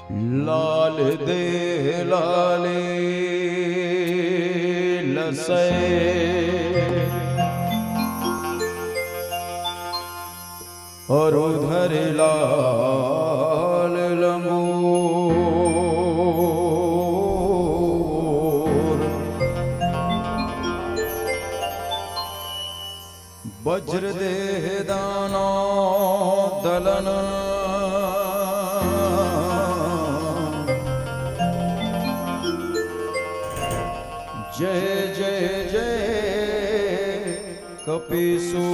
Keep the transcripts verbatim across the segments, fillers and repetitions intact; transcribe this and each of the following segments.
लाल देह लाले लसै और उधर लाल लंगूर। वज्र देह दानव दलन। जय जय जय कपीसू।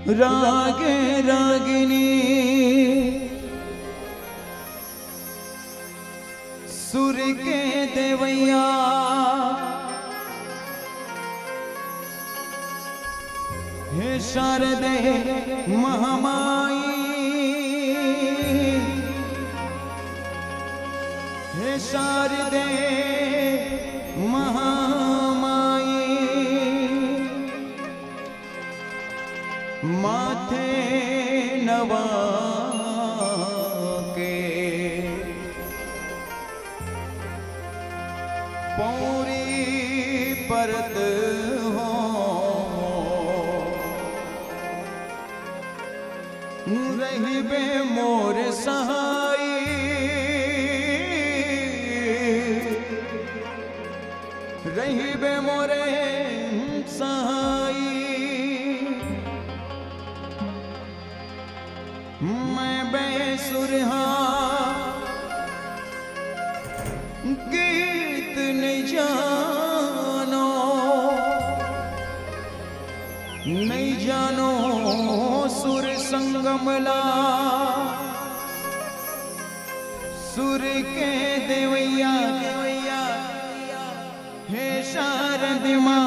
राग रागिनी सुर के देवैया, हे शारदे महामाई, हे शारदे महामाई। माथे नवा के पौरी परत हो, रहिबे मोर सहाई। रहिबे मोरे सहाई। मैं बेसुरहा गीत नहीं जानो, नहीं जानो सुर संगमला। सुर के देवैया, देवैया, हे शारद माँ,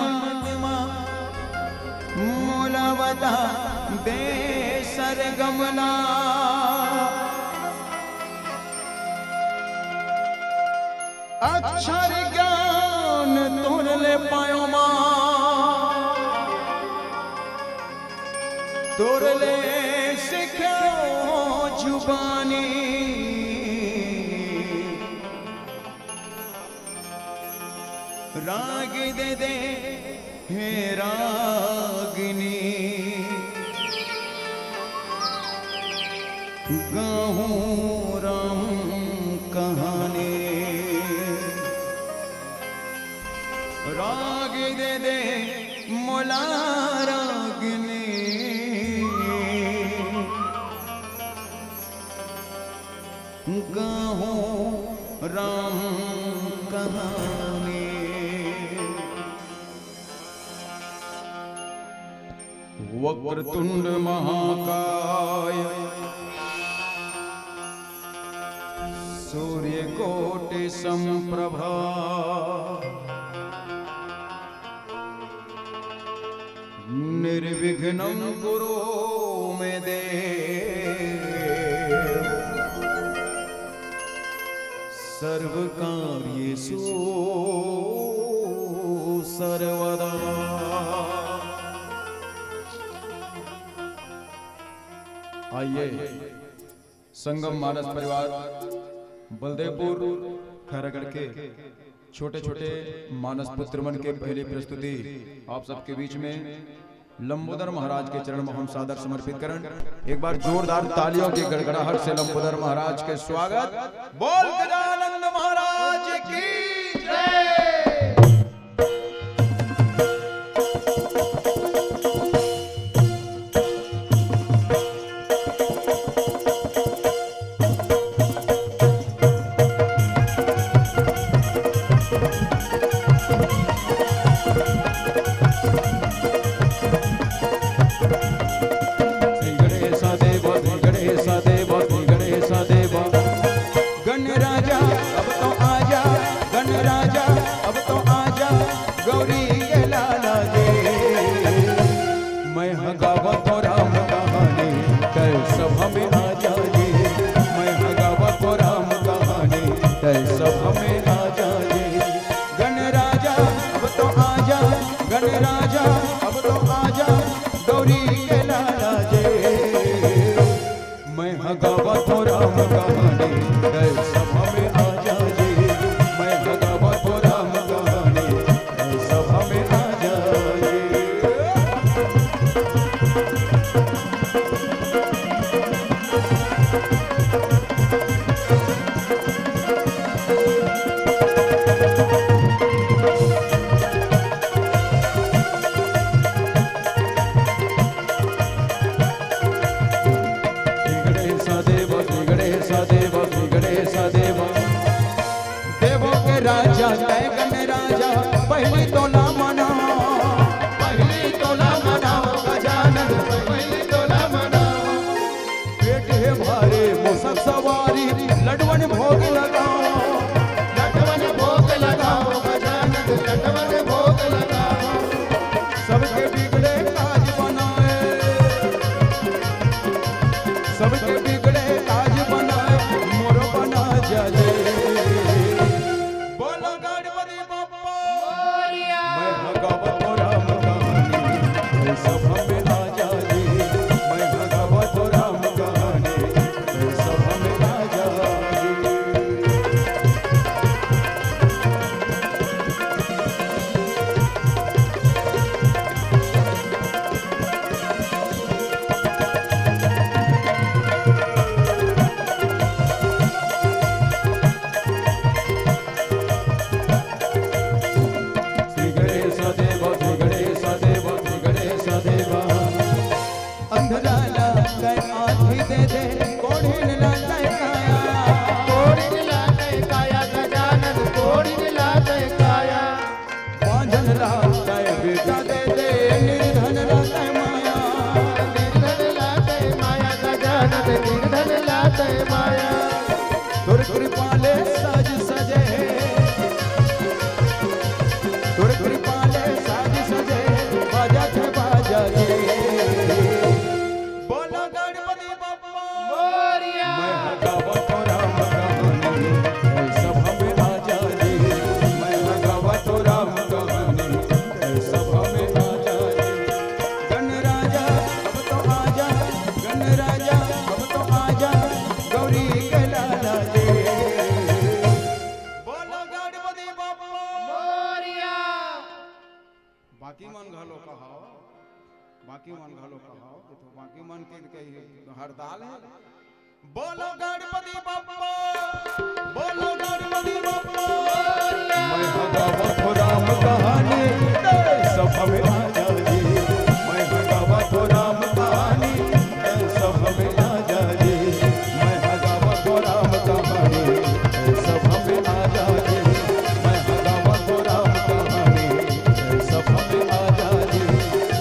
मोला बता दे सरगमला। अक्षर ज्ञान तोर ले पायो माँ, तोर ले सिखो जुबानी। राग दे दे हे रागनी, गाहूं राम कहानी। राग दे दे मोला रागनी, गाहूं राम कहानी। वक्रतुंड महाकाय सूर्यकोटि संप्रभा निर्विघ्नं कुरु मे देव सर्वकार्येषु सर्वदा। आइए, संगम मानस परिवार बलदेवपुर खैरागढ़ के छोटे छोटे मानस पुत्र मन के पहली प्रस्तुति आप सबके बीच में लंबोदर महाराज के चरण में हम सादर समर्पित करन। एक बार जोरदार तालियों की गड़गड़ाहट से लंबोदर महाराज के स्वागत। बोल गजानंद महाराज की जय। श्री गणेशा देवा, श्री गणेशा देवा, श्री गणेशा देवा। गण राजा अब तो आजा, गण राजा अब तो आजा, गौरी के लाला जी। मैं ह गावत हो राम कहानी, तै सभा में आ जा जी। मैं ह गावत हो राम कहानी, तै सभा में आ जा जी। गण राजा अब तो आजा, गण राजा अब तो आजा, गौरी के लाला जी। मैं ह गावत हो राम कहानी, तै सभा में आ जा जी। मैं ह गावत हो राम कहानी, तै सभा में आ जा जी। श्री गणेशा देवा, श्री गणेशा देवा, श्री गणेशा देवा। देवों के राजा तै गण राजा, पहली तोला मनावा, पहली तोला मनावा गजानन, पहली तोला मनावा। पेट हे भारे मूसक सवारी, लडवन भोग लगावा, लडवन भोग लगावा गजानन, लडवन भोग लगावा। सबके बिगड़े काज बनाए, सबके बिगड़े काज बनाए, मोर बना जाए। बोलो गणपति बप्पा मोरया। मैं ह गावत हो राम कहानी, तै सभा में आ जा जी। मैं ह गावत हो राम कहानी, तै सभा में आ जा जी। श्री गणेशा देवा, श्री गणेशा देवा, श्री गणेशा देवा। अंधरा ला तै आँखी दे दे, कोढ़िन ला तै काया। कोढ़िन ला तै काया गजानन, कोढ़िन ला तै काया। बांझन ला तै बेटा दे दे, निर्धन ला तै माया। निर्धन ला तै माया गजानन, निर्धन ला तै माया। तोर कृपा ले साज सजे हे, तोर कृपा ले साज सजे हे, बाजा थे बाजा रे। बोला गणपति बप्पा मोरया। मैं ह गावत हो राम कहानी, तै सभा में आ जा जी। मैं ह गावत हो राम कहानी, तै सभा में आ जा जी। गण राजा अब तो आजा, गण राजा अब तो आजा, गौरी के लाला जी। बाकी मन घलो कहाओ, कि तो बाकी मन के कही हड़ताल है। बोलो गणपति बप्पा, बोलो गणपति बप्पा। मैं हगावा तो राम कहानी, सब हमें आ जा जी। मैं हगावा तो राम कहानी, सब हमें आ जा जी। मैं हगावा तो राम कहानी, सब हमें आ जा जी। मैं हगावा तो राम कहानी, सब हमें आ जा जी।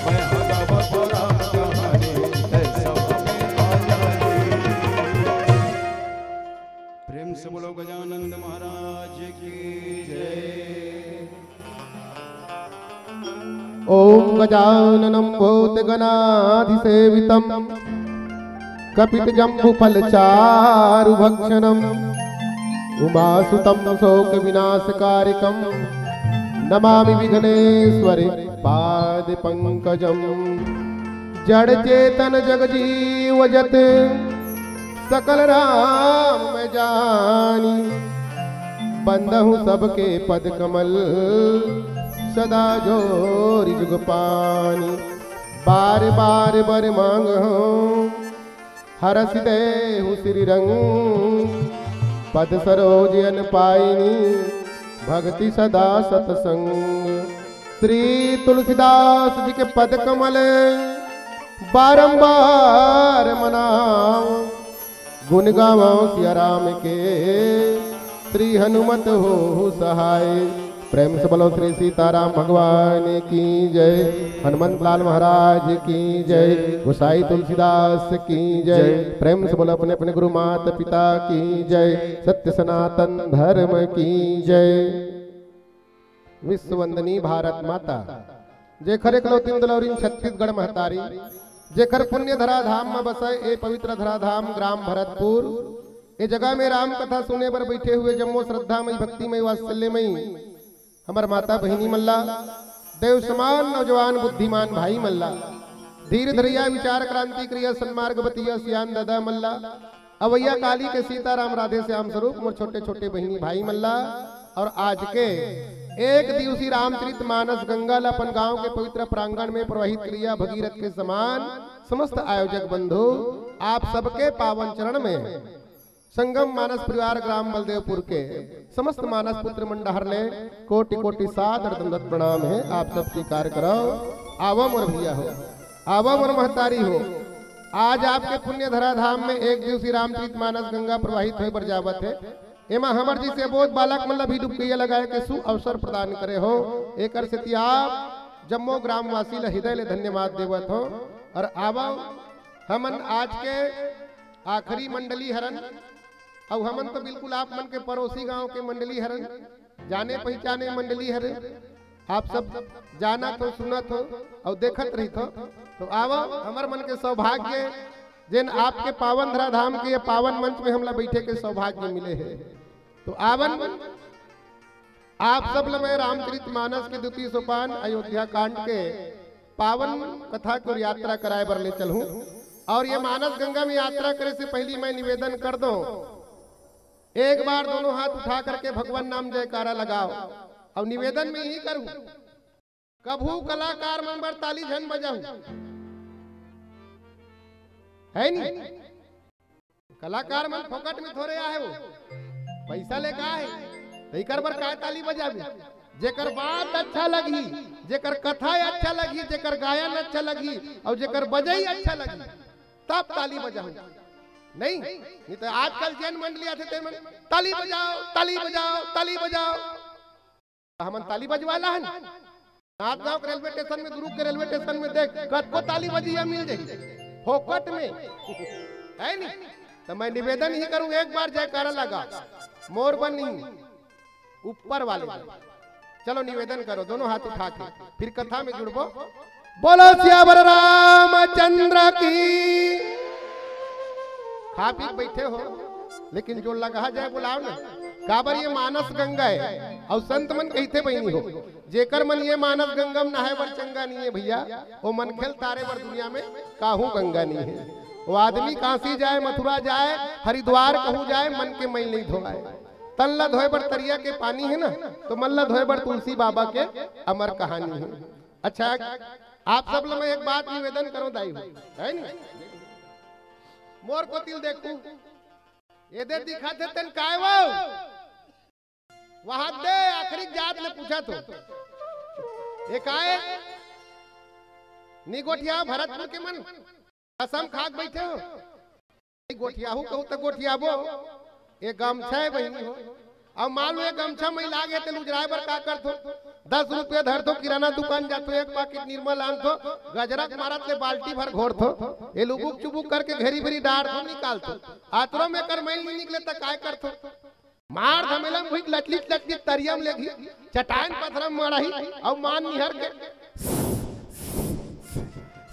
मैं हगावा तो राम कहानी, सब हमें आ जा जी। प्रेम से बोलो गजानंद महाराज की जय। ॐ गजाननं भूतगणाधिसेवितं कपितजम्बूफलचारुभक्षणं उमासुतं शोकविनाशकारिकं नमामि विघ्नेश्वरपादपङ्कजम्। जड़ चेतन जग जीव जत सकल राम मैं जानी, बंदहु सबके पद कमल सदा जोरि जुग पानी। बार बार बर मांगहु हरषि देहु श्री रंग, पद सरोज अन पाइनी भक्ति सदा सतसंग। श्री तुलसीदास जी के पद कमल बारंबार मनाओ, गुण गावो सिया राम के, श्री हनुमत हो सहाय। प्रेम से बोलो श्री सीताराम भगवान की जय, हनुमंत लाल महाराज की जय, गोसाई तुलसीदास की जय। प्रेम से बोलो अपने अपने गुरु माता पिता की जय, सत्य सनातन धर्म की जय। विश्व वंदनी भारत माता, जेखर एकलौतिन दुलौरिन छत्तीसगढ़ महतारी, जेखर पुण्य धराधाम म बसय ए पवित्र धराधाम ग्राम भरतपुर, ए जगह में राम कथा सुने बर बैठे हुए जम्मो श्रद्धामयी, भक्तिमयी, वात्सल्यमयी हमर माता बहिनी मन ला, देव समान नौजवान बुद्धिमान भाई मन ला, धीर धरिया विचार क्रांति करिया सन्मार्ग बतिया सियान दादा मन ला, अवैया काली के सीताराम राधे श्याम स्वरूप मोर छोटे छोटे बहिनी भाई मन ला, और आज के एक दिवसीय रामचरित मानस गंगा ला अपन गांव के पवित्र प्रांगण में प्रवाहित करिया भगीरथ के समान समस्त आयोजक बंधु, आप सबके पावन चरण में संगम मानस परिवार ग्राम बलदेवपुर के समस्त मानस पुत्र मन डहर ले कोटि कोटि सादर दंडवत प्रणाम हे। आप सब स्वीकार करव। आवव मोर भैया हो, आवव मोर महतारी हो। आज आपके पुण्य धराधाम में एक दिवसीय रामचरित मानस गंगा प्रवाहित होय बर जावत हे। एमा हमर जैसे अबोध बालक मन ला भी डुबकैया लगाए के सु अवसर प्रदान करे हो। एकर सेती आप जम्मो ग्रामवासी ला हृदय ले धन्यवाद देवत हो। और आवव, हमन आज के आखिरी मंडली हरन, अउ हमन तो बिल्कुल आप मन के पड़ोसी गांव के मंडली हरन, जाने पहचाने मंडली हरन। आप सब जानत हो, सुनत हो अउ देखत रहित हो। तो आवव, हमर मन के सौभाग्य, जेन आपके पावन धराधाम के ये पावन मंच में हमला बैठे के सौभाग्य मिले हे। तो आवन, आप सब ल मैं रामचरित मानस के द्वितीय सोपान अयोध्या कांड के पावन कथा के ओर यात्रा कराए बर ले चलहूं। और ये मानस गंगा में यात्रा करे से पहली मैं निवेदन कर दो, एक बार दोनों हाथ उठा करके भगवान नाम जयकारा लगाओ। और निवेदन में यही करूं, कभू कलाकार मन बर ताली झन बजाहू, है नी? कलाकार मन फोकट में थोरे आहे, वो पैसा लेके आहे, तो एकर बर काय ताली बजाबे? जेकर बात अच्छा लगही, जेकर कथा अच्छा लगही, जेकर गायन अच्छा लगही, और जेकर बजई अच्छा लगही, तब ताली बजाहू। नहीं, नहीं तो आजकल जेन मंडली आथे, ते मन ताली बजाओ, ताली बजाओ, ताली बजाओ। त हमन ताली बजवाला हन। नांदगांव के रेलवे स्टेशन में, दुर्ग के रेलवे स्टेशन में देख, कतको ताली बजिया मिल जाही, फोकट में, है नी? त मैं निवेदन ही करूं, एक बार जयकारा लगा, मोर बर नहीं, ऊपर वाले बर। चलो निवेदन करो, दोनों हाथ उठा के, फिर कथा में जुड़बो। बोलो सियावर रामचंद्र की। खा पी के बैठे हो, लेकिन जो लगा जाए बुलाओ ना। काबर ये मानस गंगा है, और संत मन कहिथे बहिनी हो, जेकर मन ये मानस गंगा में नहाए बर चंगा नहीं है भैया, वो मन खेल तारे बर दुनिया में काहू गंगा नहीं है। वो आदमी काशी जाए, मथुरा जाए, हरिद्वार कहूँ जाए, मन के मैल नहीं धोआए। तन ला धोए बर तरिया के पानी है ना, तो मन ला धोए बर तुलसी बाबा के अमर कहानी है। अच्छा, आप सब ल मैं एक बात निवेदन करो दाई हो, है नी? मोर कोतिल देखू, एदे दिखत हे तेन काय वो? वहां दे आखिरी जात ले पूछा तो, ए काय निगोठिया भरतपुर के मन कसम खाक बैठे हो? गोठियाहू कहू त गोठियाबो। ए गमछा हे बहिनी हो, अब मान लो ए गमछा में लागे ते उजराए बर का करथो? दस रुपया धरथो, किराना दुकान जाथो, एक पाकिट निरमा लानथो, गजरक मारत ले बाल्टी भर घोरथो, ए लुबुक चुबुक करके घेरी भेरी डारथो, निकालथो। आतरो में कर मैल नहीं निकले त काय करथो? मार धमेला में भुइक लटलिट लटलिट तरिया में लेगही, चटान पथरा में मड़ही, अउ मान निहर के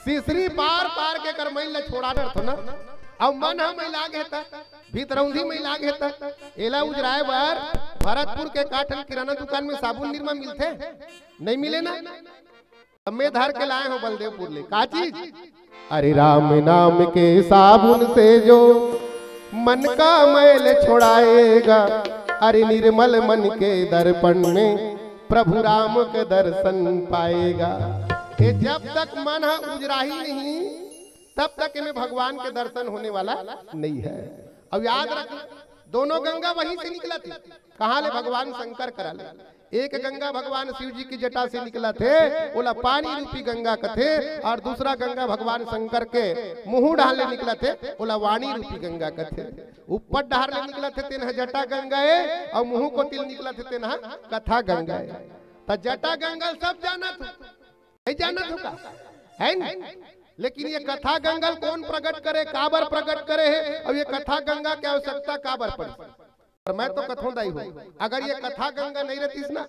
सिसरी पार पार के कर मैल ल छोड़ा डरथो ना। अउ मन ह मैला गे त, भीतरौंधी मैला गे त, एला उजराए बर भरतपुर के काठन किराना दुकान में साबुन निरमा मिलथे? नहीं मिले ना। तब मैं धर के लाए हो बलदेवपुर ले। का चीज? अरे राम नाम के साबुन से जो मन का मैल छुड़ाएगा, अरे निर्मल मन के दर्पण में प्रभु राम के दर्शन पाएगा। ये जब तक मन ह उजराही नहीं, तब तक एमे भगवान के दर्शन होने वाला नहीं है। अब याद रख, दोनों गंगा वहीं से निकलत हे। कहाँ ले? भगवान शंकर करा ले। एक गंगा भगवान शिव जी की जटा से निकलत हे, ओला पानी रूपी गंगा कथे, और दूसरा गंगा भगवान शंकर के मुंह डाल ले निकलत हे, ओला वाणी रूपी गंगा कथे। ऊपर डहर ले निकलत हे, तेन ह जटा गंगा ए, अउ मुंह कोति ले निकलत हे, तेन ह कथा गंगा ए। त जटा गंगा ल सब जानत हो, नहीं जानत हो का? है न? लेकिन ये कथा गंगा ल कौन प्रकट करे, काबर प्रकट करे हे, अउ ये कथा गंगा के आवश्यकता काबर पड़ी? पर मैं तो कथों दाई हो, अगर ये कथा गंगा नहीं रहतीस ना,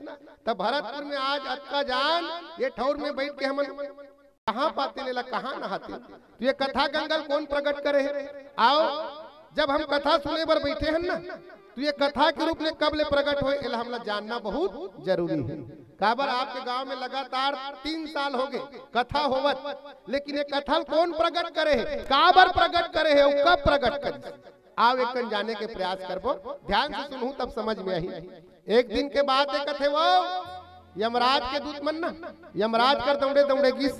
त भरतपुर में आज अतका जान ये ठौर में बैठ के हमन कहाँ पातेन एला, कहाँ नहातेन? तो ये कथा गंगा ल कौन प्रकट करे हे? आओ, जब हम कथा सुने बर बैठे हन ना, तो ये कथा के रूप में कब ले प्रकट होय, एला हमला जानना बहुत जरूरी हे। काबर आपके गांव में लगातार तीन साल हो गे कथा होवत, लेकिन ये कथा ल कौन प्रकट करे हे, काबर प्रकट करे हे अउ कब प्रकट करे? आओ, एकन जाने के प्रयास करबो, ध्यान से सुनहू तब समझ में आही। एक दिन के बात हे, कथे वो यमराज के दूत मन ना, यमराज कर दौड़े दौड़े गिस,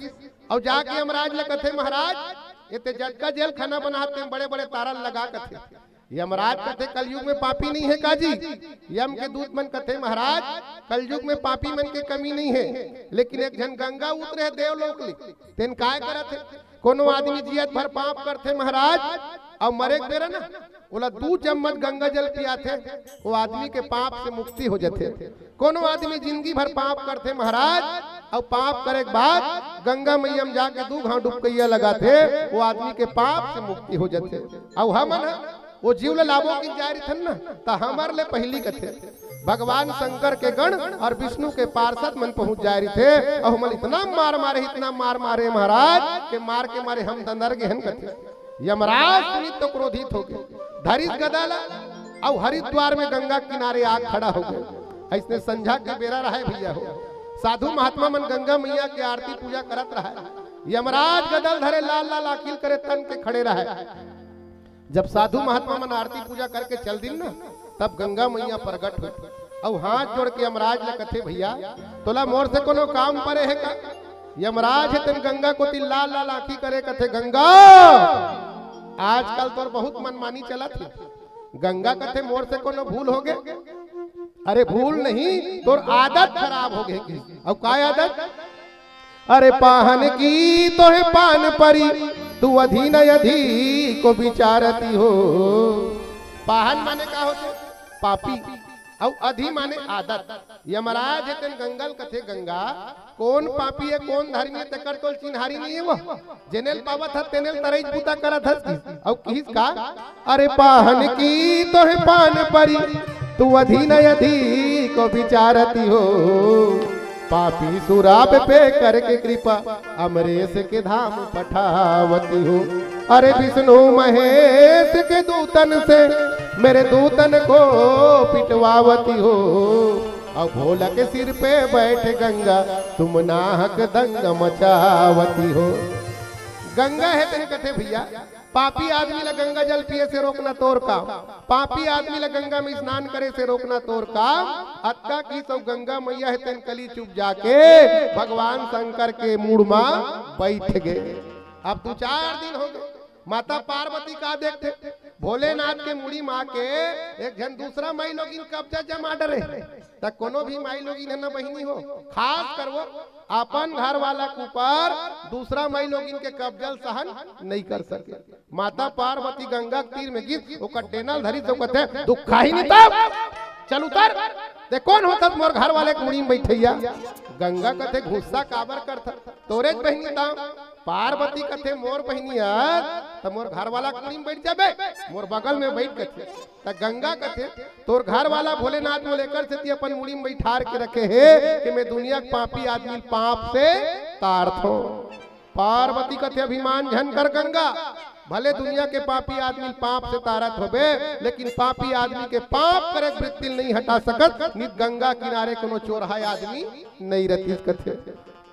अउ जाके यमराज ल कथे, महाराज, ये ते जतका जेल खाना बनात हे, बड़े बड़े तारा लगा कथे। यमराज कथे, कलयुग में पापी नहीं हे का जी? यम के दूत मन कथे, महाराज, कलयुग में पापी मन के कमी नहीं हे, लेकिन एक झन गंगा उतरे हे देवलोक ले, तेन काय करत हे? कोनो आदमी जियत भर पाप करथे महाराज, अउ मरे के बेरा ना ओला दू चम्मच गंगा जल पियाथे, वो आदमी के पाप से मुक्ति हो जथे। कोनो आदमी जिंदगी भर पाप करथे महाराज, अउ पाप करे के बाद गंगा मैया में जाके दू घांव डुबकैया लगाथे, वो आदमी के पाप से मुक्ति हो जथे। अउ हमन ह वो जीव ल लाबो कि जाय रहिथन ना, त हमर ले पहिली कथे। भगवान शंकर के गण अउ विष्णु के पार्षद मन पहुंच जाय रहिथे, अउ हमन इतना मार मारे, इतना मार मारे महाराज, के मार के मारे हम दंदर गे हन कथे। यमराज सुनित तो क्रोधित हो गे, धरिस गदा ला, अउ हरिद्वार में गंगा किनारे आ खड़ा हो गे। अइसने संझा के बेरा रहय भैया हो, साधु महात्मा मन गंगा मैया के आरती पूजा करत रहय। यमराज गदा ल धरे लाल लाल आंखी ल करे तन के खड़े रहय। जब साधु महात्मा मन आरती पूजा करके चल दिन ना, तब गंगा मैया प्रकट हो, अउ हाथ जोड़ के यमराज ल कथे, भैया, तोला मोर से कोनो काम परे हे का? यमराज हे तेन गंगा कोति लाल लाल आंखी करे, कथे, गंगा, आजकल तोर बहुत मनमानी चलत हे। गंगा कथे, मोर से कोनो भूल हो गे? अरे भूल नहीं, तोर आदत खराब हो गे। अउ का आदत? अरे पाहन की तोहे पान परी, तू अधीन अधी को विचारती हो। पाहन माने का होथे? पापी। अउ अधी माने आदत। यमराज हे तेन गंगा ल कथे, गंगा, कोन पापी हे, कोन धर्मी हे, तेकर तोल चिन्हारी नहीं हे वो। जेनेल पावत हस, तेनेल तरईच बूता करत हस। अउ किहिस का? अरे पाहन की तोहे पान परी, तू अधीन अधी को विचारती हो। पापी सुराप पे करके कृपा, अमरेश के धाम पठावती हो। अरे विष्णु महेश के दूतन से, मेरे दूतन को पिटवावती हो। अउ भोला के सिर पे बैठ गंगा, तुम नाहक दंग मचावती हो। गंगा हे तेन कथे भैया, पापी आदमी ला गंगा जल पिए से रोकना तोर काम, पापी आदमी ला गंगा में स्नान करे से रोकना तोर काम। अतका किहिस अउ गंगा मैया हे तेन कली चुप जाके भगवान शंकर के मुड़ मा बइठ गे। अब दू चार दिन हो गे, माता पार्वती का देखथे, भोलेनाथ के मुड़ी मा के एक झन दूसरा माईलोगिन कब्जा जमा डरे। त कोनो भी माईलोगिन हे ना बहिनी हो, खास कर वो अपन घर वाला के ऊपर दूसरा माईलोगिन के कब्जा ल सहन नइ कर सके। माता पार्वती गंगा के तीर में गिस, ओकर टेना ल धरिस, त कथे, "दुख खाही नहीं तब, चल उतर, ते कोन होथस मोर घर वाले के मुड़ी में बइठइया?" गंगा कथे, "गुस्सा काबर करथस, तोरेच बहिनी त।" पार्वती कथे, "मोर बहिनी हस, त मोर घर वाला के मुड़ी में बइठ जाबे, मोर बगल में बइठ," कथे। त गंगा कथे, "तोर घर वाला भोलेनाथ मोला एकर सेती अपन मुड़ी में बइठार के रखे हे कि मैं दुनिया के पापी आदमी ल पाप से तारथों।" पार्वती कथे, "अभिमान झन कर गंगा, भले दुनिया के पापी आदमी ल पाप से तारत होबे, लेकिन पापी आदमी के पाप करे के वृत्ति ल नइ हटा सकत, नित गंगा किनारे कोनो चोरहा आदमी नइ रतिस," कथे।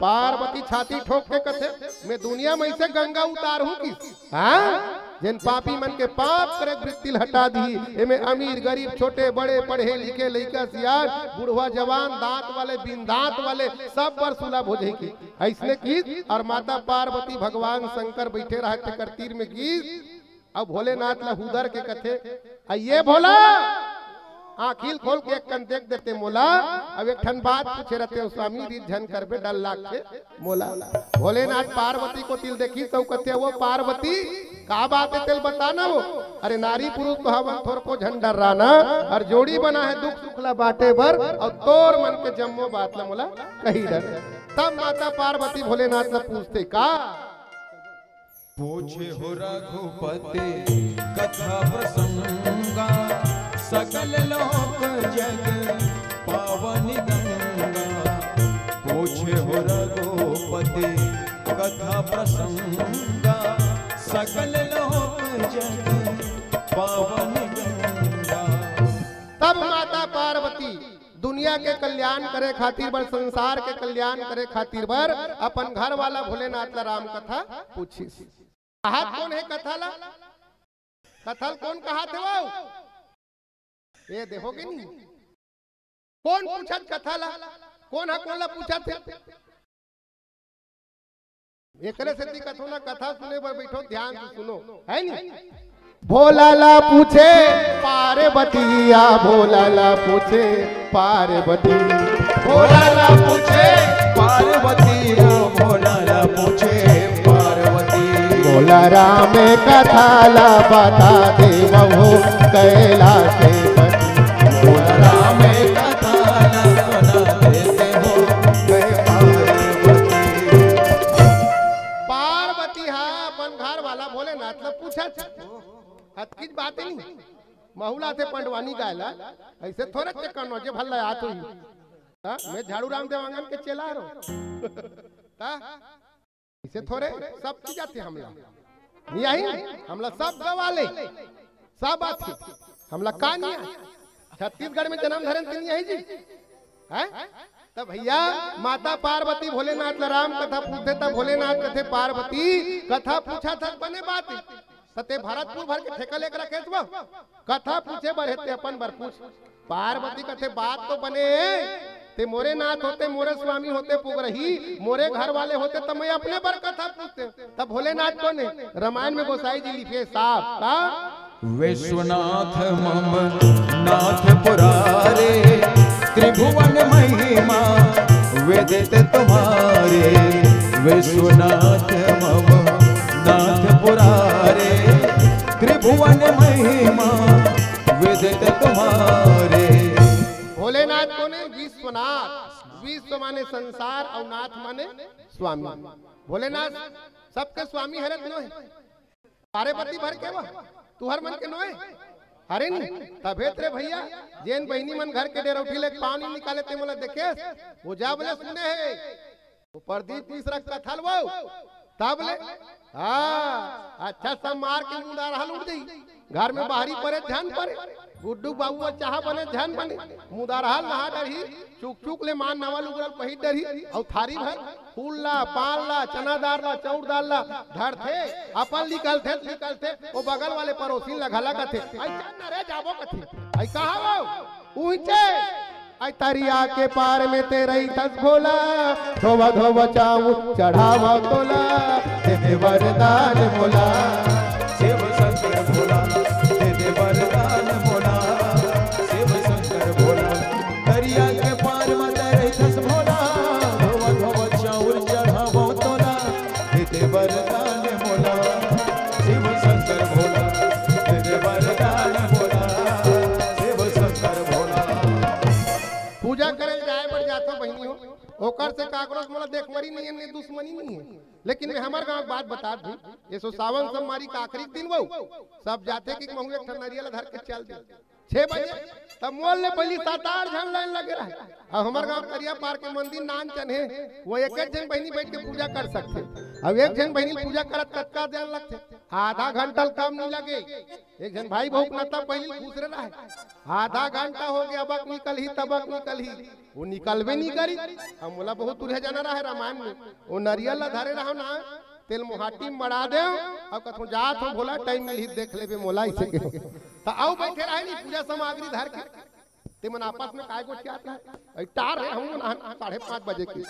पार्वती छाती ठोंक के कथे, "मैं दुनिया में से गंगा उतारहूं किस? हाँ, जेन पापी मन के पाप करे के वृत्ति ल हटा दिही, एमे अमीर गरीब, छोटे बड़े, पढ़े लिखे, लइका सियान, बुढ़वा जवान, दांत वाले बिन दांत वाले, सब बर सुलभ हो जाही किस।" अइसने किस, अउ माता पार्वती भगवान शंकर बइठे रहय तेकर तीर में गिस, अउ भोलेनाथ ला हुदर के कथे, "अइये भोला, आँखी ल खोल के एक कन देख देते मोला, अउ एक ठन बात पूछे रहते हो स्वामी, रिस झन करबे, डर लागथे मोला।" भोलेनाथ पार्वती कोति ल देखिस त कथे, "वो पार्वती, का बात हे तेला बता ना वो। अरे नारी पुरुष तो हवन, थोरको झन डर्रा ना, अउ जोड़ी बना हे दुख सुख ला बांटे बर, अउ तोर मन के जम्मो बात ला मोला कहि डर।" तब माता पार्वती भोलेनाथ ला पूछथे, "का?" पूछे हो रघुपति कथा प्रसंगा, सकल लोक जग पावनी गंगा। पूछे हो रघुपति कथा प्रसंगा, सकल लोक जग पावनी गंगा। तब माता पार्वती दुनिया के कल्याण करे खातिर बर, संसार के कल्याण करे खातिर बर अपन घर वाला भोलेनाथ ला राम कथा पूछिस। कहात कोन हे कथा ला? कथा ल कोन कहात हे वो? ए देखो के नहीं? कोन पूछत कथा ला? कोन हा कोन ला पूछत हे? एकरे सेती कथो ना, कथा सुने बर बइठो, ध्यान से सुनो, हे नी? भोला ला पूछे पार्वतिया, भोला ला पूछे पार्वती। भोला ला पूछे पार्वती, वो भोला ला पूछे पार्वती। भोला राम कथा ला बता दे, वो कैलाश पति। भोला राम कथा ला सुना देते हो, कहे पार्वती। पार्वती हा अपन घर वाला भोलेनाथ ला पूछत हे। अतकीच बात हे नहीं। महुला थे पंडवानी गाय ला, अइसे थोरे चक्कर नोजे भल्ला आत होही। हाँ, मैं झाड़ू राम देवांगन के चेला हरो। हाँ, अइसे थोरे, सब चीज आथे हमला। नहीं आही? हमला सब गवा ले, सब आथे। हमला का नहीं आय? छत्तीसगढ़ में जनम धरेन त नहीं आही जी? हैं? त भइया, माता पार्वती भोलेनाथ ला राम कथा पूछथे, त भोलेनाथ कथे, "पार्वती, कथा पूछत हस बने बात हे, त ते भरतपुर भर के ठेका लेके रखेस वो? कथा पूछे बर हे ते अपन बर पूछ।" पार्वती कथे, "बात तो बने हे, ते मोरे नाथ होते, मोरे स्वामी होते पुगरही, मोरे घर वाले होते, त मैं अपने बर कथा पूछते।" त भोलेनाथ कोन हे? रामायण में गोसाई जी लिखे साफ, का? विश्वनाथ मम नाथ पुरारे, त्रिभुवन महिमा विदित तुम्हारे। विश्वनाथ मम नाथ पुरारे, त्रिभुवन महिमा विदित तुम्हारे। भोलेनाथ कोन हे? विश्वनाथ। विश्व माने संसार अउ नाथ माने स्वामी। भोलेनाथ सबके स्वामी हरे, तीनों हे। पारे पति भर के वो, तुहर मन के नोहे? हरे नी? तभे त रे भइया, जेन बहिनी मन घर के डेरौठी ले पानी निकाले ते मोला देखेस, वो जा बोले सुने हे। वो प्रदीप मिश्रा कथा ल वो, तब ले, हाँ, अच्छा सब मार के मुदारहा ल उठ जाही। घर में बाहरी परे झन परे, गुड्डू बाबू अउ चाहा बने झन बने, मुदारहा ल नहा डरही, चुक चुक ले मार नवा लुगरा ल पहिर डरही, अउ थारी भर फूल ला, पान ला, चना दार ला, चौर दार ला धरथे, अपन निकलथे, निकलथे, वो बगल वाले पड़ोसी ला घला कथे, "अई चल न रे, जाबो," कथे। "अई कहाँ वो?" "उहिचे।" तरिया के पार में ते रहिथस भोला, धोवा धोवा चाउर चढ़ावा तोला, दे दे वरदान मोला। शिव शंकर भोला, दे दे वरदान मोला। शिव शंकर भोला, तरिया के पार में ते रहिथस भोला, धोवा धोवा चाउर चढ़ावा तोला, दे दे वरदान मोला। शिव शंकर भोला, दे दे वरदान मोला। शिव शंकर भोला। पूजा करे जाए बर जाथो बहिनी हो, ओकर से काकरो से मोला देखमरी नहीं है, नहीं दुश्मनी नहीं है। लेकिन मैं हमर गांव के बात बता दूं, ये सो सावन सोमवारी का आखिरी दिन वो सब जाथे कि महू एक ठन नरियल धर के चल दे छह बजे। तब मोल ले पहली सात आठ झन लाइन लगे रहे। अब हमर गांव तरिया पार के मंदिर नान चन हे, वो एक एक झन बहिनी बैठ के पूजा कर सकथे। अब एक झन बहिनी पूजा करत कतका देर लगथे? आधा घंटा ले कम नहीं लगे। एक झन भाई बहुत नता पहली घुसरे रहे, आधा घंटा हो गया, अबक निकलही तबक निकलही, वो निकलबे नहीं करी। अब मोला बहुत दूरिहा जाना रहे रामायण में, वो नरियल ला धरे रहो ना, तेल मुहाटी मड़ा दे। अब कथों जात हो भोला, टाइम मिलही देख लेबे मोला, इसे के। तो आओ बैठे रहे नहीं पूजा सामग्री धर के, ते मन आपस में काय गोठियात रहे? अई टार रहे हम ना साढ़े पाँच बजे के।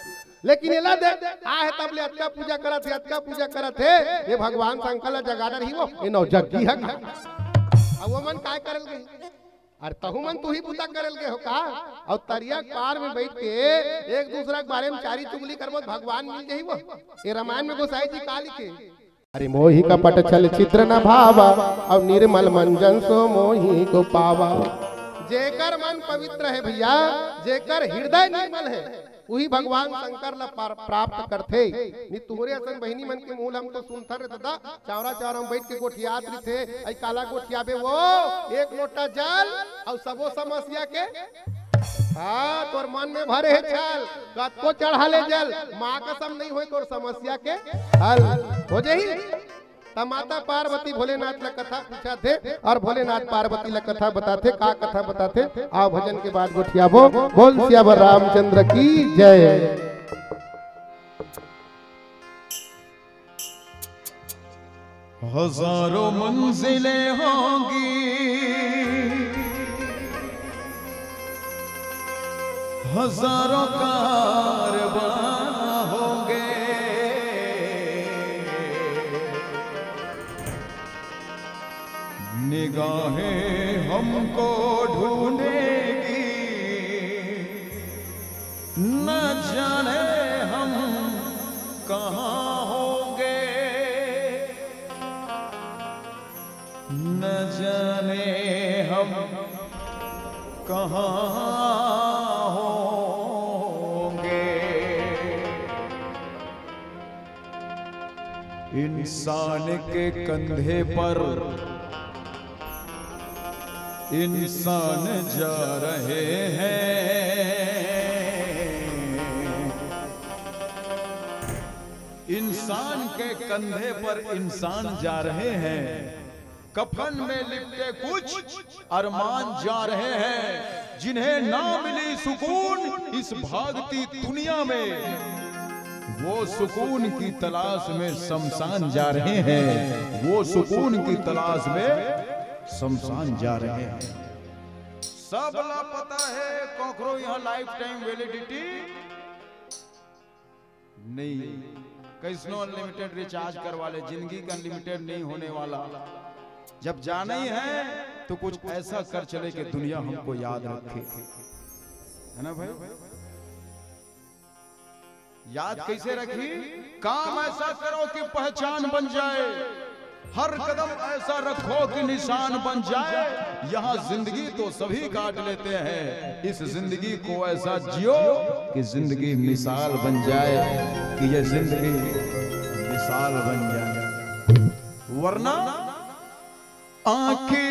लेकिन एला देख, आ है तब ले अतका पूजा करत हे, अतका पूजा करत हे, ये भगवान शंकर ला जगाना रही वो, ये नौजग्गी है का? अब वो मन काय करल गई? अरे तहु मन तू ही पूजा करल गए हो का? और तरिया के पार में बैठ के एक दूसरा के बारे में चारी चुगली करबो त भगवान मिल जाही वो। ये रामायण में गोसाई जी का लिखे? अरे मोहि कपट छल छिद्र न भावा, और निर्मल मन जन सो मोहि को पावा। जेकर मन पवित्र है भैया, जेकर हृदय निर्मल है, वही भगवान शंकर ला पार-, प्राप्त करथे। नी तुहरे असन बहिनी मन के मुंह ल हम तो सुनथन रे दादा, चावरा चावरा में बैठ के गोठियात रहिथे। अई काला गोठियाबे वो, एक लोटा जल और सबो समस्या के, हाँ, तोर मन में भरे हे छल, कतको चढ़ा ले जल, माँ कसम नहीं होय तोर समस्या के हल हो जाही। त माता पार्वती भोलेनाथ ला कथा पूछाथे और भोलेनाथ पार्वती ला कथा बताथे। का कथा बताथे? आओ भजन के बाद गोठियाबो। बोल सियावर रामचंद्र की जय। हजारों मंजिलें होंगी, हजारों कारवां होंगे, निगाहें हमको ढूंढेगी, न जाने हम कहाँ होंगे, न जाने हम कहाँ होंगे। इंसान के कंधे पर इंसान जा रहे हैं, इंसान के कंधे पर इंसान जा रहे हैं। कफन में लिपटे कुछ अरमान जा रहे हैं, जिन्हें ना मिली सुकून इस भागती दुनिया में, वो सुकून की तलाश में शमशान जा रहे हैं, वो सुकून की तलाश में शमशान जा रहे हैं। सब ला पता है, कोकरो यहाँ लाइफ टाइम वैलिडिटी नहीं। कैसनो अनलिमिटेड रिचार्ज करवा ले, जिंदगी का अनलिमिटेड नहीं होने वाला। जब जाना ही है तो कुछ ऐसा कर चले कि दुनिया हमको याद रखे, है ना भाई? याद कैसे रखी? काम ऐसा करो कि पहचान बन जाए, हर कदम ऐसा रखो कि निशान बन जाए। यहाँ जिंदगी तो सभी काट लेते हैं, इस जिंदगी को ऐसा जियो कि जिंदगी मिसाल बन जाए, कि ये जिंदगी मिसाल बन जाए। वरना आंखी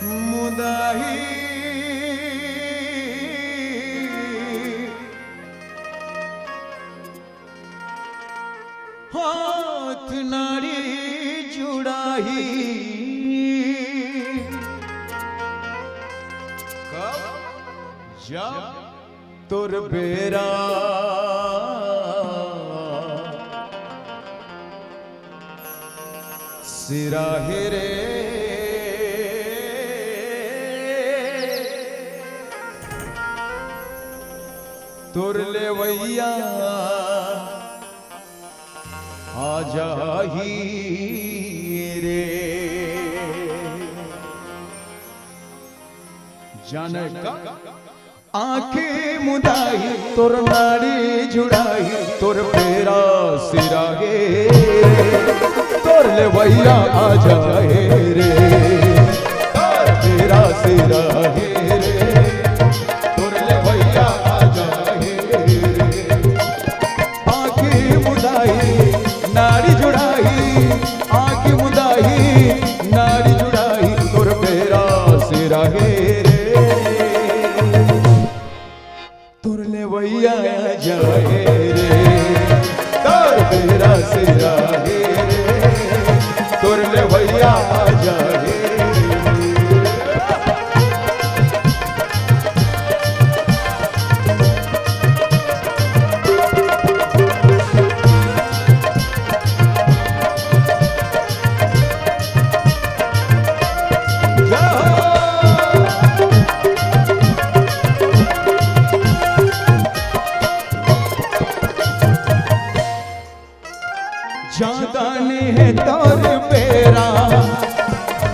मुदाही, हाथ नारी जुड़ाही। कब? जब तोर बेरा सिराही रे। तोर लेवइया आ जाही रे। जाने का? आँखी मुदाही, तोर नाड़ी जुड़ाही, तोर बेरा सिराही रे। तोर लेवइया आ जाही रे, तोर बेरा सिराही रे। तोर लेवइया आ जाही रे। आँखी मुदाही, नाड़ी जुड़ाही, आँखी मुदाही, नाड़ी जुड़ाही, तोर बेरा सिराही रे। तोर लेवइया आ जाही रे, तोर बेरा सिराही रे। तोर लेवइया आ जाही रे। ज्यादा नइ हे तोर बेरा,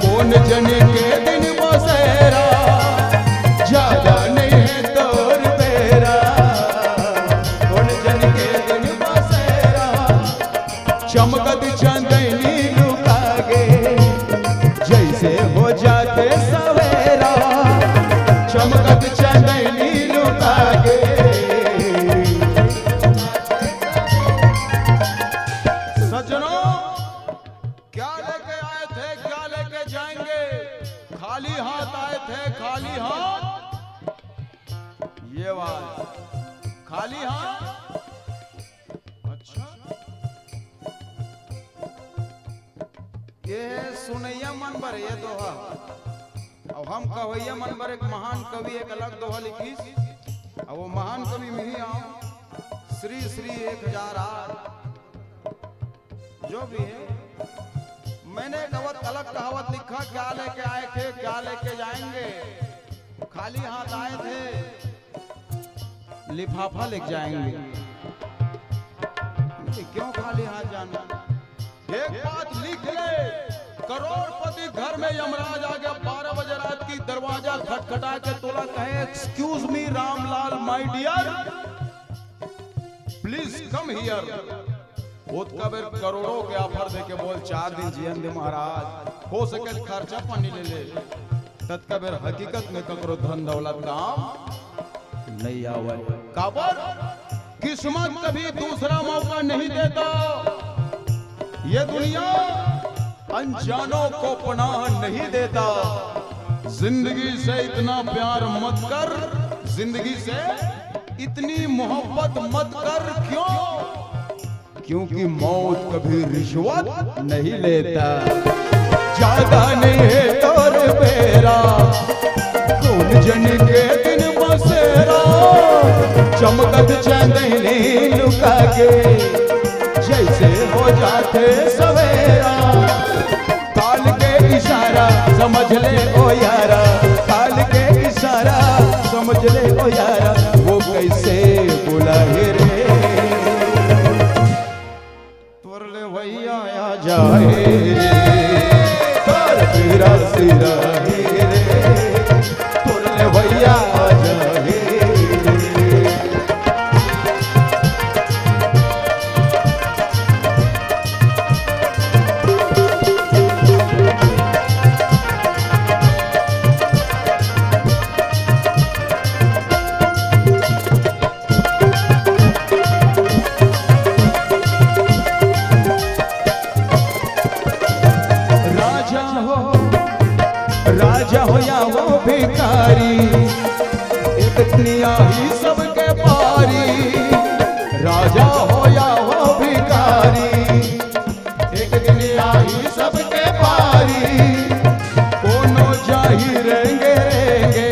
कोन जनी के दिन बसेरा। ज्यादा नइ हे तोर बेरा, कोन जनी के दिन बसेरा। चमकत चांदनी लुका गे, जइसे हो जाथे सवेरा। चमकत चांदनी लुका गे। सज्जनों, क्या लेके आए थे, क्या लेके जाएंगे? खाली हाथ आए थे, खाली हाथ। ये बात, खाली हाथ। अच्छा, ये सुनइया मन बर ये दोहा। अब हम कहवइया मन बर एक महान कवि एक अलग दोहा लिखिस। अब वो महान कवि में ही आऊं, श्री श्री एक हजार आठ, जो भी है, मैंने एक अवत-, अलग कहावत लिखा, क्या लेके आए थे, क्या लेके जाएंगे, खाली हाथ आए थे, लिफाफा लेके जाएंगे। ये क्यों खाली हाथ जाना? एक बात लिख ले, करोड़पति घर में यमराज आ गया, बारह बजे रात की दरवाजा खटखटा के तोला कहे, "Excuse me Ramlal, my dear, please come here।" ओतका बेर करोड़ों के offer दे के बोल, "चार दिन जियन दे महाराज, हो सके त खर्चा पानी ले ले।" ततका बेर हकीकत में ककरो धन दौलत काम नइ आवय। काबर? किस्मत कभी दूसरा मौका नहीं देता। ये दुनिया अनजानों को पनाह नहीं देता। जिंदगी से इतना प्यार मत कर, जिंदगी से इतनी मोहब्बत मत कर। क्यों? क्योंकि मौत कभी रिश्वत नहीं लेता। ज्यादा नइ हे तोर बेरा, कोन जनी के दिन बसेरा। चमकत चांदनी लुका गे, जइसे हो जाथे सवेरा। ताल के इशारा समझ ले ओ यारा, ताल के इशारा समझ ले ओ यारा, वो कइसे बुलाही रे। तोर लेवइया आ जाही रे, तोर बेरा सिराही रे, तोर लेवइया आ जाही रे। राजा हो, राजा हो या वो भिखारी, एक दिन आही सबके पारी। राजा हो या वो भिखारी, एक दिन आही सबके पारी। कोनो जाही रेंगे रेंगे,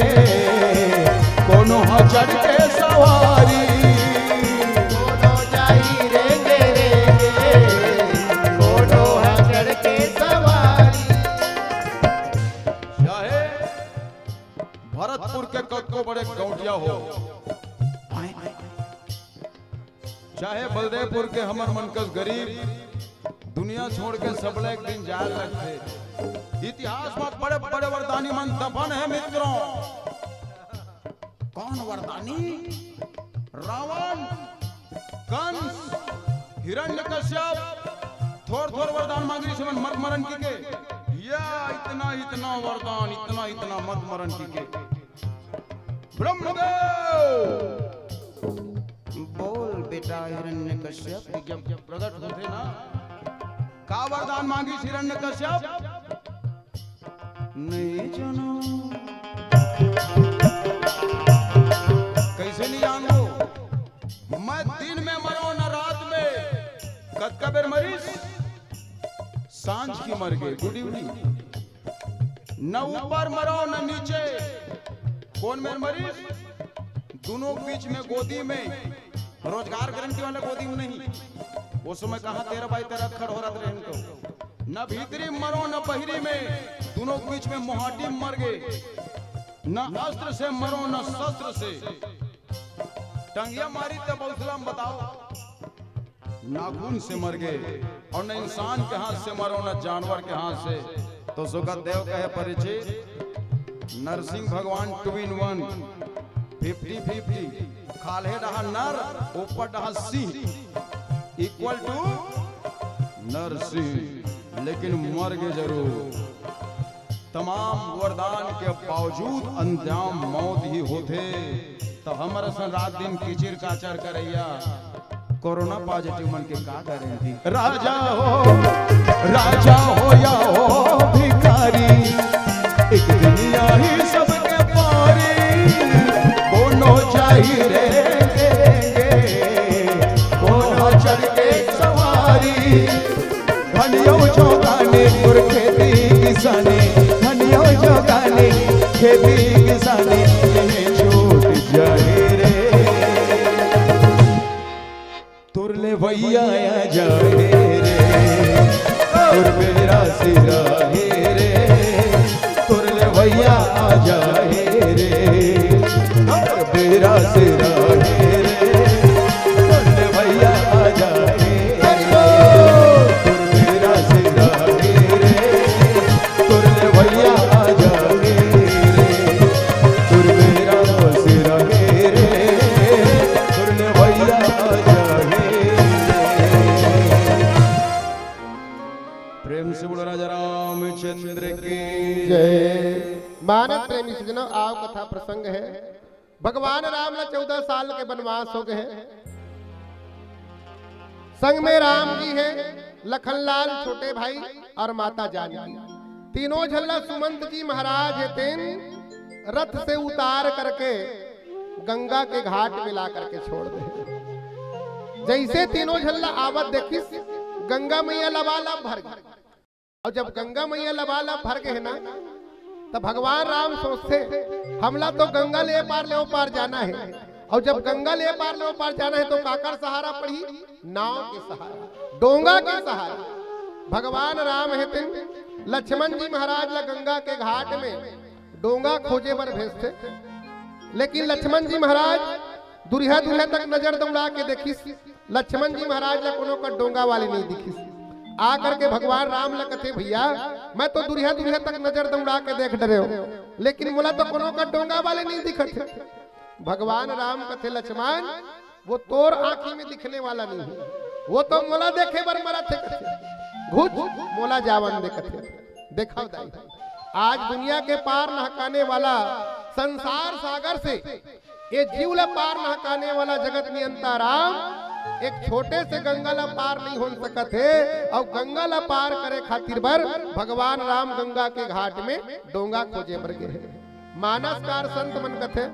कोनो ह चढ़ के सवारी। कोनो जाही रेंगे रेंगे, कोनो ह चढ़ के सवारी। चाहे भरतपुर के कतको बड़े गौंटिया हो, चाहे बलदेवपुर के हमर मन कस गरीब, दुनिया छोड़ के सबले एक दिन जाए लगथे। इतिहास में बड़े बड़े वरदानी मन दफन है मित्रों। कौन वरदानी? रावण, कंस, हिरण्यकश्यप। थोर थोर वरदान मांगी से मन मत मरन की के। या इतना इतना वरदान, इतना इतना मत मरन की के। ब्रह्मदेव, बोल बेटा हिरण्यकश्यप, जब प्रकट होथे ना, का वरदान मांगी हिरण्यकश्यप? नहीं जानो। कैसे नहीं जानबो? मैं दिन में मरो न रात में। कतका बेर मरिस? सांझ की मर गए। गुड इवनिंग। न ऊपर मरो न नीचे। कौन मेर मरिस? दोनों के बीच में गोदी में। रोजगार गारंटी वाला गोदी में नहीं। वो समय कहाँ तेरह बाई तेरह अखड़ हो रहा रहन को। न भीतरी मरो न बहिरी में, दोनों के बीच में मोहाटी मर गए। न अस्त्र से मरो न शस्त्र से। टंगिया मारी तब बौसला में बताओ। नाखून से मर गए और न इंसान के हाथ से मरो न जानवर के हाथ से। तो सुखदेव कहे परिचित, नरसिंह भगवान two in one, fifty fifty. खाल्हे डहा नर, ऊपर डहा सिंह, इक्वल टू नरसिंह, लेकिन मर गए जरूर। तमाम वरदान के बावजूद अंजाम मौत ही होथे। तो हमर असन रात दिन किचिर काचर करैया कोरोना पॉजिटिव मन के का गारंटी? राजा हो, राजा हो या हो भिखारी, एक दिन आही सबके पारी। कोनो चाही रे, कोनो चढ़ के सवारी। धनियो जोगानी तोर खेती किसानी, धनियो जोगानी खेती किसानी, यही छूट जाए रे। तोर लेवैया आ जाए रे, तोर बेरा सिरा हे रे, तोर लेवैया आ जाए रे, तोर बेरा सिरा हे रे, तोर लेवैया आ जाए रे, तोर बेरा सिरा हे रे, तोर लेवैया आ जाए रे, तोर बेरा सिरा हे रे, तोर लेवैया आ जाए रे। प्रेम से बोलो राजा रामचंद्र की। जय। मानस प्रेमी सज्जनों, आव कथा प्रसंग है। भगवान राम ला चौदह साल के वनवास हो गए। संग में राम जी है, लखनलाल छोटे भाई और माता जानकी। तीनों झन ला सुमंत जी महाराज हे तेन रथ से उतार करके गंगा के घाट में ला करके छोड़ दे। जैसे तीनों झन ला आवत देखिस, गंगा मैया लबालब भर गे। और जब गंगा मैया लबालब भर गे हे ना, तब भगवान राम सोचथे, हमला तो गंगा ले पार ले ओ पार जाना है। और जब गंगा ले पार ले ओ पार जाना है, तो काकर सहारा पड़ही? नाव के सहारा, डोंगा के सहारा। भगवान राम हे तेन लक्ष्मण जी महाराज ला गंगा के घाट में डोंगा खोजे बर भेजथे। लेकिन लक्ष्मण जी महाराज दुरिहा दुरिहा तक नजर दौड़ा के देखिस, लक्ष्मण जी महाराज ला कोनो का डोंगा वाले नहीं दिखिस। आ करके भगवान राम ला कथे, भैया, मैं तो दुरिहा दुरिहा तक नजर दौड़ा के देख डरे हो, लेकिन मोला तो कोनो का डोंगा वाले नहीं दिखत हे। भगवान राम कथे, लक्ष्मण, वो तोर आंखी में दिखने वाला नहीं है, वो तो मोला देखे बर मरत हे कथे। घुच, मोला जावन दे कथे। देखव दाई, आज दुनिया के पार नहकाने वाला, संसार सागर से ये जीव ला पार नहकाने वाला जगत नियंता राम एक छोटे से गंगा ला पार नहीं हो सकत हे। और गंगा ला पार करे खातिर बर भगवान राम गंगा के घाट में डोंगा खोजे बर गे हे। मानसकार संत मन कथे,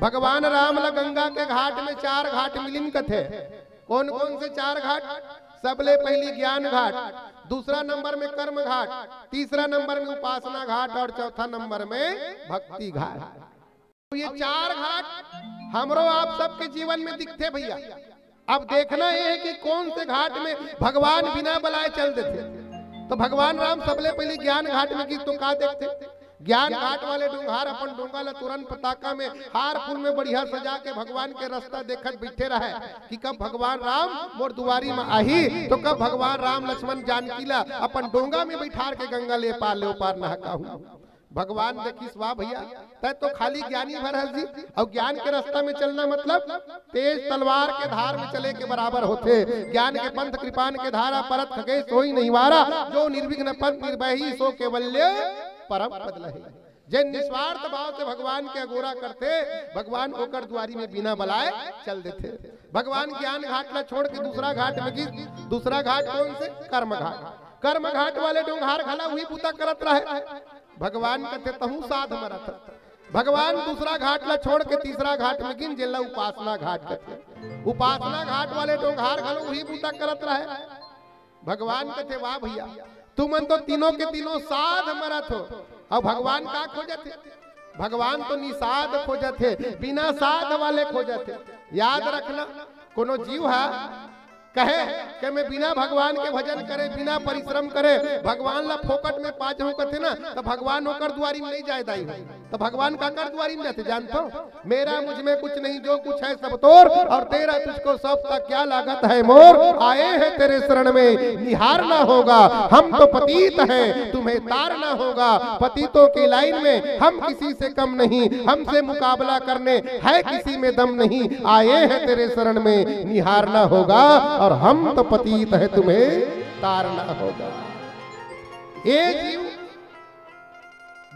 भगवान राम ला गंगा के घाट में चार घाट मिलिन कथे। कौन कौन से चार घाट? सबले पहली ज्ञान घाट, दूसरा नंबर में कर्म घाट, तीसरा नंबर में उपासना घाट और चौथा नंबर में भक्ति घाट। तो ये चार घाट हमरो आप सबके जीवन में दिखथे भैया। अब देखना ये है कि कौन से घाट में भगवान बिना बलाए चल देथे। तो भगवान राम सबले पहली ज्ञान घाट में गिस तो का देखथे? ज्ञान घाट वाले डोंगहार अपन डोंगा ल तुरंत पताका में हार फूल में बढ़िया सजा के भगवान के रास्ता देखत बइठे रहय कि कब भगवान राम मोर दुआरी म आही, तो कब भगवान राम लक्ष्मण जानकी ल अपन डोंगा में बइठार के गंगा ले पार ले ओ पार नहकाहूं। भगवान देखिस, "वाह भइया, तैं तो खाली ज्ञानी भर हस जी, अउ ज्ञान के रास्ता में चलना मतलब तेज तलवार के धार में चले के बराबर होथे। ज्ञान के पंथ कृपान के धारा, परत खगे सोई नहीं वारा, जो निर्विघ्न पंथ निर्बही सो केवल्य परम पद लहे।" जेन निस्वार्थ भाव से भगवान के अगोरा करथे, भगवान ओकर दुआरी में बिना बलाए चल देथे। भगवान ज्ञान घाट ला छोड़ के दूसरा घाट में गिस। दूसरा घाट कौन से? कर्म घाट। कर्म घाट वाले डोंगहार घला उही बूता करत रहय। भगवान कथे, "तहूं साध मरत।" भगवान दूसरा घाट ला छोड़ के तीसरा घाट में गिन, जेला उपासना घाट कथे। उपासना घाट वाले डोंगहार घलो उही बूता करत रहय। भगवान कथे, "वाह भइया, तुमन तो तीनों के तीनों साध मरत हो, अउ भगवान का खोजत हे?" भगवान तो निसाध खोजत हे, बिना साध वाले खोजत हे। याद रखना, कोनो जीव ह कहे कि मैं बिना भगवान के भजन करे, बिना परिश्रम करे, भगवान ला फोकट में पा जाऊं कथे ना, त भगवान ओकर दुआरी में नहीं जाय दाई हो। त भगवान काकर दुआरी में जाथे जानथो? "मेरा मुझ में कुछ नहीं, जो कुछ है सब तोर, और तेरा तुझको सौंपता क्या लागत है मोर। आए हैं तेरे शरण में, निहारना होगा, हम तो पतित हैं, तुम्हें तारना होगा। पतितों की लाइन में हम किसी से कम नहीं, हमसे मुकाबला करने है किसी में दम नहीं। आए हैं तेरे शरण में, निहारना होगा, और हम तो पतित हैं, तुम्हें तारना होगा।" ए जीव,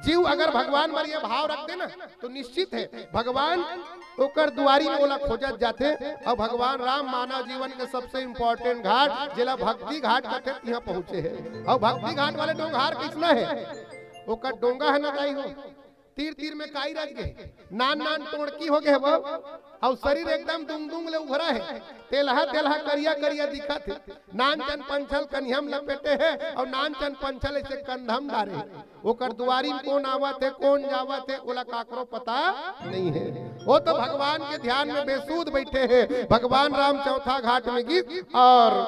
जीव अगर भगवान बर ये भाव रख दे ना, तो निश्चित है भगवान ओकर दुआरी में ओला खोजत जाथे। अउ भगवान राम मानव जीवन के सबसे इंपॉर्टेंट घाट, जेला भक्ति घाट कथे, तिहां पहुंचे हे। अउ भक्ति घाट वाले डोंगहार किसना हे? ओकर डोंगा हे ना दाई हो, तीर तीर में काई रच गे, नान नान टोंड़की हो गे हे वो, अउ शरीर एकदम दुंग दुंग ले उभरा हे, तेलहा तेलहा करिया करिया दिखत हे। नान चन पंछल कनिहम लपेटे हे अउ नान चन पंछल ऐसे कंधम डारे हे। ओकर दुआरी में कोन आवत हे, कोन जावत हे, ओला काकरो पता नहीं हे। वो तो भगवान के ध्यान में बेसुध बइठे हे। भगवान राम चौथा घाट में गिस अउ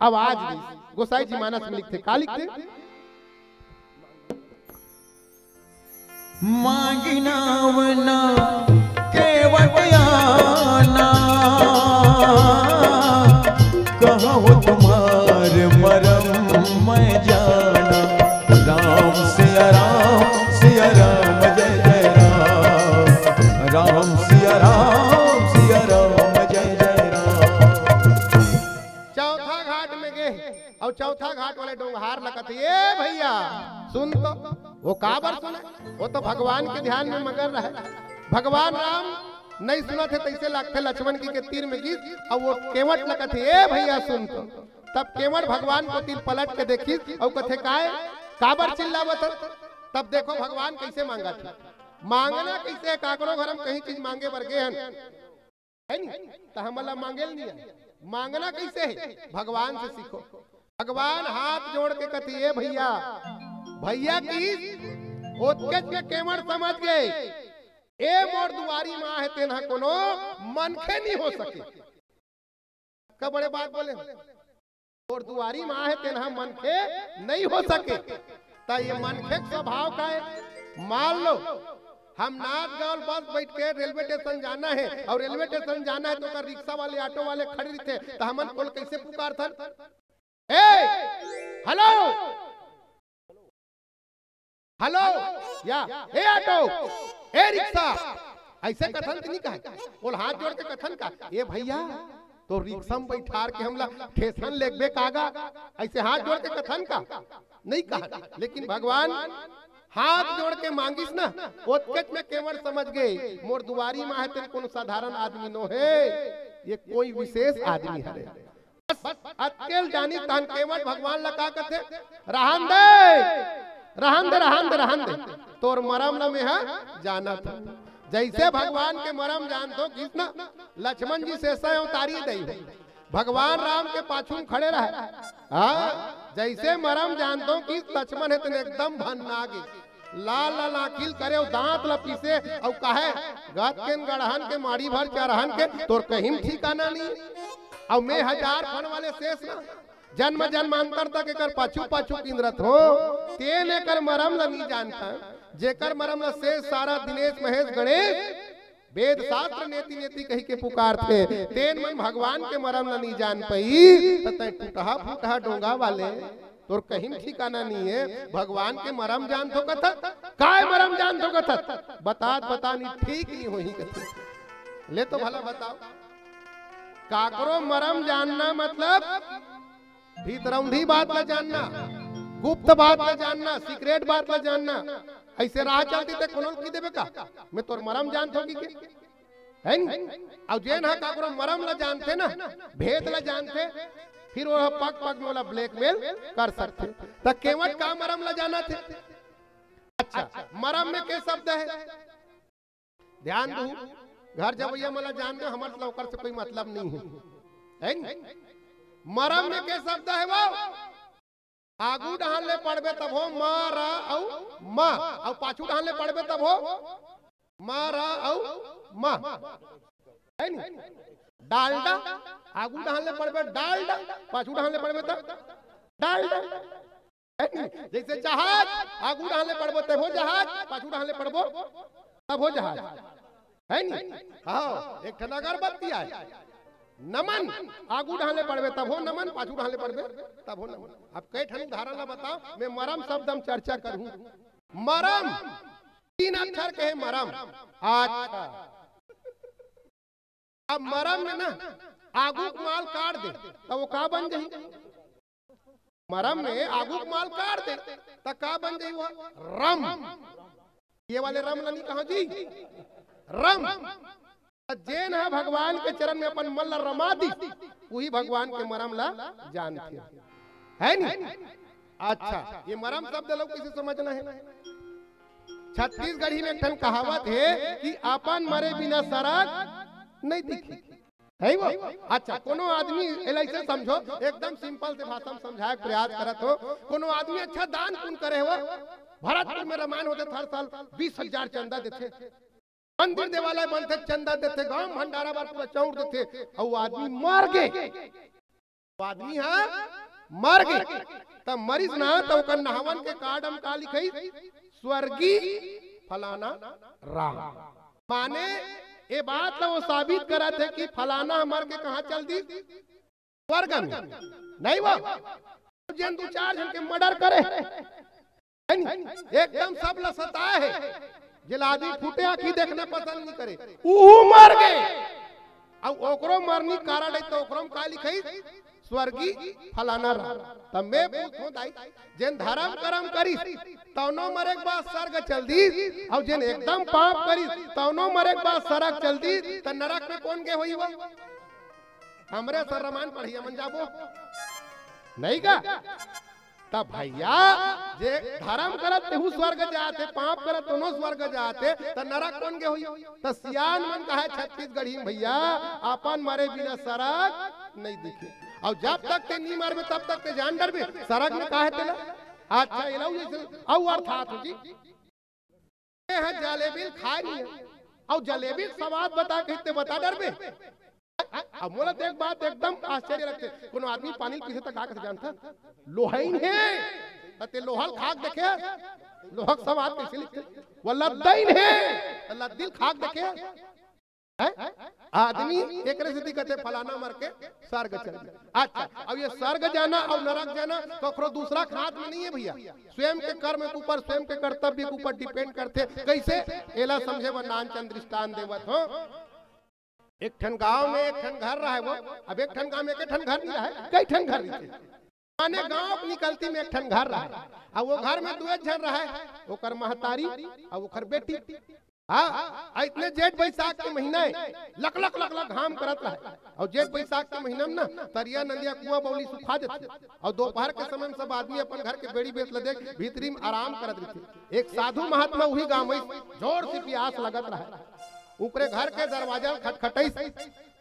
आवाज दिस। गोसाई जी मानस में लिखथे, का लिखथे? मांगिना वना केवट आना, कहो तुम्हार मरम मैं जाना। राम सिया राम, सिया राम जय जय राम, राम सिया राम, सिया राम जय जय राम। चौथा घाट में गे अउ चौथा घाट वाले डोंगहार ला कथे, "ए भइया, सुन तो।" वो काबर सुने? वो तो भगवान के ध्यान में मगन रहे। भगवान राम नहीं सुनत हे, तइसे लागथे लक्ष्मण जी के तीर में गिस, अउ वो केवट ला कथे, "ए भइया, सुन तो।" तब केवट भगवान कोति पलट के देखिस अउ कथे, "काय? काबर चिल्लावत हस?" तब देखो भगवान कइसे मांगत हे। मांगना कइसे हे? काकरो घर म कहीं चीज मांगे बर गे हन, हे नी? त हमन ला मांगे ल नइ आय। मांगना कइसे हे? भगवान से सीखो। भगवान हाथ जोड़ के कथे, "ए भइया, भइया की ओतकेच में केवट समझ गे, ए मोर दुआरी म आहे तेन ह कोनो मनखे नइ हो सके।" का बड़े बात बोले? मोर दुआरी म आहे तेन ह मनखे नइ हो सके। त ये मनखे के स्वभाव का हे? मान लो, हम नांदगांव बस बइठ के रेलवे स्टेशन जाना हे अउ रेलवे स्टेशन जाना हे त ओकर रिक्शा वाले, ऑटो वाले खड़े रहिथे, त हमन ओला कइसे पुकारथन? "ए, हेलो, हेलो, या, ए ऑटो, ए रिक्शा," अइसे कथन कि नइ कहे? ओला हाथ जोड़ के कथन का, "ए भइया, तोर रिक्शा म बइठार के हमला स्टेशन लेगबे का गा?" अइसे हाथ जोड़ के कथन का? नइ कहा। लेकिन भगवान हाथ जोड़ के मांगिस ना, ओतकेच में केवट समझ गे, मोर दुआरी म आहे तेन कोनो साधारण आदमी नो हे, ये कोई विशेष आदमी हरे। बस अतके ल जानिस तहन केवट भगवान ला का कथे, "रहन दे, रहन दे, रहन दे, रहन दे, तोर मरम ल मेंह जानत हंव।" जइसे भगवान के मरम जानथों किस ना, लक्ष्मण जी सेसा अवतारी दई हो। भगवान राम के पाछू म खड़े रहय। हाँ, जइसे मरम जानथों किस लक्ष्मण हे तेन एकदम भन्ना गे। लाल लाल आँखी ल करे अउ दांत ल पीसे अउ कहे, "गत केन गड़हन के माड़ी भर चरहन के तोर कहीं ठिकाना नइ।" अउ में हजार फन वाले सेस ना, जन्म जन्मांतर तक एकर पाछू पाछू किंदरत हों, तेन एकर मरम ल नइ जानथंव। जेकर मरम ल शेष सारथ दिनेश महेश गणेश, वेद शास्त्र नेति नेति कहि के पुकारथे, तेन मन भगवान के मरम ल नी जान पई, त तैं टूटहा फूटहा डोंगा वाले, तोर कहीं ठिकाना नहीं है। भगवान के मरम जानथो कथस, काय मरम जानथो कथस, बतात बता नी ठीक नहीं होही कथे। ले तो भला बताओ, काकरो मरम जानना मतलब भीतरौंधी बात ला जानना, गुप्त बात ला जानना, सीक्रेट बात ला जानना। ऐसे राह चलती ते कोनो ल कहि देबे का, मैं तोर मरम जानथों कि के? है नी? अउ जेन ह काकरो मरम ला जानथे ना, भेद ला जानथे, फिर वो पग पग में ओला ब्लैकमेल कर सकथे। त केवट का मरम ला जानथे? अच्छा, मरम में के शब्द है? ध्यान दू, घर जवैया मन ला जान दे, हमर ला ओकर से कोई मतलब नहीं है, है नी? मरम में के शब्द है वो? आगू डहान ले पढ़बे तभो म, र अउ म, अउ पाछू डहान ले पढ़बे तभो म, र अउ म, है नी? डालडा, आगू डहान ले पढ़बे डालडा, पाछू डहान ले पढ़बे त डालडा, है नी? जैसे जहाज, आगू डहान ले पढ़बो तभो जहाज, पाछू डहान ले पढ़बो तभो जहाज, है नी? हाँ, एक ठन अगरबत्ती आय, नमन, आगू डहान ले पढ़बे तभो नमन, पाछू डहान ले पढ़बे तभो नमन। अब कई ठन उदाहरण ला बताओ, मैं मरम शब्द म चर्चा करहूँ। मरम, तीन अक्षर के हे मरम। अच्छा, अब मरम में ना आगू के माल काट दे, त वो का बन जाही? मरम में आगू के माल काट दे, त का बन जाही वो? रम। ये वाले रम ला नी कहा जी, रम। त जेन ह भगवान के चरण में अपन मन ला रमा दी, वही भगवान के मरम ला जानथे, है नी? अच्छा, ये मरम शब्द ला कइसे समझना है? छत्तीसगढ़ी में एक ठन कहावत है कि अपन मरे बिना सरग नहीं दिखी, है वो? अच्छा, कोनो आदमी एला ऐसे समझो, एकदम सिंपल से भाषा में समझाए के प्रयास करत हो। कोनो आदमी अच्छा दान पुण्य करे हो, भरतपुर में रामायण होथे, हर साल बीस हजार चंदा देथे, मंदिर देवालय बनथे, चंदा देथे, गांव भंडारा बर पूरा चाउर देथे, अउ आदमी मर गे, वो आदमी ह मर गे, त मरिस ना, त ओकर नहावन के कार्ड म का लिखाइस? स्वर्गीय फलाना राम। माने, ए बात ला वो साबित करत हे कि फलाना ह मर के कहाँ चल दिस? स्वर्ग में। नहीं वो? जेन दू चार झन के मर्डर करे, है नी? एकदम सब ला सताए हे। जेला आदमी फूटे आँखी देखना पसंद नहीं करे, उहू मर गे। अउ ओकरो मरनी कारड हे, त ओकरो म का लिखाइस? स्वर्गीय फलाना राम। त मैं पूछथों दाई, जेन धरम करम करिस, तौनो मरे के बाद स्वर्ग चल दिस, अउ जेन एकदम पाप करिस, तौनो मरे के बाद सरग चल दिस, त नरक में कोन गे होही वो? हमरे सर रामायण पढ़इया मन जाबो? नहीं गा? त भइया, जे धरम करत तेहू स्वर्ग जाथे, पाप करत तोनो स्वर्ग जाथे, त नरक कोन गे होही? त सियान मन कहे छत्तीसगढ़ी में भइया, अपन मरे बिना सरग नहीं दिखे। अउ जब तक ते नी मरबे, तब तक ते जान डरबे, सरग में का हे तेला? अच्छा, एला अउ जैसे अउ अर्थात हो जी। ए ह जलेबी ल खाए नहीं हे, अउ जलेबी के स्वाद बता कहिथे, बता डरबे। अब मोला तो एक बात एकदम आश्चर्य लगथे, कोनो आदमी पानी ल पीथे त का कथे जानथस? लोहइन हे। त ते लोहा ल खा के देखे, लोहा के स्वाद कइसे लगथे? वो लद्दइन हे, त लद्दी ल खा के देखे। हैं? आदमी एकरे सेती कथे फलाना मर के स्वर्ग चल दिस। अच्छा, अब ये स्वर्ग जाना अउ नरक जाना ककरो दूसरा के हाथ में नहीं है भइया, स्वयं के कर्म के ऊपर, स्वयं के कर्तव्य के ऊपर डिपेंड करथे। कइसे? एला समझे बर नानचन दृष्टांत देवत हों। एक ठन गांव में एक ठन घर रहय वो, अब एक ठन गांव में एक ठन घर नहीं रहय, कई ठन घर रहिथे। माने गांव के निकलती में एक ठन घर रहय, अउ वो घर में दुए झन रहय, ओकर महतारी अउ ओकर बेटी। हाँ, अउ इतने जेठ बैसाख के महीना हे, लक लक लक लक घाम करत रहय। अउ जेठ बैसाख के महीना में ना तरिया, नदिया, कुआं, बौली सुखा जथे। अउ दोपहर के समय में सब आदमी अपन घर के बेड़ी बेत ल देख भीतरी में आराम करत रहिथे। एक साधु महात्मा उही गांव में जोर से पियास लगत रहय, ओकरे घर के दरवाजा ल खटखटइस,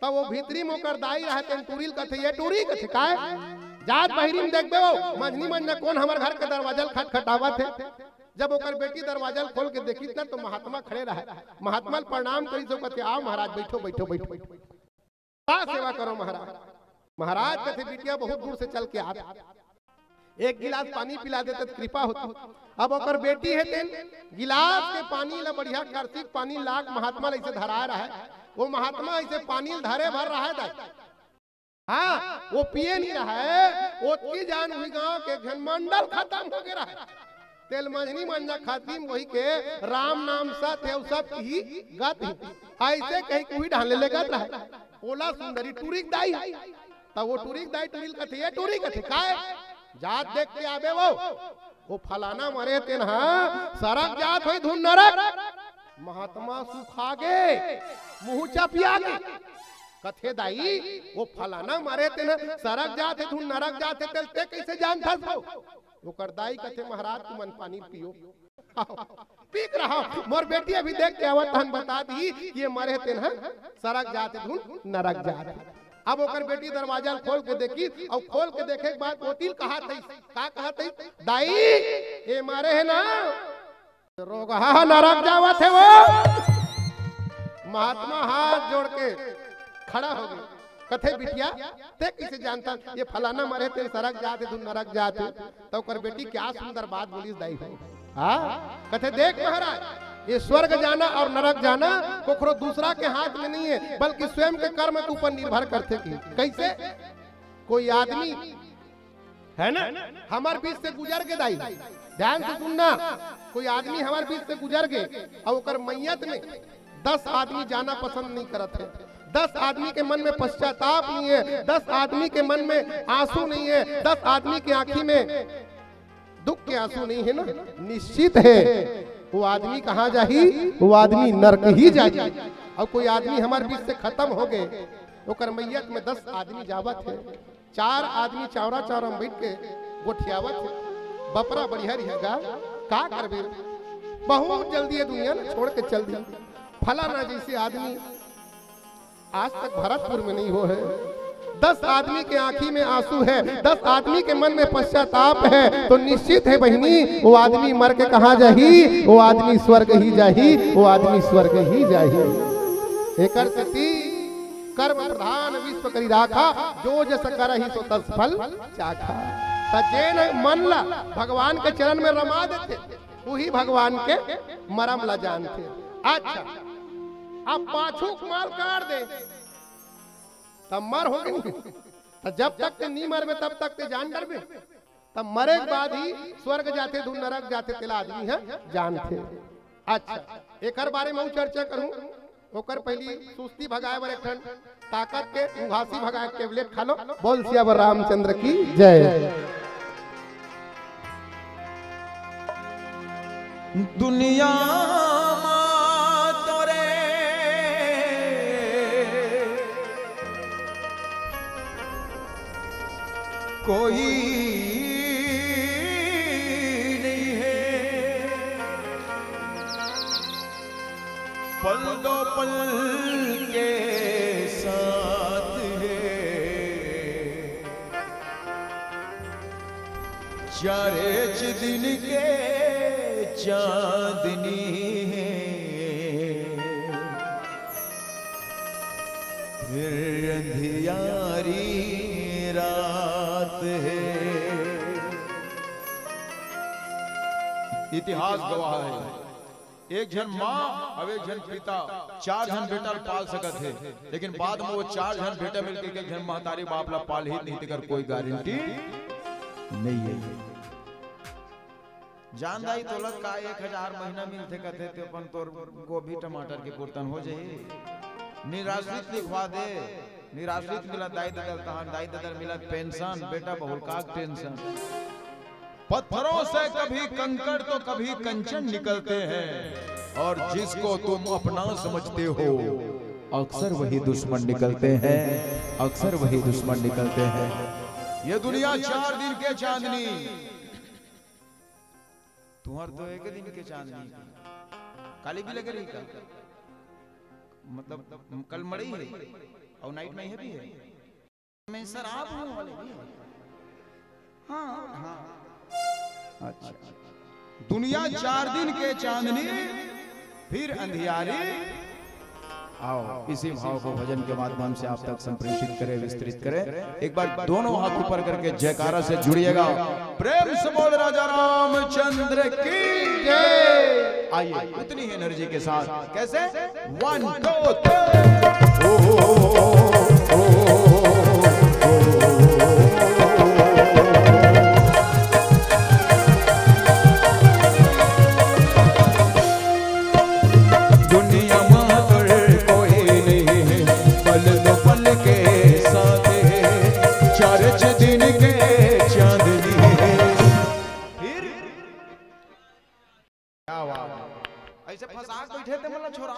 त वो भीतरी में ओकर दाई रहय, तेन टूरी ल कथे, "ये टूरी," कथे, "काय?" "जात बहिरी में देखबे वो, मंझनी मंझना कोन हमर घर के दरवाजा ल खटखटावत हे।" जब ओकर बेटी दरवाजा ल खोल के देखिस ना, त महात्मा खड़े रहय। महात्मा ल प्रणाम करिस, वो कथे, "आओ महाराज, बइठो, बइठो, बइठो।" "का सेवा करों महाराज?" महाराज कथे, "बिटिया बहुत दूर से चल के आत हे, एक गिलास पानी पिला देते त कृपा होती। अब ओकर बेटी हे तेन गिलास के पानी ला बढ़िया करसी, पानी लाग महात्मा ला अइसे धराए रहय। वो महात्मा अइसे पानी ल धरे भर रहय दाई। हाँ, वो पिए नहीं रहय, ओतकी जान उही गांव के एक झन मंडल खतम हो गे रहय। तेल मंझनी मंजा खातिम वही के राम नाम सत हे, अउ सब ही गत ही। अइसे कहिके उही ढाले ले गत रहय। ओला सुंदरी टूरी के दाई। त वो टूरी के दाई टूरी ल कथे, "ये टूरी," कथे, "काय?" "जात देख के आबे वो, वो फलाना मरे तेन ह सरग जात होही धुन नरक।" महात्मा सुखा गे, मुंह चपिया गे। कथे, "दाई, वो फलाना मरे तेन ह सरग जात हे धुन नरक जात हे, तेल ते कइसे जानथस वो?" ओकर दाई कथे, "महाराज, तुमन पानी पियो।" पीक रहा, मोर बेटी अभी देख के आवत हन, बता दी कि ये मरे तेन ह सरग जात हे धुन नरक जात हे। अब ओकर बेटी दरवाजा ल खोल के देखी, अउ खोल के देखे के बाद ओती ल कहा थई, का कहा थई, "दाई, ये मरे हे ना, रोगहा नरक जावत हे वो।" महात्मा हाथ जोड़ के खड़ा हो गे। कथे, "बिटिया, ते कइसे जानथस ये फलाना मरे तेन सरग जात हे धुन नरक जात हे?" त ओकर बेटी क्या सुंदर बात बोलिस दाई हो। हाँ, कथे, "देख महाराज, ये स्वर्ग जाना अउ नरक जाना कोखरो दूसरा के हाथ में नहीं हे, बल्कि स्वयं के कर्म के ऊपर निर्भर करथे।" कि कइसे? कोई आदमी हे ना, हमर बीच से गुजर गे दाई, ध्यान से सुनना, कोई आदमी हमर बीच से गुजर गे अउ ओकर मइयत में दस आदमी जाना पसंद नहीं करत हे, दस आदमी के मन में पश्चाताप नहीं हे, दस आदमी के मन में आंसू नहीं हे, दस आदमी के आंखी में दुख के आंसू नहीं हे ना, निश्चित हे वो आदमी कहाँ जाही? वो आदमी नरक ही जाही। अउ कोई आदमी हमर बीच से खतम हो गे, ओकर मइयत में दस आदमी जावत हे, चार आदमी चावरा चावरा में बइठ के गोठियावत हे। बपरा बढ़िया रही गा, का करबे? बहुत जल्दी ये दुनिया ल छोड़ के चल दी। फलाना जइसे आदमी आज तक भरतपुर में नहीं हो हे। दस आदमी के आंखी में आंसू हे, दस आदमी के मन में पश्चाताप हे, तो निश्चित हे बहिनी, वो आदमी मर के कहाँ जाही? वो आदमी स्वर्ग ही जाही, वो आदमी स्वर्ग ही जाही। एकर सेती कर्म प्रधान विश्व करी राखा, जो जस करही सो तस फल चाखा। त जेन मन ला भगवान के चरण में रमा देथे, उही भगवान के मरम ला जानथे। अच्छा, अब पाछू के माल काट दे, त मर हो गे। त जब तक ते नी मरबे, तब तक ते जान डरबे। तब मरे के बाद ही स्वर्ग जाथे, धुन नरक जाथे, तेला आदमी ह जानथे। अच्छा, एकर बारे में अउ चर्चा करूं, ओकर पहिली सुस्ती भगाए बर एक ठन ताकत के उघासी भगाए के tablet खा लो। बोल सियावर रामचंद्र की जय। दुनिया मा तोरे कोई नहीं हे, पल दो पल के साथ हे, चार एक दिन के चांदनी हे, फिर अंधियारी रात हे। इतिहास गवाह हे, एक झन माँ अउ एक झन पिता, चार झन बेटा ल पाल सकत हे, लेकिन बाद में वो चार झन बेटा मिलके एक झन महतारी बाप ला पालही नहीं, तेकर कोई गारंटी नहीं हे। जान दाई, तोला का एक हजार महीना मिलथे कथे, ते अपन तोर गोभी टमाटर के कुरतन हो जाही। निराश्रित लिखवा दे, निराश्रित मिलत दाई ददा ल तहान, दाई ददा ल मिलत पेंशन, बेटा बहुल का टेंशन। पत्थरों से कभी कंकड़ तो कभी कंचन निकलते हैं, और जिसको तुम अपना समझते हो, अक्सर वही दुश्मन निकलते हैं, अक्सर वही दुश्मन निकलते हैं। ये दुनिया चार दिन के चांदनी, तुंहर तो एक दिन के चांदनी। काली भी लगे रही का? मतलब, कल मड़ई हे अउ night में हे भी हे। मैं शराब हूँ वाले भी हे। हाँ, हाँ। अच्छा। दुनिया चार दिन के चांदनी, फिर अंधियारी। आओ, इसी भाव को भजन के माध्यम से आप तक संप्रेषित करें, विस्तृत करें। एक बार दोनों हाथ ऊपर करके जयकारा से जुड़िएगा। प्रेम से बोल राजा रामचंद्र की जय। आइए, उतनी ही एनर्जी के साथ। कैसे? One, two, three। दुनिया मा तोर कोई नहीं है, पल दो पल के साथ है, चार छह दिन के चांदनी है। फिर क्या बात है? ऐसे फंसा के बैठे थे, मतलब, छोरा,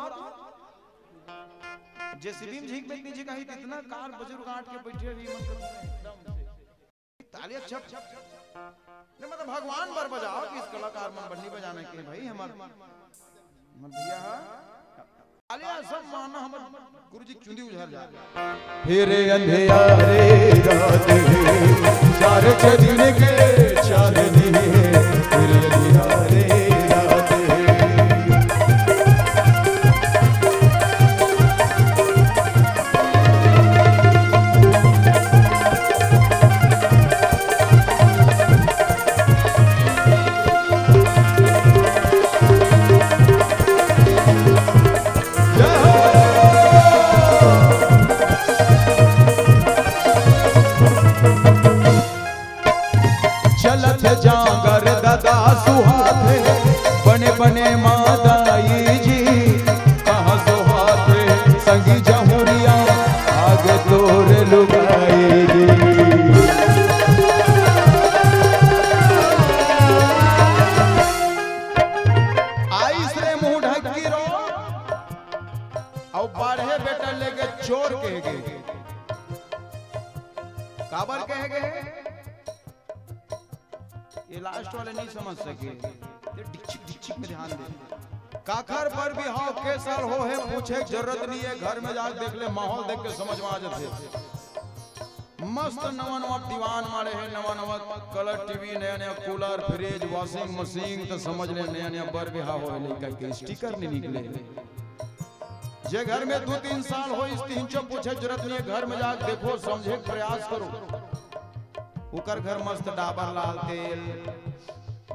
जेसीबी में झींक बैठनी जी कहीं, इतना कार बुजुर्ग आट के बैठे रही, मतलब, एकदम से। ताली अच्छा। नहीं, मतलब, भगवान बर बजाओ कि इस कलाकार मन बर नहीं बजाना के भाई, हमर, हमर भैया है। ताली सब माना, हमर गुरु जी चुंदी उझर जा। फिर अंधियारे रात है, चार छह दिन के चांदनी है, फिर अंधियारे रात है। चलत जांगर ददा सुहाथे, बने बने मादाई जी, कहाँ सुहाथे संगी जहुरिया, आगे तोर लुगाई जी। आइस रे मुंह ढकी रो, अउ बाढ़े बेटा लेके चोर कह गे। काबर कह गे? ये लास्ट वाले नहीं समझ सके। ये डिचिक डिचिक में ध्यान दे। काखर बर बिहाव के साल हो हे, पूछे के जरूरत नहीं है, घर में जाके देख ले, माहौल देख के समझ में आ जाथे। मस्त नवा नवा दीवान मारे हे, नवा नवा कलर टीवी, नया नया कूलर, फ्रिज, वॉशिंग मशीन, तो समझ ले नया नया बर बिहाव हो हे, लइका के स्टिकर नहीं निकले। जे घर में दू तीन साल हो, इस तीन चो पूछे जरूरत नहीं है, घर में जाके देखो, समझे के प्रयास करो। ओकर घर मस्त डाबर लाल तेल,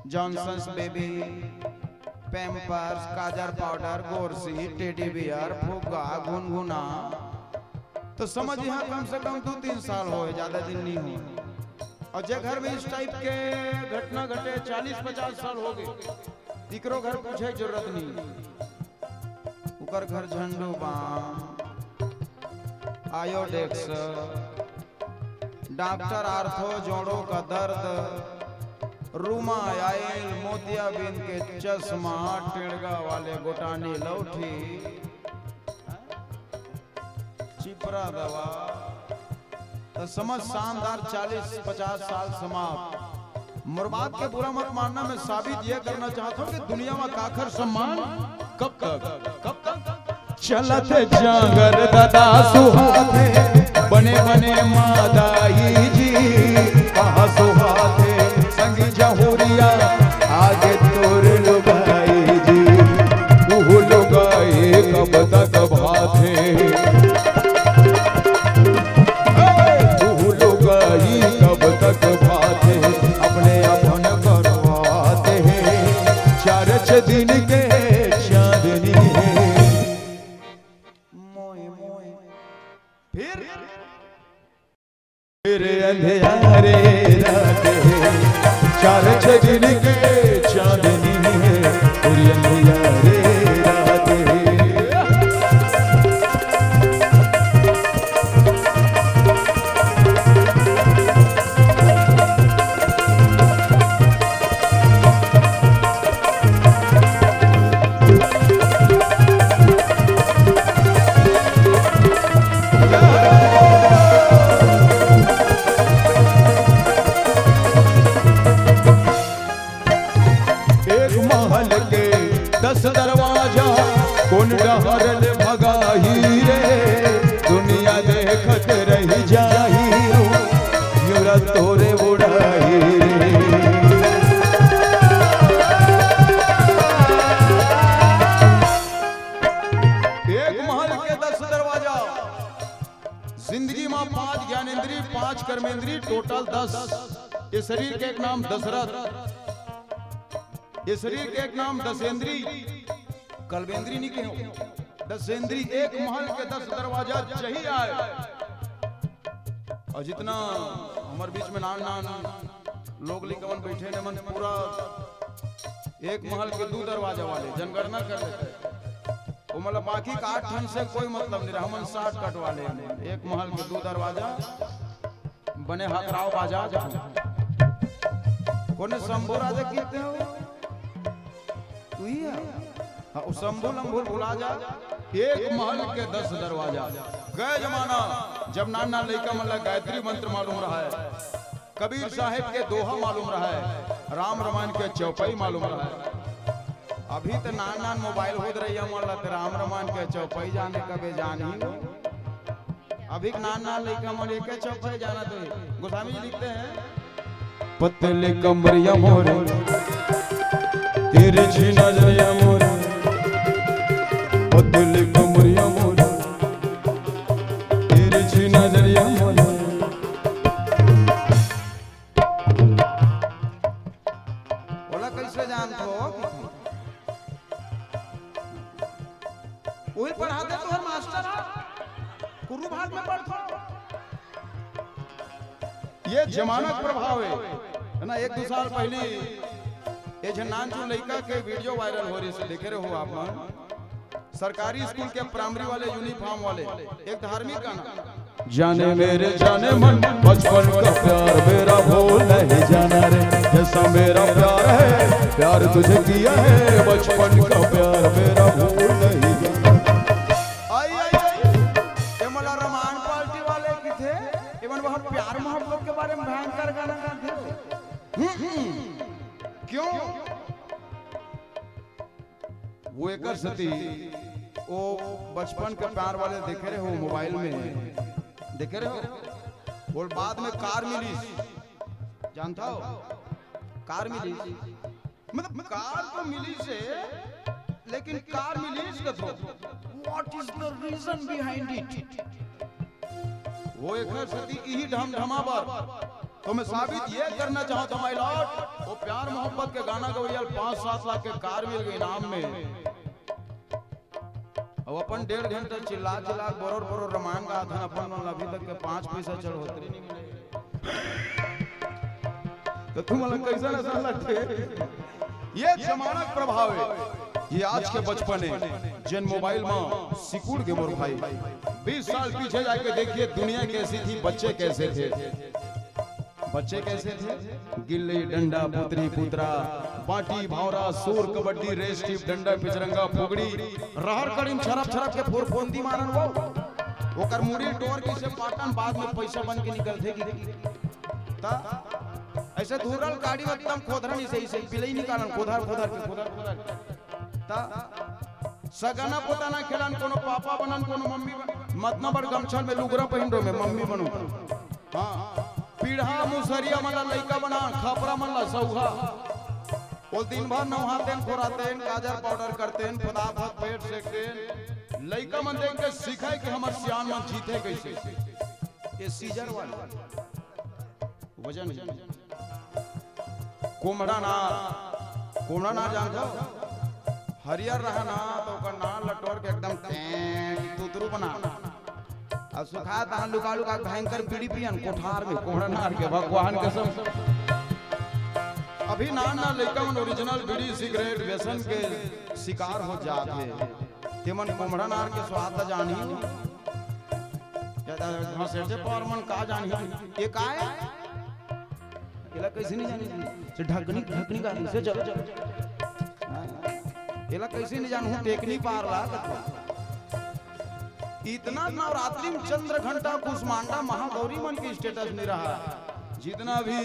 जॉनसन्स बेबी, पैम्पर्स, काजर पाउडर, गोरसी, टेडी बियर, फुग्गा, गुनगुना, तो समझ यहाँ कम से कम दू तीन साल होए, ज्यादा दिन नहीं होए। और जे घर में इस टाइप के घटना घटे, चालीस पचास साल हो गए, इकरो घर पूछे के जरूरत नहीं। ओकर घर झंडू बाम, आयोडेक्स, डॉक्टर आर्थो जोड़ों का दर्द, रूमा आयल, मोतियाबिंद के चश्मा, टेड़गा वाले गोटानी लौठी, चिपरा दवा, तो समझ शानदार चालीस पचास साल समाप्त। मोर बात के बुरा मत मानना, मैं साबित यह करना चाहता हूँ कि दुनिया में काखर सम्मान कब तक, कब तक? चलत जांगर ददा सुहाथे, बने बने मादाई जी, कहाँ सुहाथे संगी जहुरिया, आगे तोर लुगाई जी। उहु लुगाई कब तक भाथे? उहु लुगाई कब तक भाथे? अपने अपन करवाथे, चार छह दिन के चांदनी है। मोए मोए। फिर? फिर अंधियारे रात है, चार छह दिन के चांदनी है, फिर अंधियारे रात है। एक महल के दस दरवाजा, कोन डहर ले भगाही रे, दुनिया देखत रहि जाही, यूरा तोरे बुढ़ाही रे। एक महल के कर्मेंद्री, टोटल दस। ये शरीर के एक नाम दशरथ, ये शरीर के एक नाम दसेंद्री, कल्पेंद्री नहीं कहो, दसेंद्री, एक महल के दस दरवाजा चही आय। अउ जितना हमर बीच में नान नान लोग लइका मन बइठे हे, एमन पूरा एक महल के दू दरवाजा वाले, जनगणना कर लेते। ओमन ला बाकी के आठ ठन से कोई मतलब नहीं रहा, हमन शॉर्टकट वाले हन। एक महल के दू दरवाजा, बने हकराव बाजा। कोने शंभू राजा कहते हो? तू ही है। हाँ, वो शंभू लंभू भुला जा। एक महल के दस दरवाजा। गए जमाना, जब नान नान लइका मन ला गायत्री मंत्र मालूम रहा है, कबीर साहेब के दोहा मालूम रहा है, राम रामायण के चौपाई मालूम रहा है। अभी तो नान नान मोबाइल होत रही, हमन ला तो राम रामायण के चौपाई जाने कबे जान ही। अभी के नान नान लइका मन एके चौपाई जानत हे। गोस्वामी जी लिखते हैं, पतली कमरिया मोरे, तिरछी नजरिया मोरे, पतली कमरिया मोरे, तिरछी नजरिया मोरे। ओला कैसे जानत हो? वही पढ़ाते तुहर मास्टर हा, कुरु भाग में पढ़थो। ये जमाना के प्रभाव है, है ना? एक दो साल पहली ये झन नानचुन लइका के वीडियो वायरल हो रही, देखे रहो आप मन। सरकारी स्कूल के प्राइमरी वाले यूनिफॉर्म वाले, एक धार्मिक गाना, जाने मेरे जाने मन, बचपन का प्यार मेरा भूल नहीं जाना रे, जैसा मेरा प्यार है, प्यार तुझे किया है, बचपन का प्यार मेरा भूल नहीं जाना। आई, आई, आई। ये मला रमान पार्टी वाले की थे, ये मन वहाँ प्यार मोहब्बत के बारे में भयंकर गाना गाते थे। हम्म, हम्म। क्यों? वो एकर सेती, वो बचपन के प्यार वाले देखे रहे हो मोबाइल में, देखे रहे हो? वो बाद में कार मिलिस, जानता हो? कार मिलिस, मतलब कार तो मिलिस हे, लेकिन कार मिलिस कथो। What is the reason behind it? वो एकर सेती इही ढमढमा बर। तो मैं साबित ये करना चाहता हूँ, my lord, वो प्यार मोहब्बत के गाना गवैया ल पाँच सात लाख के कार मिल गई इनाम में। अब अपन डेढ़ घंटा चिल्ला चिल्ला बरोर बरोर रमायन गात हन, अपन मन ल अभी तक के पाँच पैसा चढ़ोतरी नहीं मिले। तो तुम मन ल कैसा नशा लगथे? ये जमाना के प्रभाव है, ये आज के बचपन है, जेन मोबाइल में सिकुड़ के मोर भाई। बीस साल पीछे जाके देखिए, दुनिया कैसी थी, बच्चे कैसे थे। बच्चे कैसे थे? गिल्ली डंडा, पुतरी पुतरा, बांटी भौंरा, सूर कबड्डी, रेस टीप, डंडा पिचरंगा, फुगड़ी, रहर कड़ी म छरप छरप के फुरफुंदी मारन वो। ओकर मुड़ी टोर के से पाटन, बाद में पैसा बन के निकलथे कि, कि। ता ऐसे धुरल गाड़ी में एकदम खोधरन, इसे, इसे बिलई निकालन, खोधर खोधर के, खोधर खोधर के। ता सगना पोताना खेलन, कोनो पापा बनन, कोनो मम्मी बन-, मतना बड़ गमछा में लुगरा पहिन रो में मम्मी बनो। हाँ, पीढ़ा मुसरिया मन ला लइका बना, खपरा मन ला सौहा। वो दिन भर नहातेन, खोरातेन, काजर पाउडर करतेन, फदाफद पेट सेकतेन। लइका मन देख के सीखे कि हमर सियान मन जीथे कैसे। ये सीजर वाला वजन। कुम्हड़ा नार, कुम्हड़ा नार जानथो? हरियर रहा ना, तो ओकर नार ल टोर के एकदम टेंट तुतरू बना। अउ सुखा तहाँ लुका लुका भयंकर बीड़ी पियन कोठार में, कुम्हड़ा नार के, भगवान कसम। अभी नान नान लइका मन ओरिजिनल बीड़ी सिगरेट व्यसन के शिकार हो जात हे। तेमन कुम्हड़ा नार के स्वाद ल जानही। या त घसेटे पर मन का जानही? ये का हे? एला कैसे नहीं जानी जी? से ढकनी, ढकनी का से चलो, चलो। हाँ। एला कैसे नहीं जानू? टेकनी पार ला। इतना नवरात्रि में चंद्र घंटा, कुसमांडा, महागौरी मन के स्टेटस नहीं रहा। जितना भी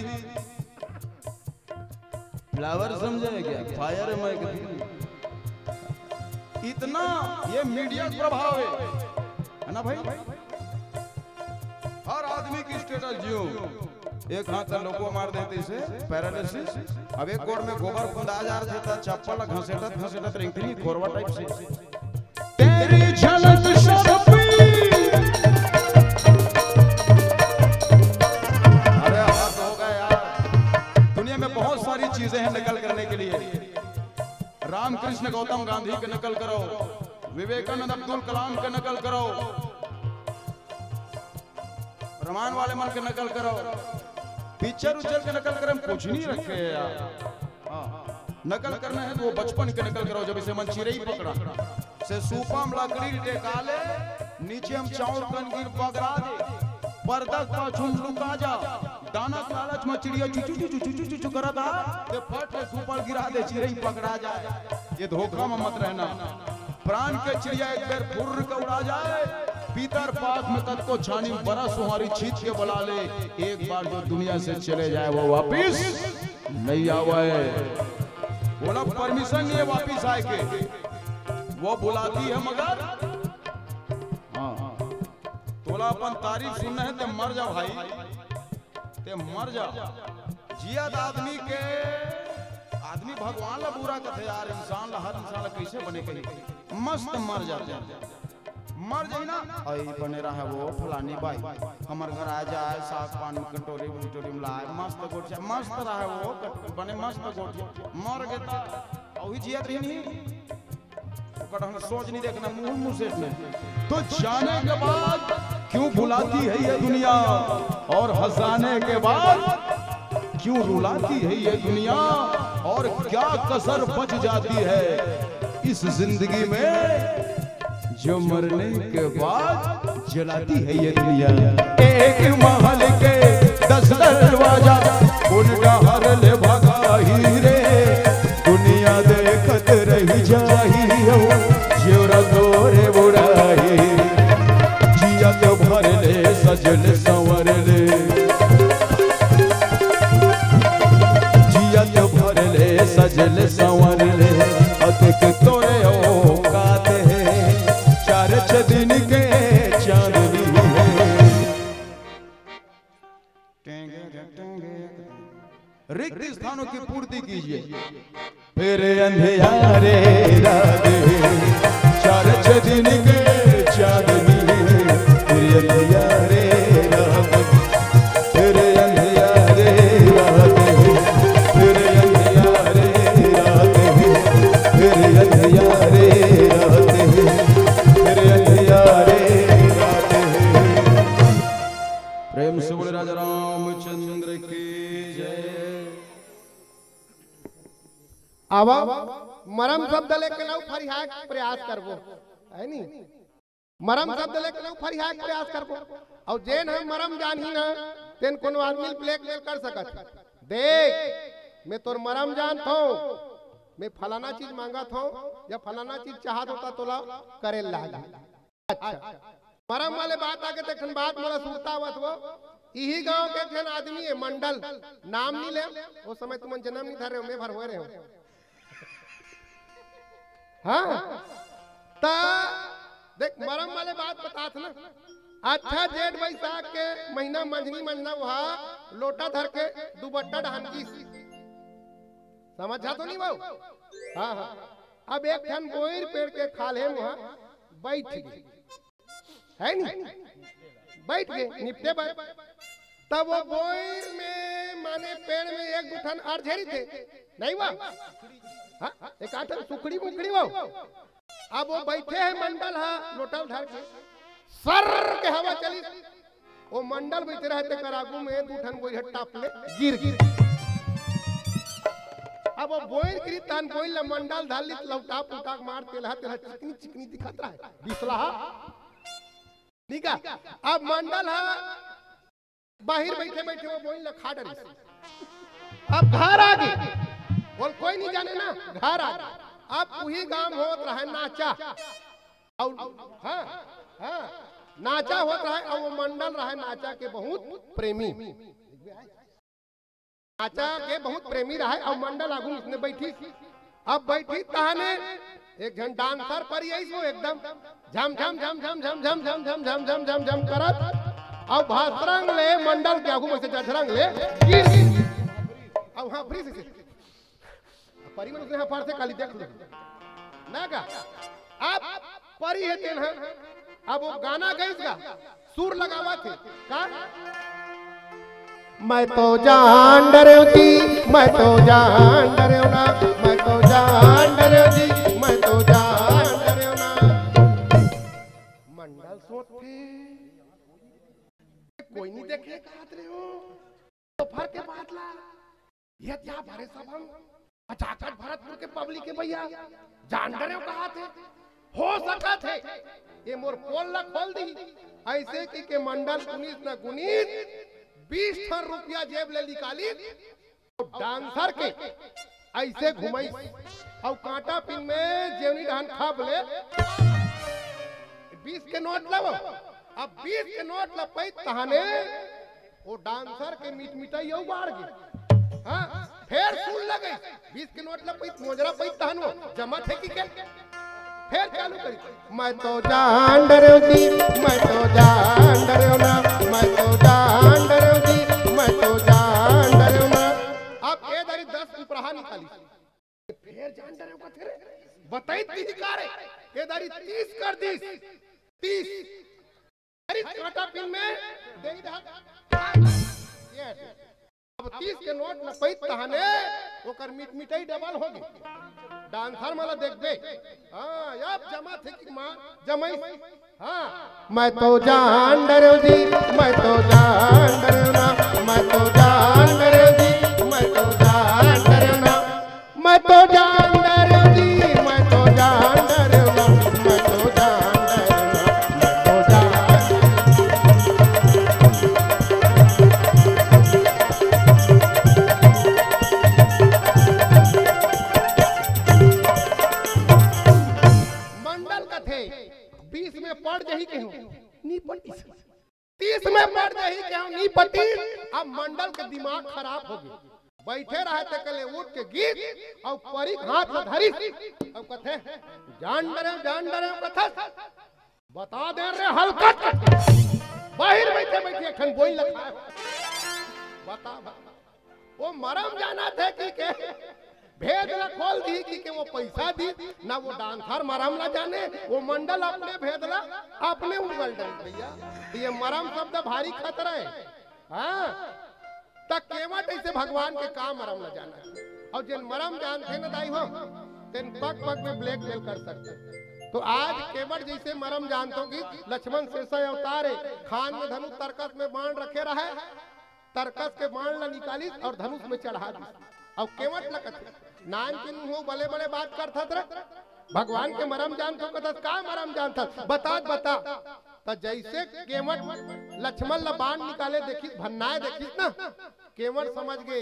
फ्लावर समझे क्या? फायर है माइक। इतना ये मीडिया का प्रभाव है, है ना भाई? हर आदमी की स्टेटस जियो। एक हाथ का लोको मार देते इसे, पैरालिसिस। अब एक गोड़ में गोबर खुंदा जा रहा था, चप्पल घसेटत घसेटत रेंगती नहीं, खोरवा टाइप से। तेरी झलक शर्फी। गांधी के नकल करो, विवेकानंद अब्दुल कलाम के नकल करो, रामायण वाले मन के नकल करो, पिक्चर उच्चर के नकल करे म कुछ नहीं रखे हे यार। हाँ, नकल करना हे त ओ बचपन के नकल करो, जब इसे मन चिरई पकड़ा से सूपा म लकड़ी टेका ले, नीचे म चाउर कन गिर बगरा दे, पर्दा के पाछू म लुका जा, दाना के लालच म चिड़िया चुचू चुचू चुचू चुचू करत हे, ते फट ले सूपा ल गिरा दे, चिरई पकड़ा जाय। ये धोखा म मत रहना। प्राण के चिड़िया एक बेर फुर्र के उड़ा जाय, पितर पाख म कतको छानी बरा सुहारी छीत के बला ले, एक बार जो दुनिया से चले जाय, वो वापिस नइ आवय। ओला परमिशन नइ हे वापिस आय के, वो बुलाती है मगर, हाँ, तोला अपन तारीफ सुनना हे ते मर जा भाई, ते मर जा। जियत आदमी के, आदमी भगवान ला बुरा कथे यार, इंसान ला, हर इंसान ला कइसे बने कही, मस्त मर जाथे। मर जाही ना, अई बने रहे वो फलानी बाई, हमर घर आ जाय, साग पान म कटोरी उटोरी म लाय, मस्त गोठिया, मस्त रहे वो, बने मस्त गोठिया। मर गे त अभी जियत रही नहीं, ओकर ढंग सोच नहीं देखना, मुंह मुंह सेट नहीं। तो जाने के बाद क्यों बुलाती है ये दुनिया, और हंसाने के बाद क्यों रुलाती है ये दुनिया, और क्या कसर बच जाती है इस जिंदगी में, जो मरने के बाद जलाती है ये दुनिया। एक महल के दस दरवाजा, उनका हर ले भगाही रे, दुनिया देखत रही जाही हो, जियोरा तोरे बुराही। जियत भर ले सजल संवर ले, जियत भर ले सजल संवर ले, अतेक तोरे औकात हे, चार छह दिन के चांदनी हे। रिक्त स्थानों की पूर्ति कीजिए। फिर अंधियारे रात है, चार छह दिन के चांदनी है। फिर अंधियारे रात है, फिर अंधियारे रात है, फिर अंधियारे रात है, फिर अंधियारे रात है, फिर अंधियारे रात है। प्रेम से बोले राजा रामचंद्र की जय। आवा, मरम शब्द लेके लऊ फरिहाय के प्रयास करबो, है नी? मरम शब्द लेके लऊ फरिहाय के प्रयास करबो। अउ जेन ह मरम जानही ना, तेन कोनो आदमी ल blackmail कर सकत हे। देख, मैं तोर मरम जानत हौं, मैं फलाना चीज मांगत हौं या फलाना चीज चाहत हौं, त तोला करे ल लागही। अच्छा, मरम वाले बात आके त एक ठन बात मोला सुरता आवत वो। इही गांव के एक झन आदमी हे मंडल, नाम नी ले, ओ समय तुमन जनम नी धरे हो, मैं भर होय रहे हौं। हाँ, त देख, मरम वाले बात बतात ना। अच्छा, जेठ बैसाख के महीना मंझनी मंझना उहा लोटा धर के दुबट्टा डहान गिस। समझा तो नहीं बाबू? हाँ, हाँ। अब एक ठन बोइर पेड़ के खाल्हे मुहा बैठ गे, है नी? बैठ गे निपटे बर। तब वो बोइर में, माने पेड़ में एक दू ठन अरझेरी थे, नहीं वा? हाँ, एक आठ ठन सुखड़ी मुखड़ी वो। अब वो बैठे हे मंडल हा लोटा ल धर के, सर के हवा चलिस। ओ मंडल बइठे रहे, तेकर आगू में दू ठन बोइर ह टाप ले गिर गे। अब ओ बोइर गिरिस तहन बोइर ल मंडल धर लिस, लौटा पुटा के मार, तेलहा तेलहा चिकनी चिकनी दिखत रहे, बिसलहा। ठीक हे, अब मंडल ह बाहिर बइठे बइठे ओ बोइर ल खा डरिस। अब घर आ गे, बोल कोई नहीं जाने ना, घर आ गे। अब उही गांव होत रहे नाचा, अउ हाँ, हाँ, नाचा होत रहे, अउ वो मंडल रहे नाचा के बहुत प्रेमी। नाचा के बहुत प्रेमी रहे, अउ मंडल आगू में इसने बैठी। अब बैठी तहने एक झन dancer परी आइस, वो एकदम झम झम झम झम करत, अउ भसरंग ले मंडल के आगू में से जझरंग ले गिर। अब हाँ, फिर से परी मन उसने हाँ फार से काली देख लो। ना का? अब परी हे तेन ह। अब वो गाना गइस गा, सुर लगावत हे। का? मैं तो जान डरेव जी, मैं तो जान डरेव ना, मैं तो जान डरेव जी, मैं तो कोई नहीं देखे, कहत रहे हो। तो फर के बात ला, ये क्या भरे सब हम अचाकट भरतपुर के पब्लिक के भैया, जान डरे हो, कहत हे, हो सकत हे ये मोर पोल ला खोल दी। ऐसे कि के मंडल गुनीस न गुनीस, बीस ठन रुपया जेब ले निकाली, डांसर के ऐसे घुमाई, अउ कांटा पिन में जेवनी डहान खाब ले, बीस के नोट लावव। अब बीस के नोट ला पइत तहाने वो डांसर के मिटमिटाई अउ बाढ़ गे। हाँ, फेर सुन लगे, बीस के नोट ला पइत, मोजरा पइत तहान वो जमा थे कि के। फेर चालू करी, मैं तो जान डरेव जी, मैं तो जान डरेव ना, मैं तो जान डरेव जी, मैं तो जान डरेव ना। अब ए दारी दस उपराहा निकाली, फेर जान डरेव कथे रे, बताई तीस का रे, ए दारी तीस कर दीस, तीस। अरे कांटा पिन में दे दे। ये अब तीस के नोट न पइत तहाने, ओकर मिटमिटाई डबल हो गे। डांसर मला देखबे, हाँ, अब जमा थे कि माँ जमाई। हाँ, मैं तो जान डरेव जी, मैं तो जान डरेव ना, मैं तो जान डरेव जी, मैं तो जान डरेव ना, मैं तो जान डरेव जी, मैं तो जान डरेव ना, मैं तो जान डरेव ना, मैं तो जान। मंडल कथे, बीस में पड़ जाही केहू, नी पटिस। तीस में पड़ जाही केहू, नी पटिस। अब मंडल के दिमाग खराब हो गे, बैठे रहे ते कले उठ के गीस अउ परी के हाथ ला धरिस अउ कथे, जान डरेव, जान डरेव कथस, बता दे रे हलकट। बाहिर बैठे बैठे एखन बोल लखा। बता, बता। वो मरम जानथे कि के भेद ला खोल दी कि के वो पैसा दी, ना वो डांसर मरम ला जाने, वो मंडल अपने भेद ला अपने उगल डाल भैया। ये मरम शब्द भारी खतरा हे। हाँ, त केवट ऐसे भगवान के का मरम ला जाना। अउ जेन मरम जानथे न दाई हो, तेन पग पग में ब्लैकमेल कर सकथे। तो आज केवट जैसे मरम जानथो कि लक्ष्मण शेषा अवतार हे, खान में धनुष तरकस में बाण रखे रहे, तरकस के बाण ला निकालिस अउ धनुष में चढ़ा दिस। अउ केवट ला कथे, नानचुन हो, बड़े बड़े बात करथस रे, भगवान के मरम जानथो कथस, का मरम जानथस, बता, बता। त जैसे केवट लक्ष्मण ला बाण निकाले देखिस, भन्नाए देखिस ना, केवट समझ गे,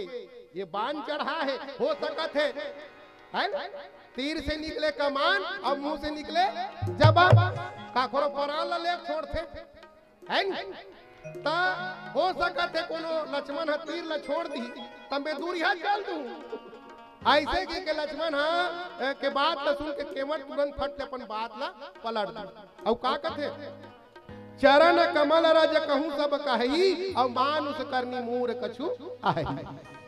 ये बाण चढ़ा हे, हो सकत हे, है ना? तीर से निकले कमान अउ मुंह से निकले जबान, काकरो परान ला ले छोड़थे, है न? त हो सकत हे कोनो लक्ष्मण ह तीर ला छोड़ दी, त मैं दूरिहा चल दूं। ऐसे कि के लक्ष्मण ह, ए, के बात ला सुन के केवट तुरंत फट ले अपन बात ला पलट दी। अउ का कथे? चरण कमल रज कहूं सब कहई, अउ मानुष करनी मूर कछु अहई।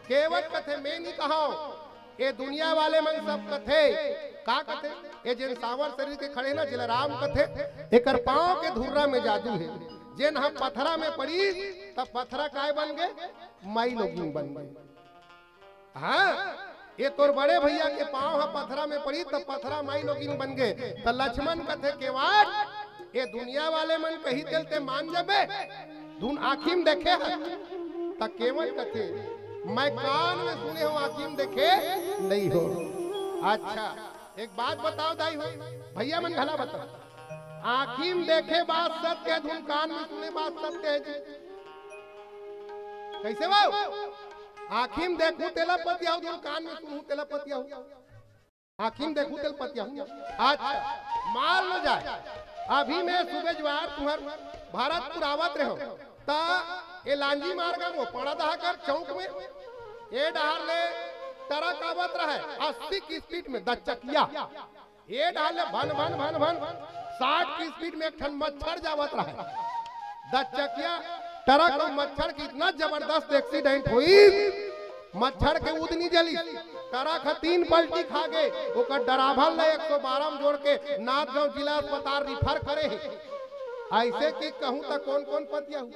केवट कथे, मैं नी कहंव, ए दुनिया वाले मन सब कथे। का कथे? ए जेन सांवर शरीर के खड़े ना, जेला राम कथे, एकर पांव के धुर्रा में जादू हे। जेन ह पथरा में पड़ी, त पथरा काय बन गे? माई लोगिन बन गे। हाँ, ये तोर बड़े भैया के पांव ह पथरा में पड़ी, त पथरा माई लोगिन बन गे। त लक्ष्मण कथे, केवट, ए दुनिया वाले मन कही तेल ते मान जबे, धुन आँखी में देखे ह। त केवट कथे, मैं कान में सुने हंव, आँखी में देखे नहीं हंव। अच्छा, एक बात बताव दाई हो, भैया मन घला बताव, आँखी में देखे बात सत्य हे, धुन कान में सुने बात सत्य हे जी। कैसे बाव? आँखी में देखहूं तेला पतियाहूं, धुन कान में सुनहूं तेला पतियाहूं। आँखी में देखहूं तेला पतियाहूं। अच्छा, मान लो जाए, अभी मैं सुबह जुआर तुंहर भरतपुर आवत रहेंव, त ए लांजी मार्ग म वो पड़ादहा कर चौक में ए डहर ले ट्रक आवत रहे अस्सी की स्पीड में, दस चकिया। ए डहर ले भन भन भन भन साठ की स्पीड में एक ठन मच्छर जावत रहे। दस चकिया ट्रक अउ मच्छर के इतना जबरदस्त एक्सीडेंट होइस, मच्छर के उद नी जलिस, ट्रक ह तीन पलटी खा गे। ओकर डराभर ल एक सौ बारह में जोड़ के नाथगांव जिला अस्पताल रिफर करे हे। ऐसे कि कहूं त कोन कोन पतियाहू,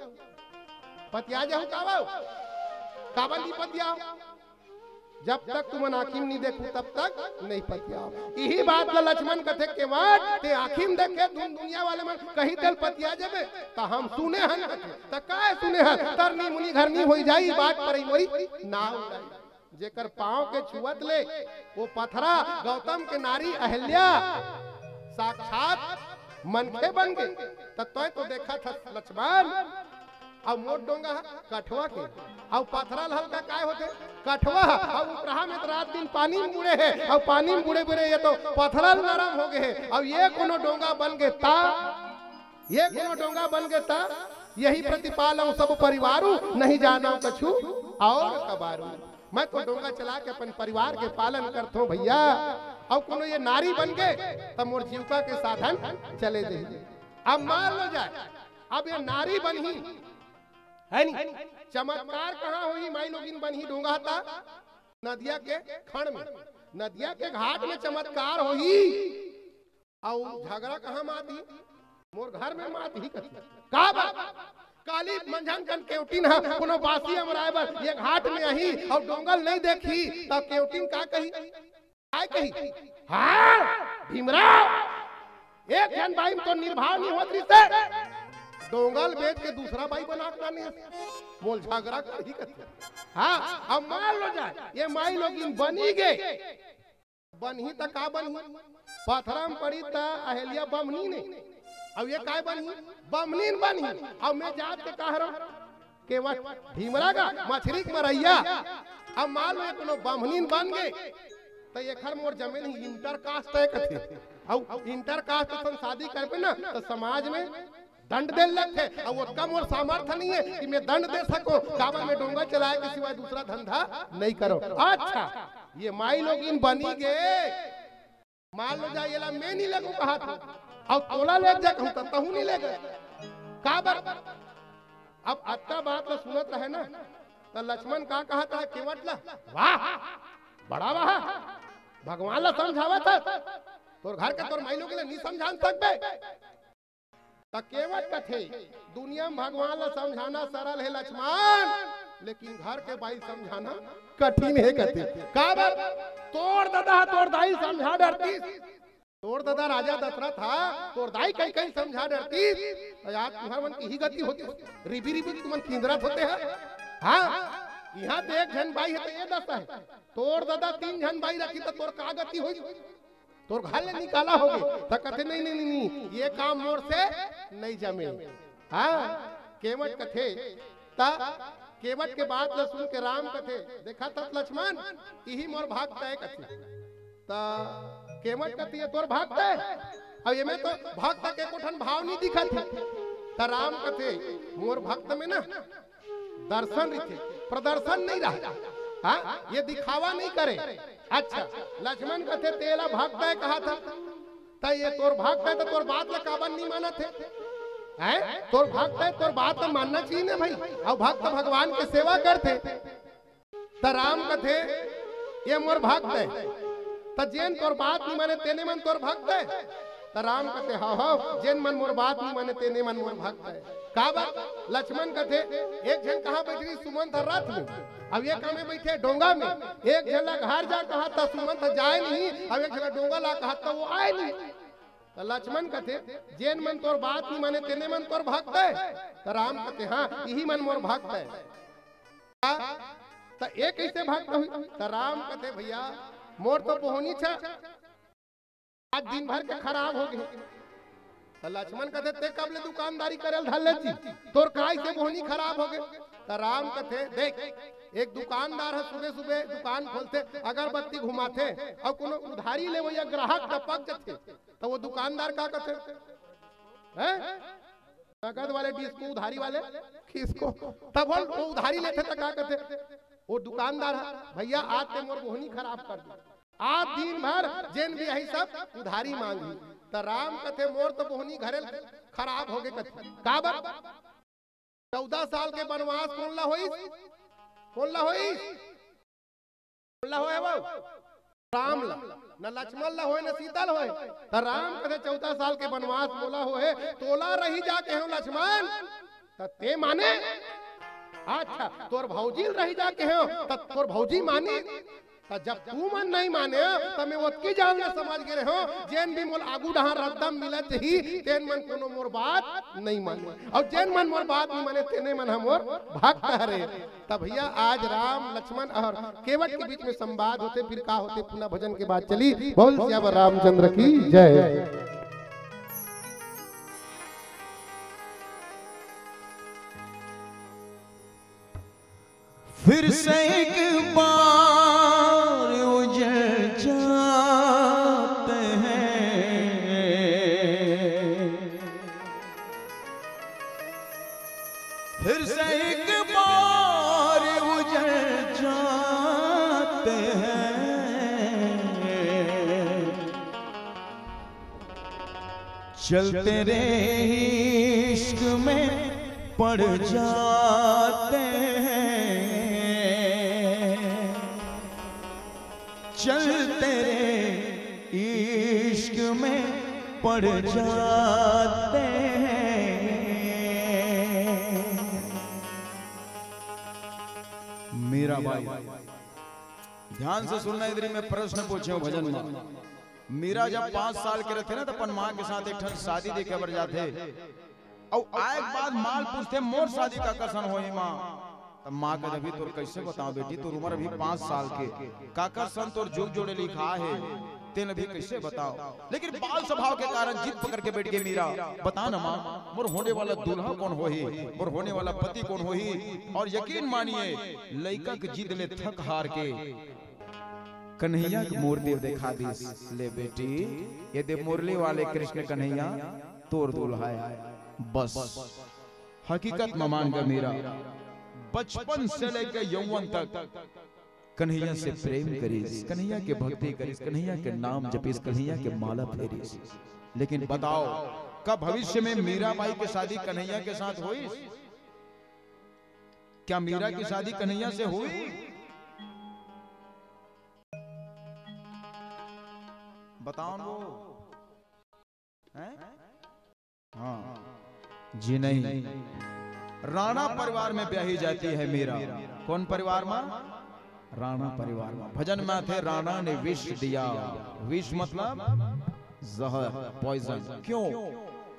पतिया जाहू का बाव? काबर नी पतियाव? जब तक तुमन आँखी म नहीं देखू, तब तक नहीं पतियाव। इही बात ला लक्ष्मण कथे, केवट, ते आँखी म देख के दुन दुनिया वाले मन कहीं तेल पतिया जेबे, त हम सुने हन कथे। त काय सुने हन? तरनी मुनि घर नहीं होई जाई, बाट परई मोरी नाव उड़ाई। जेकर पाँव के छुअत ले वो पथरा गौतम के नारी अहल्या साक्षात मनखे बन गे। त तोय तो देखत हस लक्ष्मण, अउ मोर डोंगा ह कठवा के, अउ पथरा ल हल्का काय होथे? कठवा ह। अउ उपरहा में तो रात दिन पानी में बुड़े हे, अउ पानी में बुड़े बुड़े ये तो पथरा ल नरम हो गे हे। अउ ये कोनो डोंगा बन गे ता, ये कोनो डोंगा बन गे ता, यही प्रतिपालंव सब परिवारू, नहीं जानंव कछु अउ कबारू। मैं तो डोंगा चला के अपन परिवार के पालन करथों भैया, अउ कोनो ये नारी बन गे त मोर जीविका के साधन चले जाही। अब मान लो जाए, अब ये नारी बनही, है नी? चमत्कार कहाँ होही? माई लोगिन बनही डोंगा ता नदिया के खड़ में, नदिया के घाट में चमत्कार होही। अउ झगरा कहाँ मातही? मोर घर में मातही कथे। का बात? काली मंझन कन केवटिन ह कोनो बासी अमराय बर ये घाट में आही अउ डोंगा ल नहीं देखही, त केवटिन का कही? काय कही? हाँ, भीमराव, एक झन बाई म तो निर्भाव नहीं होत रिहिसे, डोंगा ल बेच के दूसरा बाई बना के लाने हस। मोर झगरा करही कथे। हाँ, अब मान लो जाए, ये माई लोगिन बनी गे, बनही त का बनही? पथरा म पड़ी त अहल्या बमनी नहीं, अउ ये काय बनही? बमनीन बनही। अउ मैं जात के कह रहा, केवट, भीमरा गा, मछरी के मरैया। अब मान लो ये कोनो बमनीन बन गे, त एखर मोर जमे नहीं, इंटर कास्ट हे कथे। अउ इंटर कास्ट सन शादी करबे ना, त समाज में दंड दे लगथे, अउ ओतका मोर सामर्थ्य नहीं है कि मैं दंड दे सको, काबर मैं डोंगा चलाए के सिवाय दूसरा धंधा नहीं करो। अच्छा, ये माई लोगिन बनी गे, मान लो जा, येला मैं नहीं लेगो कहा था, अउ तोला ले जा कहूँ त तहूँ नहीं लेगे। काबर? अब अतका बात ला सुनत रहे ना, त लक्ष्मण का कहा था केवट ला? वाह, बड़ा वाह, भगवान ला समझावत हे, तोर घर के तोर माई लोग ला नहीं समझा सकबे। त केवट कथे, दुनिया में भगवान ला समझाना सरल हे लक्ष्मण, लेकिन घर के बाई समझाना कठिन हे कथे। काबर? तोर ददा ह तोर दाई समझा डरतीस, तोर ददा राजा दशरथ ह तोर दाई कई कई समझा डरतीस, त आज तुहर मन के ही गति होती, रिबी रिबी तुमन किंदरत होते ह। हाँ, इहाँ तो एक झन बाई हे त ये दशा हे, तोर ददा तीन झन बाई रखी त तोर का गति होई? तोर घर ले निकाला होगे। त कथे, नहीं, नहीं, नहीं, नहीं, ये काम मोर से नहीं जमे। हाँ, केवट कथे, त केवट के बात ल सुन के राम कथे, देखत हस लक्ष्मण, इही मोर भक्त हे कथे। त केवट कथे, ये तोर भक्त हे? अब एमे तो भक्त के एको ठन भाव नहीं दिखत हे। त राम कथे, मोर भक्त में ना दर्शन रहिथे, प्रदर्शन नहीं रहे। हाँ, ये दिखावा नहीं करे। अच्छा, लक्ष्मण कथे, तेला भक्त हे कहा था, त ये तोर भक्त हे त तोर बात ला काबर नहीं मानत हे? हैं? तोर भक्त हे, तोर बात ला मानना चाहिए ना भाई। अउ भक्त भगवान के सेवा करथे। त राम कथे, ये मोर भक्त हे। त जेन तोर बात नहीं माने, तेने मन तोर भक्त हे। त राम कथे, हव, हव, जेन मन मोर बात नहीं माने, तेने मन मोर भक्त हे। काबर? लक्ष्मण कथे, एक झन कहाँ बैठ रही? सुमंत ह रथ में, अब ये कहाँ में बैठे? डोंगा में। एक झन ला घर जा कहा त सुमंत ह जाए नहीं, अब एक झन ला डोंगा ला कहा त वो आए नहीं। त लक्ष्मण कथे, जेन मन तोर बात नहीं माने, तेने मन तोर भक्त हे। त राम कथे, हाँ, इही मन मोर भक्त हे। त ये कइसे भक्त होही? त राम कथे, भैया, मोर तो बोहनी छ आज दिन भर के खराब हो गे। त लक्ष्मण कथे, ते कब ले दुकानदारी करे ल धर ले जी? तोर काय से बोहनी खराब हो गे? त राम कथे, देख, एक दुकानदार ह सुबह सुबह दुकान खोलथे, अगरबत्ती घुमाथे, अउ कोनो उधारी लेवइया ग्राहक टपक जथे, त वो दुकानदार का कथे? हैं? नगद वाले डिस्को, उधारी वाले किसको? तब वो, वो उधारी लेथे त का कथे? वो दुकानदार ह, भैया, आज ते मोर बोहनी खराब कर दे। आज दिन भर जेन भी आही सब उधारी मांगही। त राम कथे, मोर तो बोहनी घरे खराब हो गे कथे। काबर? चौदह साल के बनवास कोन ला होइस? कोन ला होइस? कोन ला होय वो? राम ला। न लक्ष्मण ला होय, न सीता ला होय। त राम कथे, चौदह साल के बनवास मोला होय, तोला रही जा कहेंव लक्ष्मण, त ते माने? अच्छा, तोर भौजी ल रही जा कहेंव, त तोर भौजी मानी? त जब तुमन नहीं माने, त मैं ओतकी जान ले समझ गे रहेंव, जेन भी मोला आगू डहार रद्दा म मिलत ही, तेन मन कोनो मोर बात नहीं माने। अउ जेन मन मोर बात नहीं माने, तेने मन ह मोर भक्त हरे। त भैया, आज राम, लक्ष्मण अउ केवट के बीच में संवाद होथे, फिर का होथे, पुनः भजन के बाद चली। बोल सियावर रामचंद्र की जय। फिर से एक बार उजड़ जाते हैं, फिर से एक बार उजड़ जाते हैं। चल तेरे इश्क में पड़ जाते हैं, चल तेरे इश्क में पड़ जाते हैं। मीराबाई, ध्यान से सुनना, इधर ही मैं प्रश्न पूछे हूँ भजन में। मीरा जब पाँच साल के रहिथे ना, त अपन माँ के साथ एक ठन शादी देखे बर जाथे। अउ आए के बाद माँ ल पूछथे, "मोर शादी काकर सन होही माँ?" त माँ कथे, "अभी तोर कइसे बतावंव बेटी, तोर उमर अभी पाँच साल के, काकर सन तोर जुग जोड़े लिखा हे, तेन अभी कइसे बतावंव?" लेकिन बाल स्वभाव के कारण जिद पकड़ के बइठ गे मीरा, "बता ना माँ, मोर होने वाला दूल्हा कोन होही, मोर होने वाला पति कोन होही?" अउ यकीन मानिए, लइका के जिद ले थक हार के कन्हैया के मूर्ति देखा दिस, "ले बेटी, ये दे मुरली वाले कृष्ण कन्हैया तोर दूल्हा हे।" बस, हकीकत म मान गे मीरा, बचपन से लेके यौवन तक कन्हैया से प्रेम करिस, कन्हैया के भक्ति करिस, कन्हैया के नाम जपिस, कन्हैया के माला फेरिस। लेकिन बताओ, का भविष्य में मीराबाई के शादी कन्हैया के साथ होइस? क्या मीरा की शादी कन्हैया से हुई? बताओ ना। हैं? हाँ जी नहीं। राणा परिवार में ब्याही जाती है मीरा। कौन परिवार में? राणा परिवार में। भजन में आथे, राणा ने विष दिया। विष मतलब जहर, पॉइजन। क्यों?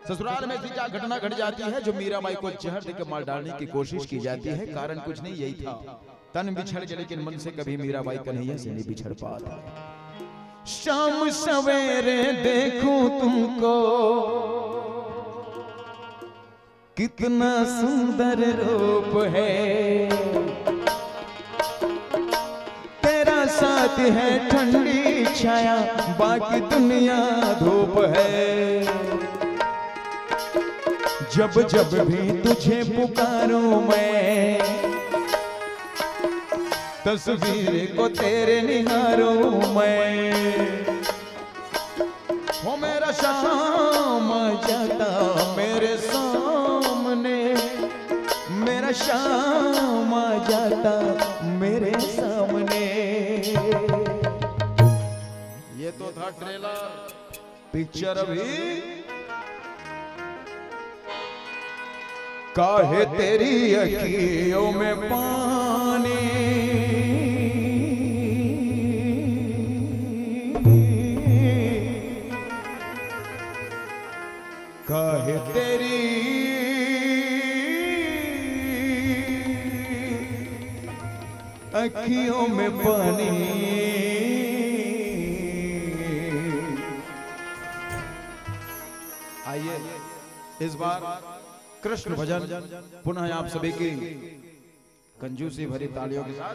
ससुराल में ऐसी क्या घटना घट जाती है जो मीराबाई को जहर देकर मार डालने की कोशिश की जाती है? कारण कुछ नहीं, यही था। तन बिछड़ गए लेकिन मन से कभी मीराबाई कन्हैया से नहीं बिछड़ पाती। शाम सवेरे देखूं तुमको, कितना सुंदर रूप है। तेरा साथ है ठंडी छाया, बाकी दुनिया धूप है। जब जब भी तुझे पुकारूं मैं, तस्वीर को तेरे निहारूं मैं। हो मेरा श्याम आ जाता मेरे सामने, मेरा श्याम आ जाता मेरे सामने। ये तो था ट्रेलर, पिक्चर अभी। काहे तेरी अखियों में पानी, काहे तेरी अखियों में पानी। आइए, इस बार कृष्ण भजन पुनः आप सभी की कंजूसी भरी तालियों के साथ।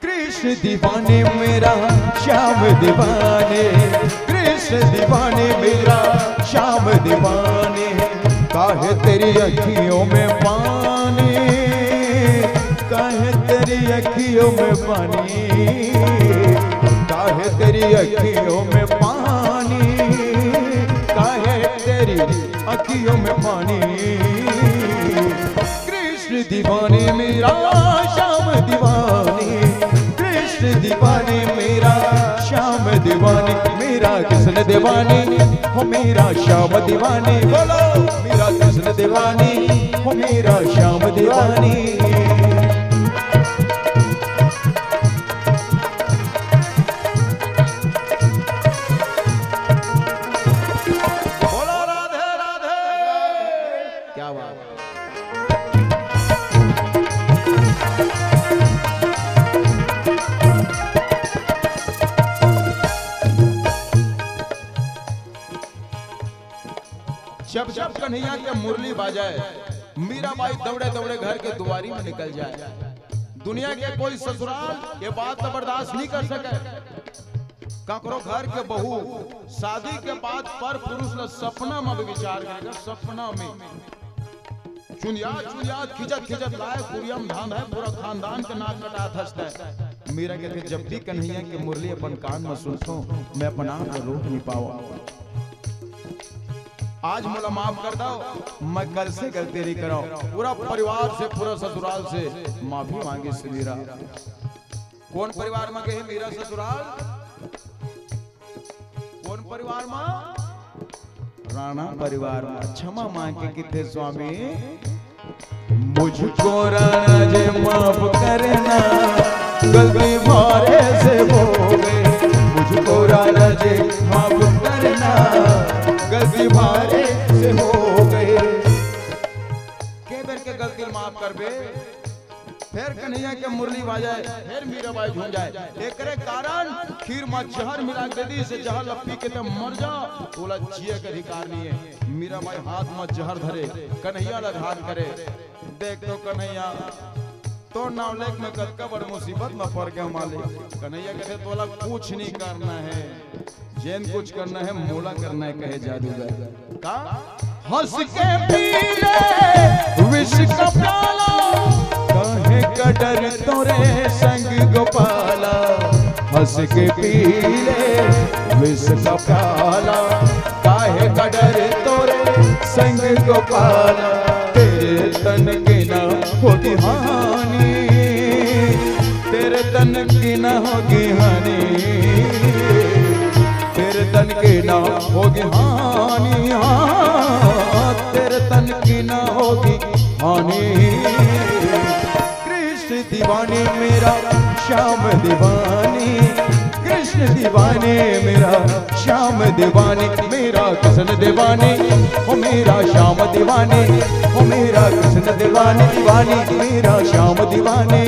कृष्ण दीवाने मेरा, श्याम दीवाने, कृष्ण दीवाने मेरा, श्याम दीवाने। काहे तेरी अखियों में पानी, काहे तेरी अखियों में पानी, काहे तेरी अखियों में पानी, काहे तेरी अखियों में पानी। कृष्ण दीवाने मेरा, श्याम दीवाने, कृष्ण दीवाने मेरा, श्याम दीवाने, मेरा कृष्ण दीवाने, हो मेरा श्याम दीवाने। बोलो, मेरा कृष्ण दीवाने, हो मेरा श्याम दीवाने। जब जब कन्हैया के मुरली बाजे, मीराबाई दौड़े दौड़े घर के दुआरी में निकल जाए। दुनिया के कोई ससुराल ये बात तो बर्दाश्त नहीं कर सके। काकरो घर के बहू शादी के बाद पर पुरुष ला सपना में भी विचार करेगा, सपना में चुंदियात चुंदियात खिंचत खिंचत लाए, कुरिया म धांध है, पूरा खानदान के नाक कटात हंसता है। मीरा कहते, जब भी कन्हैया के मुरली अपन कान में सुनथो, मैं अपन आप ला रोक नहीं पावा। आज मोला माफ कर दो, मैं कल से गलती नहीं कराऊं। पूरा परिवार से, पूरा ससुराल से माफी मांगी मीरा। कौन परिवार में गए मीरा ससुराल? कौन परिवार में? राणा परिवार में। क्षमा मांग के किथे स्वामी? मुझको राणा जी माफ करना, गलती भारे से हो गई। मुझको राणा जी माफ करना, गलती भारे से हो गई। के बेर के गलती माफ करबे? फेर कन्हैया के मुरली बाजे, फेर मीराबाई झूम जाए। एकरे कारण खीर म जहर मिला के दे दी, से जहर ल पी के ते मर जा, तोला जिए के अधिकार नहीं है। मीराबाई हाथ म जहर धरे, कन्हैया ल घात करे। देख तो कन्हैया, तोर नाव लेके मैं कतका बड़ मुसीबत म पड़ गया मालिक। कन्हैया कहते, तोला कुछ नहीं करना है, जेन कुछ करना है मोला करना है, कहे जादूगर। का? हंस के पी ले विष का प्याला, काहे का डर तोरे संग गोपाला। हंस के पी ले विष का प्याला, काहे का डर तोरे संग गोपाला। तेरे तन के ना होगी हानि, तेरे तन की ना होगी हानि, तेरे तन की ना होगी हानि, हाँ, तेरे तन की ना होगी हानि। कृष्ण दीवानी मेरा, श्याम दीवानी, कृष्ण दीवानी मेरा, श्याम दीवानी मेरा, कृष्ण दीवानी, ओ मेरा श्याम दीवानी, ओ मेरा कृष्ण दीवानी, दीवानी मेरा श्याम दीवानी।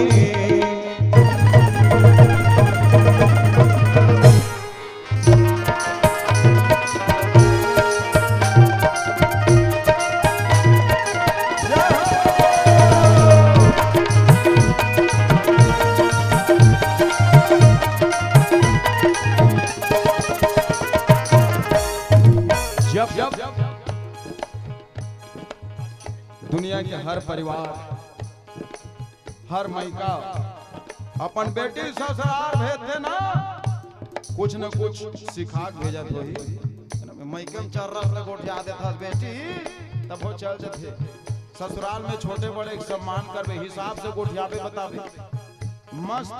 जब दुनिया के हर परिवार, हर मायका अपन बेटी ससुराल भेजथे ना, कुछ न कुछ सिखा के भेजत होही। मायके में चर्रा से गोठिया देथस बेटी, तब वो चल जथे। ससुराल में छोटे बड़े के सम्मान करबे, हिसाब से गोठियाबे, बताबे। मस्त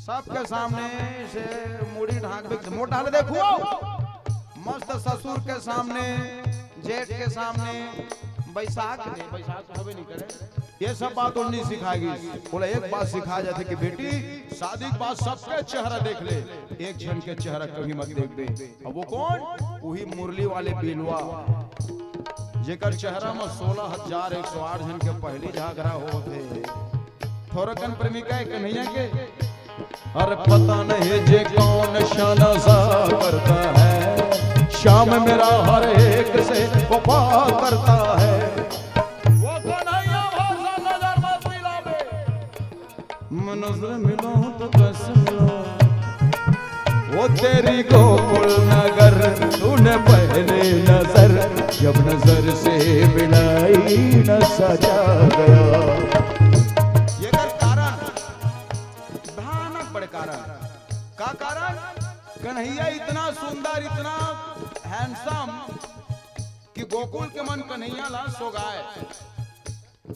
सबके सामने से मुड़ी ढांक के मोटा ले देखो, मस्त ससुर के सामने, जेठ के सामने, बैसाख ने, बैसाख तो होबे नहीं करे, ये सब बात उन्नी सिखाएगी। बोला, एक बात सिखाया जाथे कि बेटी, शादी के बाद सबके चेहरा देख ले, एक झन के चेहरा कभी मत देख दे। अब वो कौन? वही मुरली वाले बिलवा, जेकर चेहरा में सोलह हजार एक सौ आठ झन के पहली झगड़ा होत हे। थोरकन प्रेमिका हे कन्हैया के। अरे पता नहीं जे कौन नशा नशा करता है, श्याम मेरा हर एक से वफा करता है। वो कन्हैया भाषा नजर मत मिलावे। मैं नजर मिलाऊं तो कैसे मिलाऊं? वो तेरी गोकुल नगर, तूने पहली नजर, जब नजर से मिलाई, नशा छा गया। ये कर कारण, भयानक बड़े कारण। का कारण? कन्हैया इतना सुंदर, इतना हैंडसम कि गोकुल के मन कन्हैया ला सोगाए।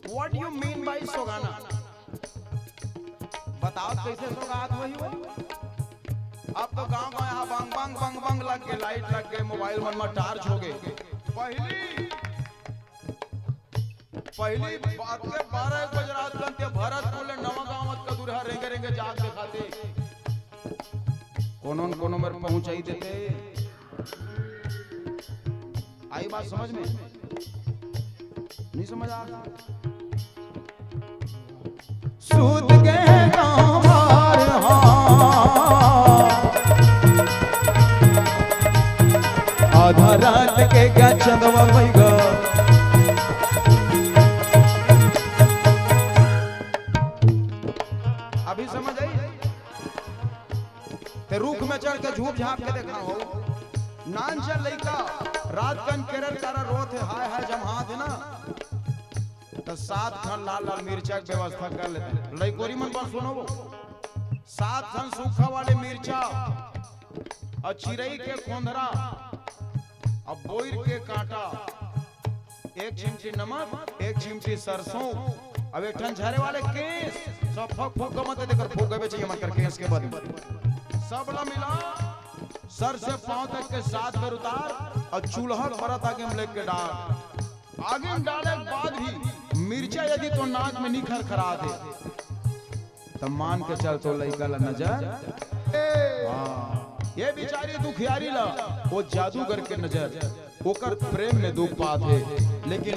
What you mean by सोगाना? बताओ कैसे सोगात होही वो? अब तो गांव गांव यहाँ बंग बंग बंग बंग लग गए, लाइट लग गए, मोबाइल मन में टार्च हो गए। पहली, पहली बात के बारह एक बजे रात कन ते भरतपुर ले नवा गांव तक दूर है, रेंगे रेंगे जाग दिखाते। कोनो न कोनो मेर पहुंचाई देते। आई बात समझ में? नहीं समझ आ? सूत के गांव बार, हाँ। आधा रात के गा चंदवा भइगा। अभी समझ आई? ते रुख में चढ़ के झूप झाप के देखा हो। नान चल लइका, रात कन केरर कारा रोत हे, हाय हाय जमहात हे ना। त सात ठन लाल लाल मिर्चा के व्यवस्था कर लेते। लइकोरी मन बर सुनो वो। सात ठन सूखा वाले मिर्चा अउ चिरई के खोंधरा अउ बोइर के कांटा, एक चिमटी नमक, एक चिमटी सरसों, अउ एक ठन झरे वाले केस। सब फक फुक मत देकर फूक गबे चाहिए मन कर केस के बद। सब ला मिला, सर से पांव तक के सात बेर उतार अउ चूल्हा के बरत आगे में लेके डाल। आगे में डाले के बाद भी मिर्चा यदि तो नाक में नी खरखरा दे, त मान के चल तो लइका ला नजर। हाँ, ये बिचारी दुखियारी ला वो जादूगर के नजर, ओकर प्रेम में दुख पात हे, लेकिन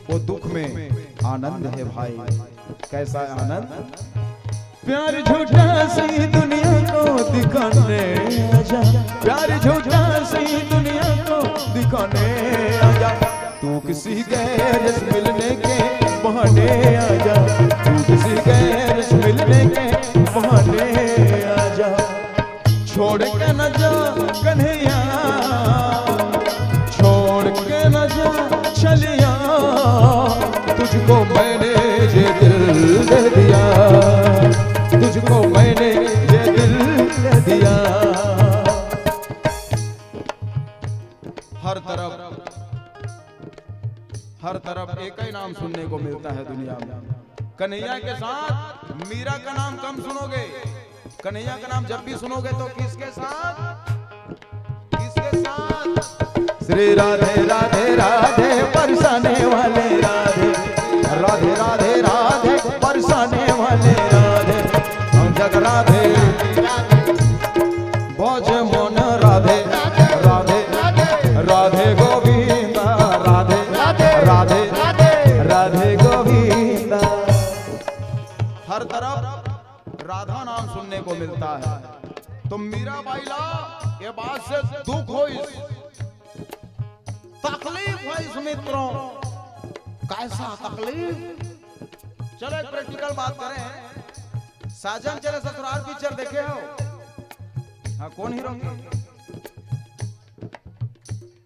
वो दुख में आनंद हे भाई। कैसा आनंद? प्यार झूठा सही दुनिया को दिखाने आजा, प्यार झूठा सही दुनिया को दिखाने आजा। तू किसी गैर से मिलने के बहाने आजा, तू किसी गैर से मिलने के बहाने आजा। छोड़ के न जा कन्हैया, छोड़ के न जा छलिया, तुझको मैंने ये दिल दे दिया, तुझको मैंने ये दिल दे दिया। हर तरफ, हर तरफ एक ही नाम सुनने को मिलता है दुनिया में। कन्हैया के साथ मीरा का नाम कम सुनोगे। कन्हैया का नाम जब भी सुनोगे तो किसके साथ? किसके साथ? श्री राधे राधे राधे, परसाने वाले राधे, राधे राधे राधे, परसाने वाले राधे, हम जग राधे। भज मन राधे, राधे, राधे गोविंदा, राधे, राधे, राधे गोविंदा। हर तरफ राधा नाम सुनने को मिलता है। तो मीराबाई ला ये बात से दुख होइस, तकलीफ होइस मित्रों। कैसा तकलीफ? चलो एक प्रैक्टिकल बात करें। साजन चले ससुराल पिक्चर देखे हो? हाँ, कौन हीरो के?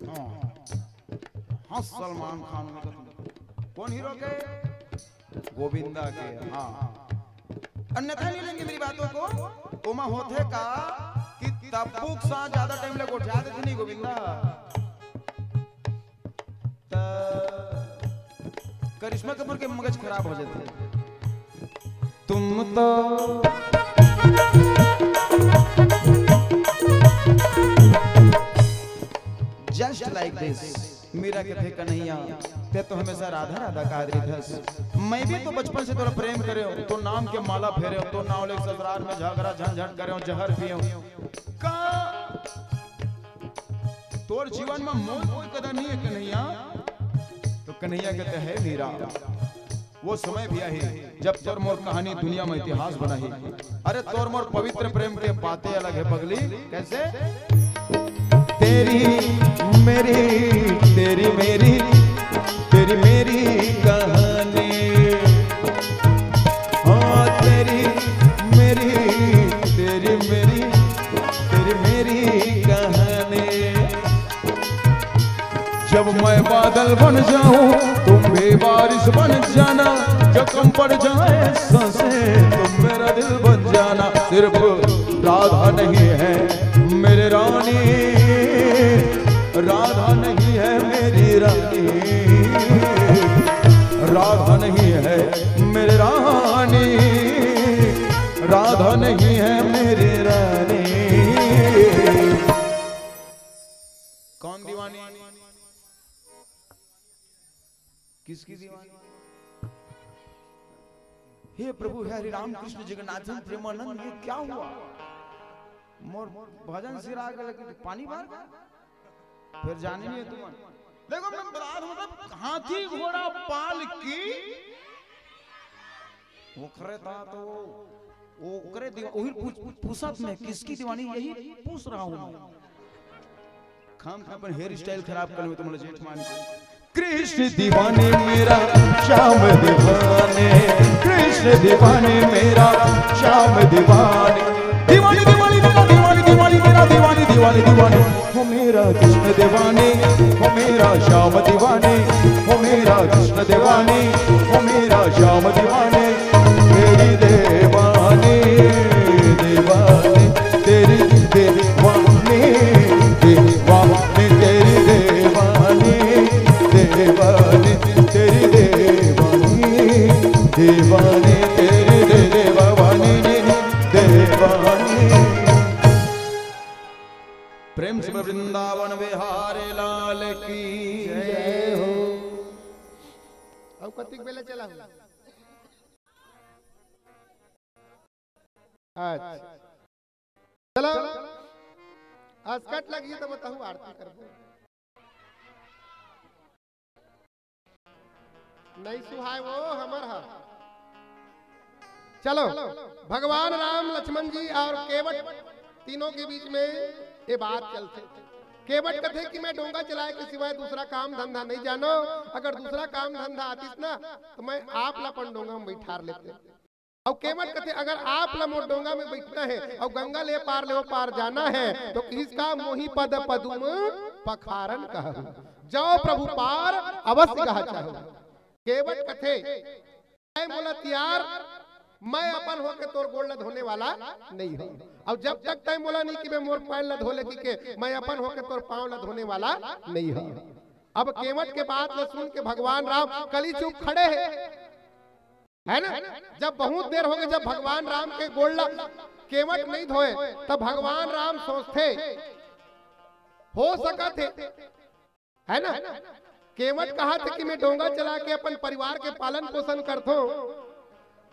हाँ, हाँ, सलमान खान। कौन हीरो के? गोविंदा के, हाँ। अन्यथा नहीं लेंगे मेरी बातों को। ओमा होथे का कि तब्बू के साथ ज्यादा टाइम ले गोठिया देथे नहीं गोविंदा। त करिश्मा कपूर के मगज खराब हो जाथे। तुम तो just like this। मीरा कथे, "कन्हैया, ते तो हमेशा राधा राधा कहत रहिथस। मैं भी तो बचपन से तोला प्रेम करे हूँ, तो नाम के माला फेरे हूँ, तो नाव ले ससुराल में झगड़ा झंझट करे हूँ, जहर पिए हूँ। का तोर जीवन में मोर कोई कदर नहीं है कन्हैया?" तो कन्हैया कहते हैं, "मीरा, वो समय भी आही, जब तोर मोर कहानी दुनिया में इतिहास बनाही। अरे, तोर मोर पवित्र प्रेम के बातें अलग है पगली।" कैसे? तेरी मेरी, तेरी मेरी, तेरी मेरी कहानी। हाँ, तेरी मेरी, तेरी मेरी, तेरी मेरी कहानी। जब मैं बादल बन जाऊं, तुम भी बारिश बन जाना। जब कम पड़ जाए सांसें, तुम मेरा दिल बन जाना। सिर्फ राधा नहीं है मेरी रानी, राधा नहीं है मेरी रानी, राधा नहीं है मेरी रानी, राधा नहीं है मेरी रानी। कौन दीवानी? किसकी दीवानी? हे प्रभु, हे हरि राम कृष्ण जगन्नाथ प्रेमानंद, ये क्या हुआ? मोर भजन सिरा के, लेकिन पानी भर फिर जाने नहीं है तुमन। देखो, मैं बता रहा हूँ, मतलब, हाथी घोड़ा पाल की ओकरे ता तो वो, ओकरे दीवा-, वही पूछ, पूछत में किसकी दीवानी, यही पूछ रहा हूँ मैं। खाम खाम अपन हेयर स्टाइल खराब कर लेबे त मोला जेठ मान के। कृष्ण दीवाने मेरा श्याम दीवाने, कृष्ण दीवाने मेरा श्याम दीवाने। दीवाने, दीवाने मेरा दीवाने, दीवाने मेरा दीवाने, दीवाने, दीवाने। हो मेरा कृष्ण दीवाने, हो मेरा श्याम दीवाने, हो मेरा कृष्ण दीवाने, हो मेरा श्याम दीवाने। तेरी दीवाने, दीवाने, तेरी दीवाने, दीवाने, तेरी दीवाने, दीवाने, तेरी दीवाने, दीवाने, तेरी दीवाने, दीवाने। प्रेम से वृंदावन बिहारी लाल की जय हो। अब कतिक बेला चला हूँ? अच्छा, चलो, अस्कट लगी तो बताहू, आरती करबो। नहीं सुहाय वो हमर हा। चलो, भगवान राम, लक्ष्मण जी और केवट तीनों के बीच में ये बात चलथे। केवट कथे कि मैं डोंगा चलाए के सिवाय दूसरा काम धंधा नहीं जानो, अगर दूसरा काम धंधा आतिस ना, तो मैं आप ला अपन डोंगा में बैठार लेते। अउ केवट कथे, अगर आप ला मोर डोंगा में बैठना है अउ गंगा ले पार ले ओ पार जाना है, तो किहिस का, मोहि पद पदुम पखारन कहु, जाओ प्रभु पार अवश्य कहा चाहु। केवट कथे, तैं मोला तियार, मैं अपन होके तोर गोड़ ला धोने वाला नहीं हूँ। अउ जब तक तैं मोला नहीं किबे मोर पैर ला धो ले कहिके, मैं अपन होके तोर पाँव ला धोने वाला नहीं हूँ। अब केवट के बात ला सुन के भगवान राम कली चुप खड़े हैं, है ना? जब बहुत देर हो गए, जब भगवान राम के गोड़ ला केवट नहीं धोए, तब भगवान राम सोचथे, हो सकत है, है ना? केवट कहा थे कि मैं डोंगा चला के अपन परिवार के पालन पोषण करथों,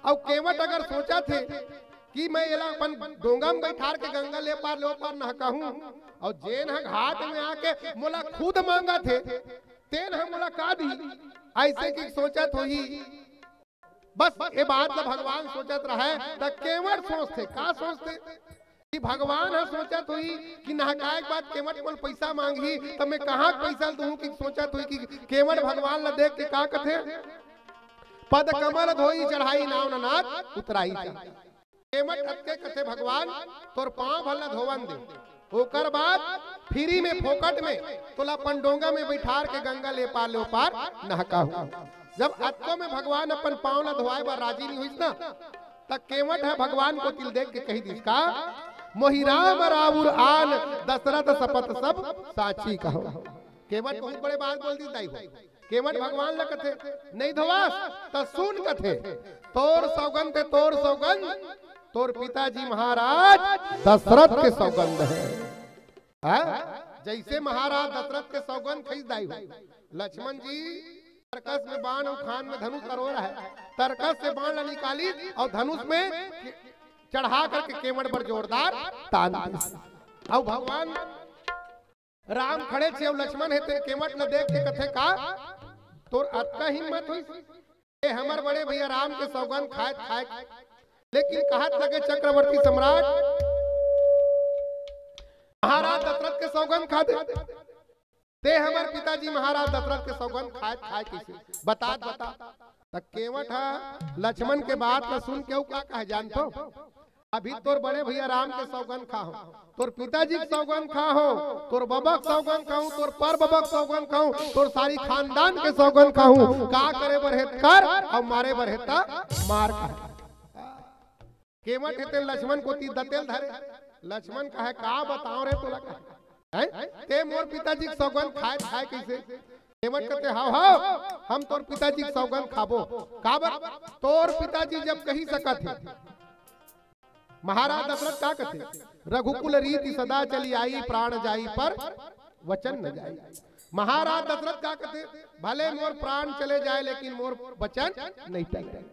अउ केवट अगर सोचा थे कि मैं एला अपन डोंगा में बैठार के गंगा ले पार ले ओ पार नहकाहूं, अउ जेन ह घाट में आके मोला खुद मांगा थे, तेन ह मोला का दी, ऐसे कि सोचत होही। बस ये बात ला भगवान सोचत रहे, त केवट सोचथे, का सोचथे कि भगवान ह सोचत होही कि नहकाए के बाद केवट मोल पैसा मांगही, त मैं कहाँ के पैसा दूहूं, कि सोचत होही कि केवट भगवान ला देख के का कथे, पद कमल धोई चढ़ाई नाव ननाथ उतराई। केवट अतके कथे, भगवान तोर पांव भर ला धोवन दे, ओकर बाद फ्री में, फोकट में तोला अपन डोंगा में बैठार के गंगा ले पार ले ओ पार नहकाहूं। जब अतको में भगवान अपन पांव ला धोवाए बर राजी नहीं होइस ना, त केवट ह भगवान कोति ल देख के कहि दिस का, मोहि राम राउर आन, दशरथ सपथ सब साची कहो। केवट बहुत बड़े बात बोल दिस दाई हो। केवट भगवान ला कथे, नहीं धोवास, त सुन कथे, तोर सौगंध हे, तोर सौगंध, तोर पिताजी महाराज दशरथ के सौगंध हे। हाँ? जैसे महाराज दशरथ के सौगंध खइस दाई हो, लक्ष्मण जी तरकस में बाण अउ खान में धनुष करोर है, तरकस से बाण ला निकालिस अउ धनुष में चढ़ा करके केवट बर जोरदार तान दिस। अउ भगवान राम खड़े थे अउ लक्ष्मण हे, तेन केवट ल देख के कथे का, तोर अतका हिम्मत होइस? ए हमर बड़े भैया राम के सौगंध खाए खाए, लेकिन कहत लगे चक्रवर्ती सम्राट महाराज दशरथ के सौगंध खा दे, ते हमर पिताजी महाराज दशरथ के सौगंध खाए खाए कइसे? बता, बता। त केवट ह लक्ष्मण के बात ल सुन के अउ का कहे जानथो? अभी तोर बड़े भैया राम के सौगंध खा हो, तोर पिताजी के सौगंध खा हो, तोर बबा के सौगंध खाहूं, तोर पर बबा के सौगंध खाहूं, तोर सारी खानदान के सौगंध खाहूं। का करे बर हे त कर, अउ मारे बर हे त मार कहे। केवट हे तेन लक्ष्मण कोति दतेल धरे। लक्ष्मण कहे, का बताओं रे तोला कहे। हैं? ते मोर पिताजी के सौगंध खाए खाए कइसे? केवट कथे, हाव, हाव, हम तोर पिताजी के सौगंध खाबो। काबर? तोर पिताजी जब कहि सकत हे। महाराज दशरथ का कथे? रघुकुल रीति सदा चली आई, प्राण जाई पर वचन न जाई। महाराज दशरथ का कथे? भले मोर प्राण चले जाए, लेकिन मोर वचन नहीं टले।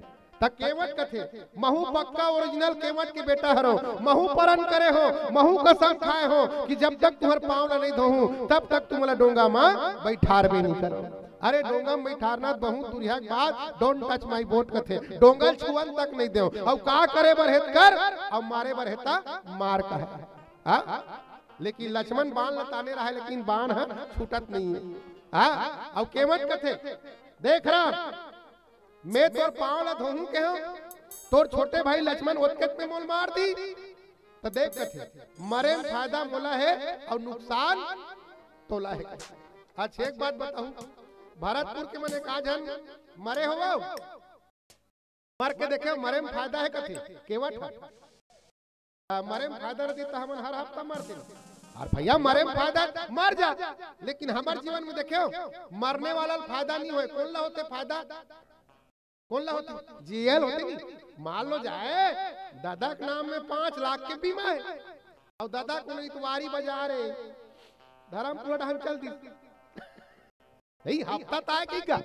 त केवट कथे, महू पक्का ओरिजिनल केवट के बेटा हरो, महू परन करे हो, महू कसम खाए हो कि जब तक तुंहर पांव ला नहीं धोहूं, तब तक तुमला डोंगा म बैठारबे नहीं करो। अरे डोंगा म बैठारना त बहुत दुरिहा के बात, don't touch my boat कथे, डोंगा ल छुअन तक नहीं देव। अउ का करे बर हे त कर, अउ मारे बर हे त मार कहे। हाँ? लेकिन लक्ष्मण बाण ल ताने रहे, लेकिन बाण ह छूटत नहीं है। हाँ, अउ केवट कथे, "देख राम, मैं तोर पाँव ल धोहूं के हूं, तोर छोटे भाई लक्ष्मण ओतकेच में मोल मार दी।" त देख कथे, "मरे में फायदा मोला है अउ नुकसान तोला है।" अच्छा, एक बात बताऊं, भरतपुर के मन एकाझन मरे होवव, मर के देखे, मरे में फायदा है कथे, केवट ह। आ, मरे में फायदा रहती त हमन हर हफ्ता मरते। अरे भैया, मरे में फायदा, मर जा, लेकिन हमर जीवन में देखे, मरने वाला ल फायदा नहीं होय। कोन ला होथे फायदा? कोन ला होथे? जियल होथे नहीं। मान लो जाए, ददा के नाम में पाँच लाख के बीमा है, अउ ददा कोनो इतवारी बाजार है, धर्मपुरा डहन चल दी, नहीं, हफ्ता ताय कही का?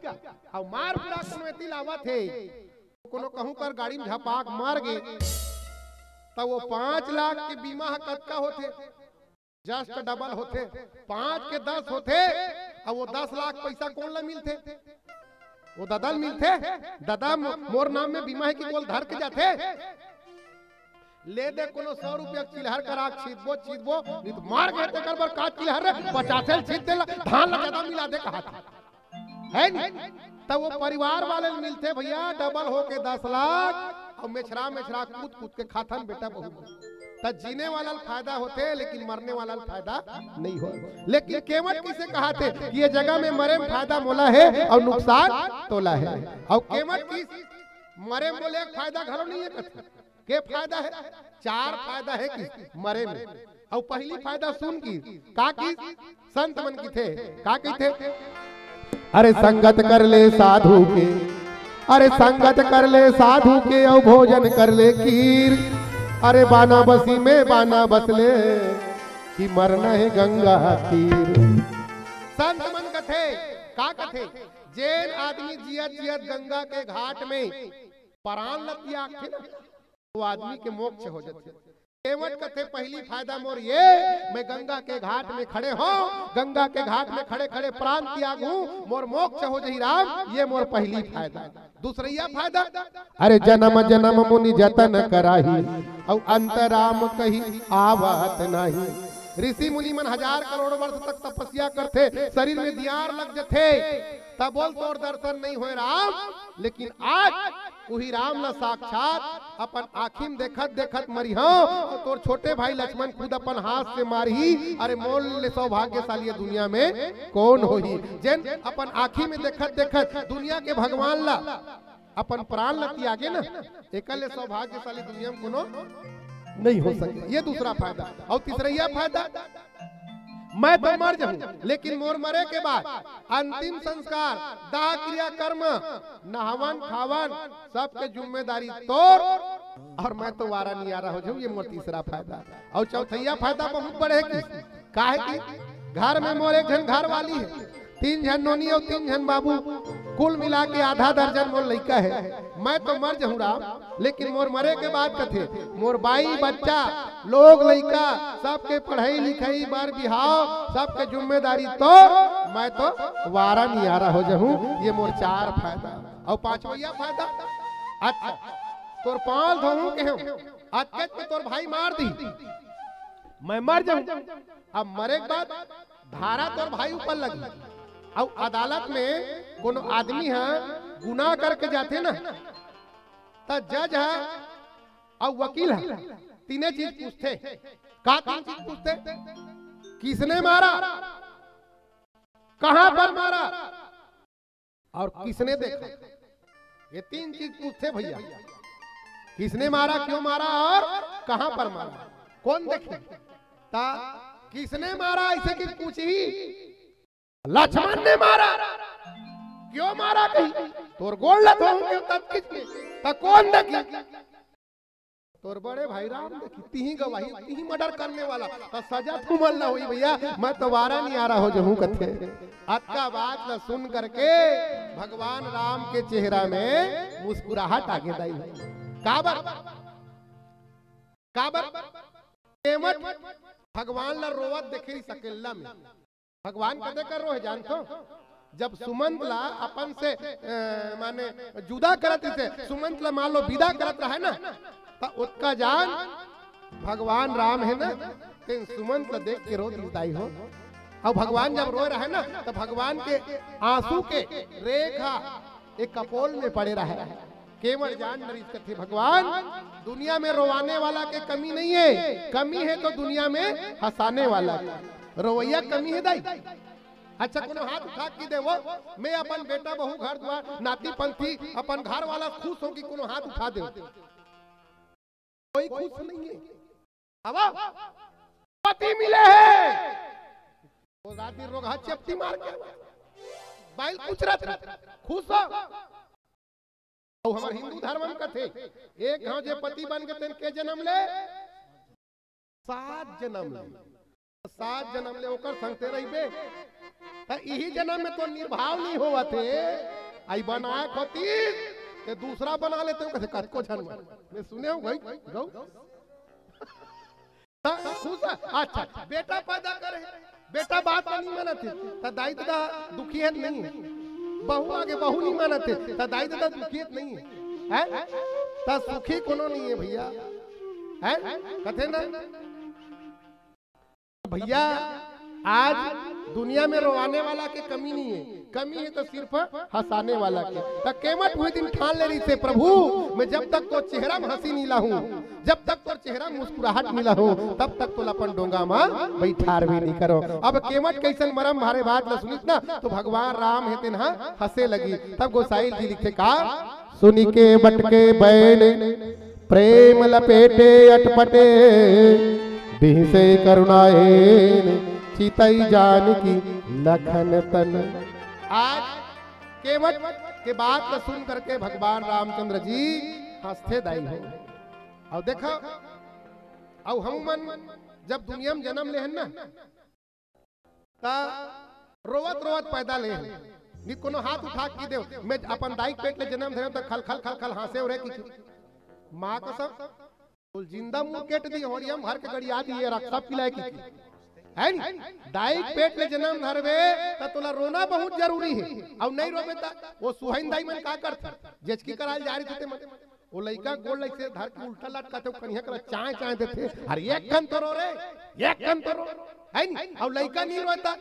अउ मार पूरा कोनो एती लावत हे, कोनो कहूं कर गाड़ी में झपाक मर गे, त वो पाँच लाख के बीमा ह कतका होथे? Just double होथे, पाँच के दस होथे। अउ वो दस लाख पैसा कोन ला मिलथे? वो ददा ल मिलथे। ददा मो-, मोर नाम में बीमा है कि कोल धर के जाथे? ले दे कोनो सौ रुपया के चिल्हर करा के छीदबो, छीदबो, नहीं त मार के तेकर बर का चिल्हर रे, पचासे ल छीद दे ला, धान ला ज्यादा मिला दे कहा था। है नी? त वो परिवार वाले ल मिलथे भैया, double होके दस लाख, अउ मेछरा मेछरा कूद कूद के खाथन बेटा बहू। त जीने वाला ल फायदा होथे, लेकिन मरने वाला ल फायदा नहीं हो। लेकिन केवट किसे कहाथे कि ये जगह में मरे में फायदा मोला है अउ नुकसान तोला है। अउ केवट किस मरे में बोले एक फायदा घलो नहीं है कथे। के फायदा है? चार फायदा है कि मरे में। अउ पहली फायदा सुन कि का कि संत मन किथे, का किथे? अरे संगत कर ले साधु के, अरे संगत कर ले साधु के, अउ भोजन कर ले खीर। अरे बाना बसी में बाना बस ले, कि मरना है गंगा तीर। संत मन कथे, का कथे? जेन आदमी जियत जियत गंगा के घाट में परान ल त्यागथे ना, वो आदमी के मोक्ष हो जाथे। केवट कथे, पहली फायदा मोर ये, मैं गंगा के घाट में खड़े हों, गंगा के घाट में खड़े खड़े प्राण त्यागहूं, मोर मोक्ष हो जही राम, ये मोर पहली फायदा। दूसरैया फायदा, अरे जन्म जन्म मुनि जतन कराही, अउ अंत राम कही आवत नाही। ऋषि मुनि मन हजार करोड़ वर्ष तक तपस्या करथे, शरीर में दियार लग जथे, तब बोल तोर दर्शन नहीं होय राम, लेकिन आज उही राम ला साक्षात अपन आँखी में देखत देखत मरिहौं, अउ तोर छोटे भाई लक्ष्मण खुद अपन हाथ से मारही। अरे मोर ले सौभाग्यशाली ये दुनिया में कौन होही, जेन अपन आँखी में देखत देखत दुनिया के भगवान ला अपन प्राण ला त्यागे ना, एकर ले सौभाग्यशाली दुनिया में कोनो नहीं हो सके। ये दूसरा फायदा। अउ तीसरैया फायदा, मैं तो मर जाऊं, लेकिन मोर मरे के बाद अंतिम संस्कार, दाह क्रिया कर्म, नहावन खावन, सबके जिम्मेदारी तोर, अउ मैं तो वारा नियारा हो जाऊं। ये मोर तीसरा फायदा। अउ चौथैया फायदा बहुत बड़े हे कि, काहे कि घर में मोर एक झन घर वाली हे, तीन झन नोनी अउ तीन झन बाबू, कुल मिला के आधा दर्जन मोर लइका हे। मैं तो मर जहूं राम, लेकिन मोर मरे के बाद कथे, मोर बाई बच्चा, लोग लइका, सबके पढ़ई लिखई बर बिहाव, सबके जिम्मेदारी तोर, मैं तो वारा नियारा हो जहूं। ये मोर चार फायदा। अउ पांचवैया फायदा, अच्छा, तोर पांव धोहूं के हूं, अतकेच में तोर भाई मार दी, मैं मर जाऊं। अब मरे के बाद धारा तोर भाई ऊपर लगी। अउ अदालत में कोनो आदमी ह गुनाह करके जाथे ना, त जज ह अउ वकील ह तीने चीज पूछथे। का तीन चीज पूछथे? किसने मारा, कहां पर मारा, अउ किसने देखा? ये तीन चीज पूछथे भैया, किसने मारा, क्यों मारा अउ कहां पर मारा, कौन देखे? त किसने मारा, अइसे कि पूछही, लक्ष्मण ने मारा, क्यों मारा कही, तोर गोड़ ल धोहूं के तब किसने, त कौन देखी? तोर बड़े भाई राम देखी, तिही गवाही, तिही मर्डर करने वाला, त सजा तुमन ला होही भैया, मैं तो वारा नियारा हो जहूं कथे। अतका बात ला सुन करके भगवान राम के चेहरा में मुस्कुराहट आगे दाई। काबर? काबर? केवट भगवान ला रोवत देखे रिहिस अकेल्ला में। भगवान कते कर रोहे जानथो? जब सुमंत ला अपन से, अ, माने जुदा करत रिहिसे, सुमंत ला मान लो विदा करत रहे ना, त ओतका जान भगवान राम हे ना, तेन सुमंत ल देख के रो दिस दाई हो। अउ भगवान जब रोए रहय ना, त भगवान के आंसू के रेखा एक कपोल में पड़े रहय। केवल जान नरिस कथे, भगवान, दुनिया में रोवाने वाला के कमी नहीं है, कमी है तो दुनिया में हंसाने वाला के। रोवैया कमी है दाई? अच्छा, कोनो हाथ उठा के देवो, मैं अपन बेटा, बहू, घर दुआर, नाती पंथी, अपन घर वाला खुश हो कि कोनो हाथ उठा देवो। कोई खुश नहीं है। अब पति मिले है, वो रात दिन रोगहा चपटी मार के बाइल कुचरत, खुश हो। अउ हमर हिंदू धर्म में कथे, एक घांव जे पति बन के तेन के जन्म ले, सात जन्म ले, सात जन्म ले ओकर संग ते रहिबे, त इही जन्म में तो निर्भाव नहीं होवत हे। आई बनाए खोती, ते दूसरा बना लेते हो, कथे कतको झन मन। मैं सुने हूँ भाई, गौ। त खुश है? अच्छा, बेटा पैदा करे, बेटा बात नहीं मानत हे, त दाई ददा दुखी है नहीं है? बहू आगे बहू नहीं मानत हे, त दाई ददा दुखी है नहीं है? हैं? त सुखी कोनो नहीं है भैया, हैं? कथे ना भैया, आज दुनिया में रोवाने वाला के कमी नहीं है, कमी है तो सिर्फ हंसाने वाला के। त केवट हुए दिन ठान ले रहिसे, प्रभु, मैं जब तक तो चेहरा में हंसी नहीं लाहूं, जब तक तो चेहरा में मुस्कुराहट नहीं लाहूं, तब तक तो अपन डोंगा में बैठार भी नहीं करो। अब केवट कैसन मरम भारे बात ला सुनिस ना, तो भगवान राम हे तेन हा हंसे लगी। तब गोसाई जी लिखथे का, सुनि केवट के बैन प्रेम लपेटे अटपटे, बिहसे करुणाएन चितई जानकी लखन तन। आज केवट के बात ला सुन करके भगवान रामचंद्र जी हंसथे दाई हो। अउ देखो, अउ हम मन जब दुनिया में जन्म लेहन ना, त रोवत रोवत पैदा ले हे। नी कोनो हाथ उठा के देव, मैं अपन दाई के पेट ले जन्म धरे त खल खल खल खल हंसे उरे की। माँ कसम, तो जिंदा मुंह केट दी, होड़िया में भर के गड़िया दी, ये रक्षा पिलाए की। है नी? दाई के पेट ले जन्म धरबे त तोला रोना बहुत जरूरी है। अउ नहीं रोबे त वो सुहाइन दाई मन का करथे? जेचकी कराल जा रही थे मन। वो लइका गोड़ लइसे धर के उल्टा लटकाथे, वो कनिहा करा चाय चाय देथे। अरे एक कन तो रो रे, एक कन तो रो, है नी? अउ लइका नहीं रोता,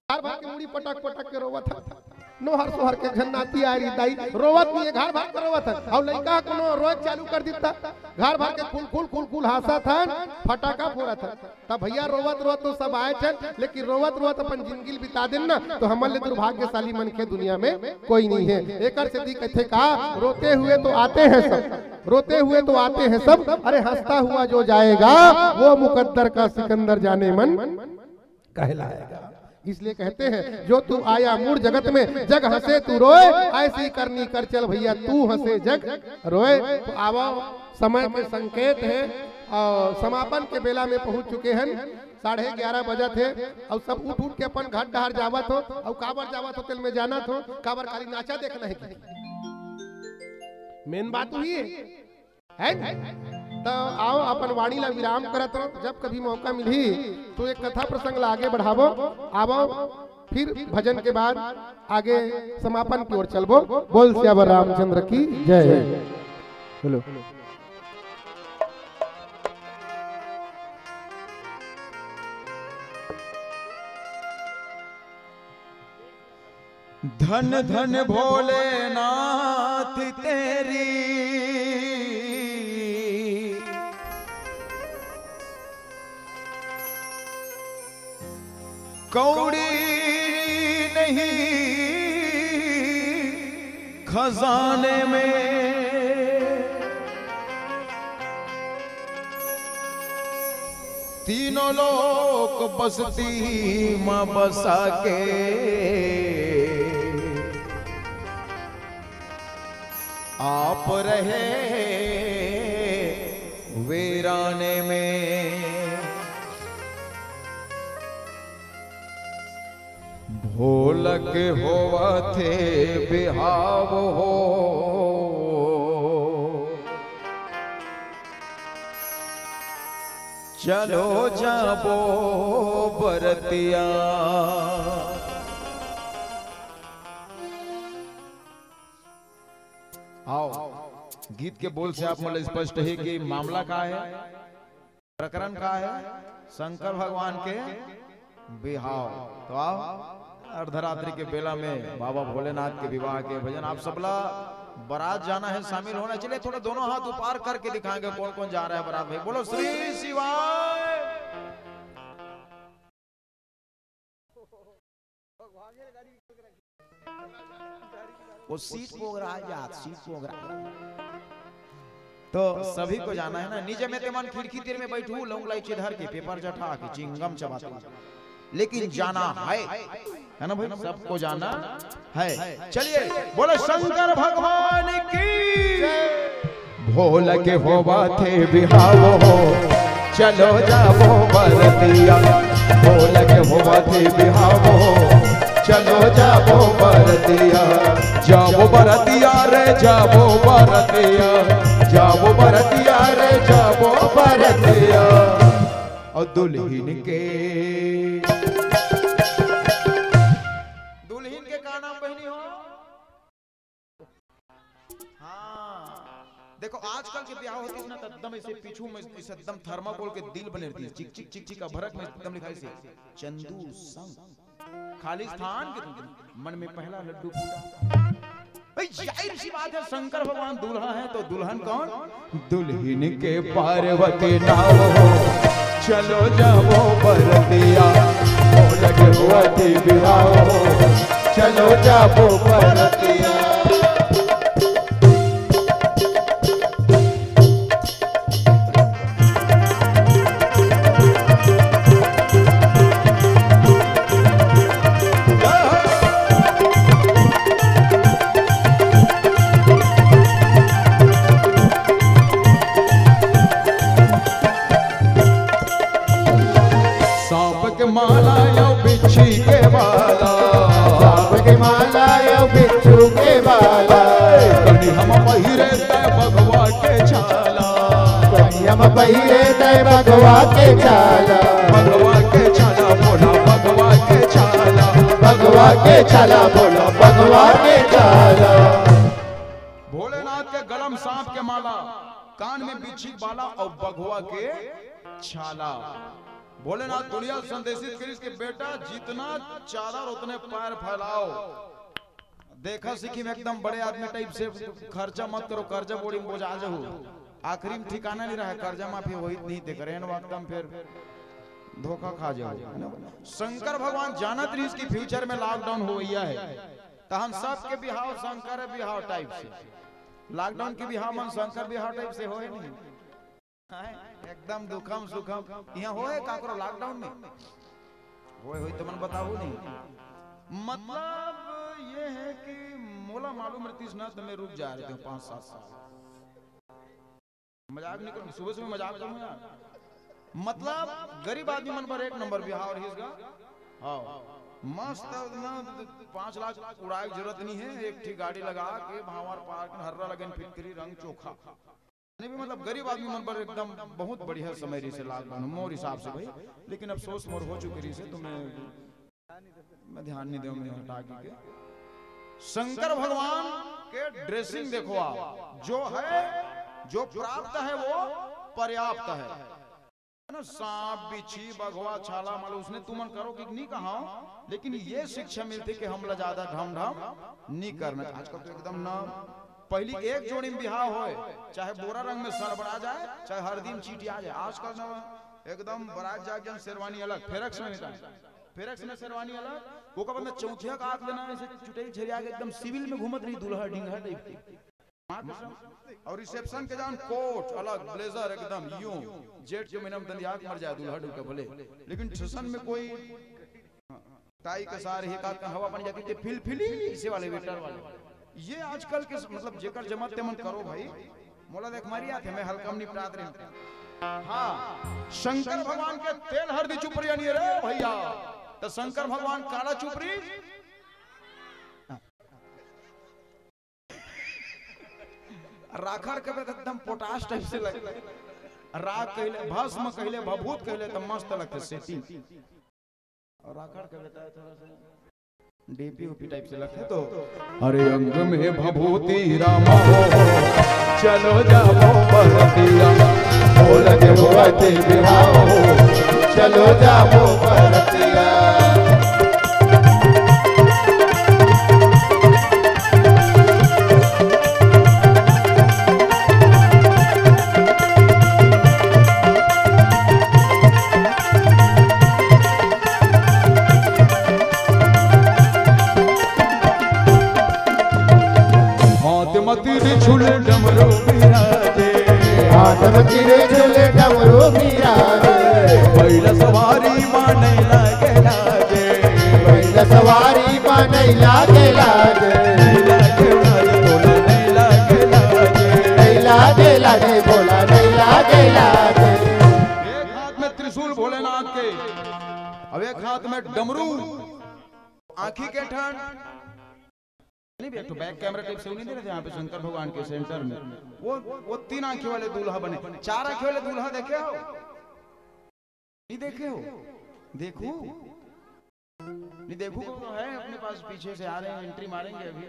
घर भर के मुड़ी पटक पटक के रोवत हे। नोहर सोहर के झन नाती आ रही दाई, रोवत नहीं है, घर भर के रोवत हे। अउ लइका कोनो रोए चालू कर देता, घर भर के खुल खुल खुल खुल हंसत हे, फटाका फोड़त हे। तब भैया रोवत रोवत तो सब आए थे, लेकिन रोवत रोवत अपन जिंदगी बिता देन ना, तो हमन ले दुर्भाग्यशाली मन के दुनिया में कोई नहीं है। एकर सेती कथे का, रोते हुए तो आते हैं सब, रोते हुए तो आते हैं सब, अरे हंसता हुआ जो जाएगा, वो मुकद्दर का सिकंदर जाने मन कहलाएगा। इसलिए कहते हैं, जो तू आया मूड़ जगत में, जग हंसे तू रोए, ऐसी करनी कर चल भैया, तू हंसे जग रोए। तो आवो, समय के संकेत है अउ समापन के बेला में पहुंच चुके हैं। साढ़े ग्यारह बजत हे अउ सब उठ उठ के अपन घर डहर जावत हो। अउ काबर जावत हो तेल में जानत हो, काबर खाली नाचा देखना है कि? मेन बात वही है, है न? तो आओ अपन वाणी ला विराम करत हो। जब कभी मौका मिलही तो एक कथा प्रसंग ला आगे बढ़ाबो। आवो फिर भजन के बाद आगे समापन की ओर चलबो। बोल सियावर रामचंद्र की जय। हेलो। धन धन भोलेनाथ तेरी कौड़ी नहीं खजाने में, तीनों लोक बसती माँ बसा के आप रहे वीराने में। भोलक होवथे बिहाव हो, चलो जाबो बरतिया। आओ, गीत के बोल से आप मन ल स्पष्ट हे कि मामला का हे। प्रकरण का है? शंकर भगवान के बिहाव। तो आओ, अर्धरात्रि के बेला में बाबा भोलेनाथ के विवाह के भजन। आप सबला बारात जाना है, शामिल होना। चलिए, थोड़ा दोनों हाथ ऊपर करके दिखाएंगे कौन कौन जा रहा है बारात। भाई बोलो श्री शिवाय। वो सीट पोगरा जात, सीट पोगरा। तो सभी को जाना है ना। निजे में ते मन खिड़की तीर में बैठू, लौंग लाइची धर के, पेपर जठा के, चिंगम चबाते, लेकिन जाना है, है ना भाई? सबको जाना है। चलिए, बोलो शंकर भगवान की। भोल के होवा थे बिहाव हो, चलो जाबो बरतिया। भोल के होवा थे बिहाव हो, चलो जाबो बरतिया। जाबो बरतिया रे, जाबो बरतिया, जाबो बरतिया रे, जाबो बरतिया। और दुल्हिन के, दुल्हिन के का नाम, बहिनी हो? हाँ, देखो, आजकल के बिहाव होतिस ना, त एकदम ऐसे पीछू में ऐसे एकदम थर्माकोल के दिल बने रहतिस, चिक चिक चिक चिक अभरक में एकदम लिखाइस हे चंदू संग। खालिस्तान के मन में पहला लड्डू फूटा। भाई, जाहिर सी बात है, शंकर भगवान दूल्हा है तो दुल्हन कौन? दुल्हिन के पार्वती नाव हो, चलो जाबो बरतिया। भोल के होवा थे बिहाव हो, चलो जाबो बरतिया। सांप के माला या बिच्छी के माला, सांप के माला या बिच्छू के माला। कनी हम पहिरे तै बघवा के छाला, कनी हम पहिरे तै बघवा के छाला। बघवा के छाला बोला, बघवा के छाला, बघवा के छाला बोला, बघवा के छाला। भोलेनाथ के गला में सांप के माला, कान में बिच्छी के बाला और बघवा के छाला। भोलेनाथ दुनिया संदेशित करिस के बेटा, जितना चादर उतने पैर फैलाओ। देखा सीखी में एकदम बड़े आदमी टाइप से खर्चा मत करो, कर्जा बोड़ी में बोझा जाहू। आखिरी में ठिकाना नहीं रहा, कर्जा माफी होई नहीं, देख रहे हैं एकदम फिर धोखा खा जाओ। शंकर भगवान जानत रहिस कि फ्यूचर में लॉकडाउन होइया है, तो हम सबके बिहाव शंकर बिहाव टाइप से, लॉकडाउन के बिहाव मन शंकर बिहाव टाइप से होए नहीं। हैं? एकदम दुखम सुखम। यहाँ होए काकरो लॉकडाउन में? होए होई तो मन बताओ नहीं। मतलब ये है कि मोला मालूम रहतीस ना तो मैं रुक जा रहे थे पाँच सात साल। मजाक नहीं करूँ, सुबह सुबह मजाक करूँ यार। मतलब गरीब आदमी मन पर एक नंबर बिहाव रहिस गा। हाँ, मस्त ना, पाँच लाख उड़ाए के जरूरत नहीं है, एक ठी गाड़ी लगा के भांवर पार्क में हर्रा लगन फिटकरी रंग चोखा। नहीं भी मतलब गरीब आदमी मन पर एकदम बहुत बढ़िया समय रहिस हे लॉकडाउन मोर हिसाब से भाई, लेकिन अफसोस मोर हो चुके रहिस हे तो मैं, मैं ध्यान नहीं देव, मैं हटा के। शंकर भगवान के ड्रेसिंग देखो आप, जो है, जो प्राप्त है वो पर्याप्त है। ना, सांप, बिच्छी, बघवा, छाला, माला, उसने तुमन करो कि नहीं कहा, लेकिन ये शिक्षा मिलती कि हमला ज्यादा ढम ढम नहीं करना। आजकल तो एकदम ना, पहली एक जोड़ी में बिहाव होए, चाहे बोरा रंग में सड़बड़ा जाए, चाहे हरदी में चींटिया जाए। आजकल ना एकदम बारात जाके शेरवानी अलग, फेरक्स में निकाल, फेरक्स में शेरवानी अलग, ओकर बाद में चौथिया का हाथ लेना, ऐसे चुटई झरिया के एकदम सिविल में घूमत रही, दूल्हा ढींगा टाइप के। और रिसेप्शन के जान कोट अलग, ब्लेजर एकदम यूं, जेठ के महीना में दंदिया के मर जाए दूल्हा ढूंढ के बोले, लेकिन ठसन में कोई टाई के सार ही का हवा पानी जाके ते फिल फिली इसे वाले वेटर वाले। ये आजकल के मतलब जेकर जमत तेमन करो भाई, मोला देख मारी आते, मैं हल्का में निपटात रहे। हाँ, शंकर भगवान के तेल हरदी चुपरिया नहीं रे भैया, तो शंकर भगवान काला चुपरी। राखड़ के बेटा एकदम पोटाश टाइप से लगे। राख कहले, भस्म कहले, भभूत कहले तो मस्त लगते सेटिंग। और राखड़ के बेटा थोड़ा सा डीपी ओपी टाइप से लगथे तो। अरे अंग में भभूति रामा हो, चलो जाबो बरतिया, बोल के होवत बिहाव हो, चलो जाबो बरतिया। हाथ मति रे झूले डमरू बिराजे। हाथ मति रे झूले डमरू बिराजे। बैल सवारी मा नहीं लागे लाजे। बैल सवारी मा नहीं लागे लाजे। नहीं लागे लाजे, तोला नहीं लागे लाजे। नहीं लागे लाजे, बोला नहीं लागे लाजे। एक हाथ में त्रिशूल भोलेनाथ के, अब एक हाथ में डमरू, आंखी के ठंड। नहीं भैया, तो बैक कैमरा टाइप से नहीं दे रहे थे यहाँ पे शंकर भगवान के सेंटर में, वो वो तीन आंखी वाले दूल्हा बने, चार आंखी वाले दूल्हा देखे हो? नहीं देखे हो? देखू नहीं देखू को तो है अपने पास, पीछे से आ रहे हैं, एंट्री मारेंगे अभी।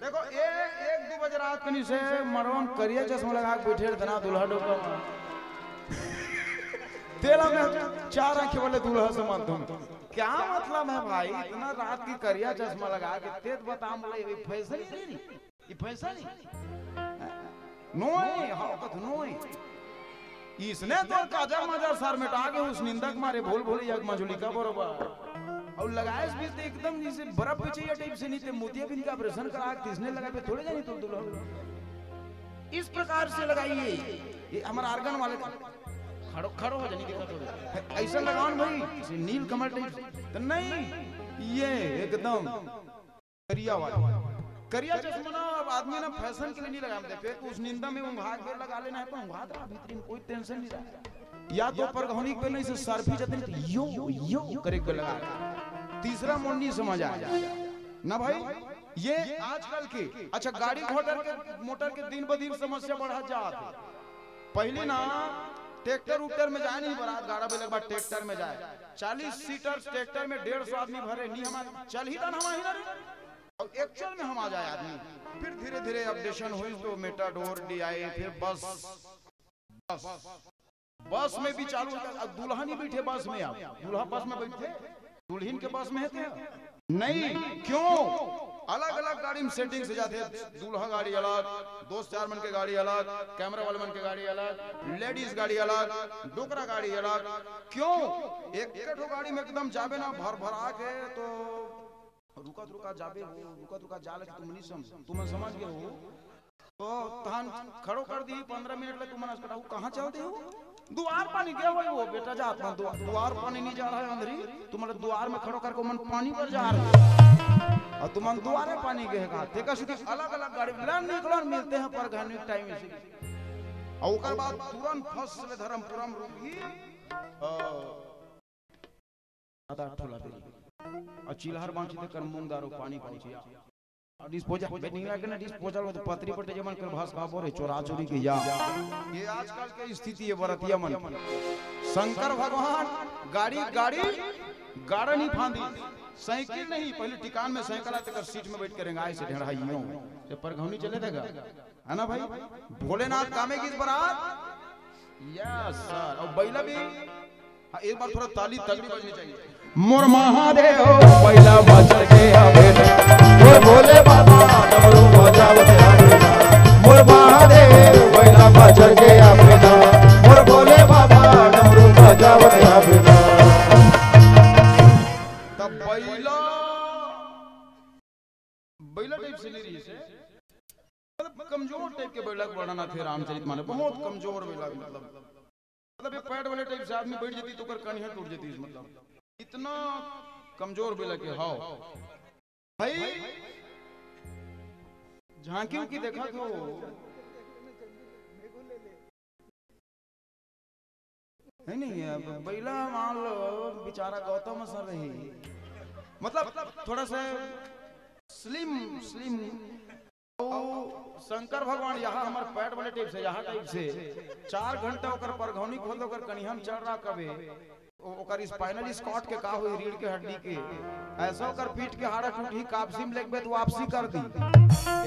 देखो, ए, एक दो बजे रात कनी से मड़वा में करिया चश्मा लगा के बैठे रहते ना दूल्हा डोका में। तेला में चार आंखी वाले दूल्हा से मालूम। क्या मतलब है भाई, इतना रात की करिया चश्मा लगा के तेज बता बोले, ये फैशन ही नहीं, ये फैशन ही नोए, हाँ, कथ नोए। इसने तोर काजर माजर सर मेटा के उस निंदा के मारे भोल भोल यग मजुलिका बरोबर। और लगाएस भी तो एकदम जैसे बर्फ बिछैया टाइप से, नहीं ते मोतिया बिंद का ऑपरेशन करा के इसने लगा पे थोड़े जानी तो दुल्हन। इस प्रकार से लगाइए, ये हमारे आर्गन वाले खड़ो खड़ो हो जाने की, ऐसा लगाओ ना भाई, जैसे नील कमल टाइप से। तो नहीं, ये एकदम करिया वाला, करिया चश्मा ना। अब आदमी ना फैशन के लिए नहीं लगाते, फिर उस निंदा में उंघात बेर लगा लेना है तो उंघात रहा भीतरी में, कोई टेंशन नहीं रहा। या तो परघौनी के बेर नहीं से सर्फी जतन के यो यो करे के लगा। तीसरा मोड़ नहीं समझ आया ना भाई। ये आजकल के, अच्छा, गाड़ी मोटर के, मोटर के दिन ब दिन समस्या बढ़त जात है। पहली ना ट्रैक्टर उक्टर में जाए नहीं, बारात गाड़ा बेले के बाद ट्रैक्टर में जाए, चालीस सीटर ट्रैक्टर में डेढ़ सौ आदमी भरे नहीं, हमारे चल ही था ना हमारे इधर। और एक्चुअल में हम आ जाए आदमी, फिर धीरे धीरे अपडेशन हुई तो मेटाडोर, डीआई, फिर बस, बस, बस में भी चालू। अब दूल्हा नहीं बैठे बस में, आप दूल्हा बस में बैठे, दुल्हन के बस में है क्या? नहीं। क्यों? अलग अलग गाड़ी में सेटिंग से जाते हैं, दूल्हा गाड़ी अलग, दोस्त चार मन के गाड़ी अलग, कैमरा वाले मन के गाड़ी अलग, लेडीज गाड़ी अलग, डोकरा गाड़ी अलग। क्यों? एक ठो गाड़ी में एकदम जाबे ना भर भर आके तो रुकत रुकत जाबे हो, रुकत रुकत जा लगे, तुम नहीं समझ, तुम समझ गए हो। तो तहन खड़ो कर दी पंद्रह मिनट ले, तुम मनस कटाऊ कहाँ चल दे हो? दुआर पानी गए हो वो बेटा, जा अपन दुआ-, दुआर पानी नहीं जा रहा है अंदरी, तुम लोग दुआर में खड़ो करके मन पानी पर जा रहे हो। और तुम दुआरे पानी गए का, देखा सुधी अलग अलग गाड़ी ले निकलो, मिलते हैं पर घनी टाइम इसी। और ओकर बाद तुरंत फस ले धर्मपुरम रुकी, अ, आधा ठोला दे। और चिल्हर बांची तेकर मूंग दारू पानी पहुंचिया। और डिस्पोजल, बे नीला के ना डिस्पोजल, वो तो पतरी पट्टे जमन कर भास बाबो रे, चोरा चोरी के या। ये आजकल के स्थिति है बरतिया मन। शंकर भगवान गाड़ी, गाड़ी, गाड़ा नहीं फांदी, साइकिल नहीं, पहले टिकान में साइकिल आते कर सीट में बैठ के रेंगाए से ढेढ़ाइयों से परघौनी चले देगा, है ना भाई? भोलेनाथ कामे की इस बारात। Yes sir. और बैला भी, हाँ, एक बार थोड़ा ताली तगड़ी बजनी चाहिए। मोर महादेव बैला बजर के आवे ना, मोर भोले बाबा डमरू बजावत आवे ना, मोर महादेव बैला बजर के आवे ना, मोर भोले बाबा डमरू बजावत आवे ना। तब बैला, बैला टाइप से नहीं रही से, मतलब कमजोर टाइप के बैला के वर्णन आथे रामचरित मानस, बहुत कमजोर बैला, मतलब, मतलब ये पैड वाले टाइप से आदमी बैठ जाती तो ओकर कनिहा टूट जाती, मतलब इतना कमजोर बैला के। हाव भाई, झांकी उकी देखा तो है नहीं। अब बैला मान लो बेचारा गौतम सर रही, मतलब थोड़ा सा स्लिम स्लिम। और शंकर भगवान यहाँ हमारे पैड वाले टाइप से, यहाँ टाइप से चार घंटा ओकर परघौनी खोल दो, ओकर कनिहा में चढ़ रहा कबे। ओ-, ओकर स्पाइनल स्कॉट के का होई, रीढ़ के हड्डी के? ऐसा ओकर पीठ के हाड़ा टूटही, कापसी में लेगबे त वापसी कर दी।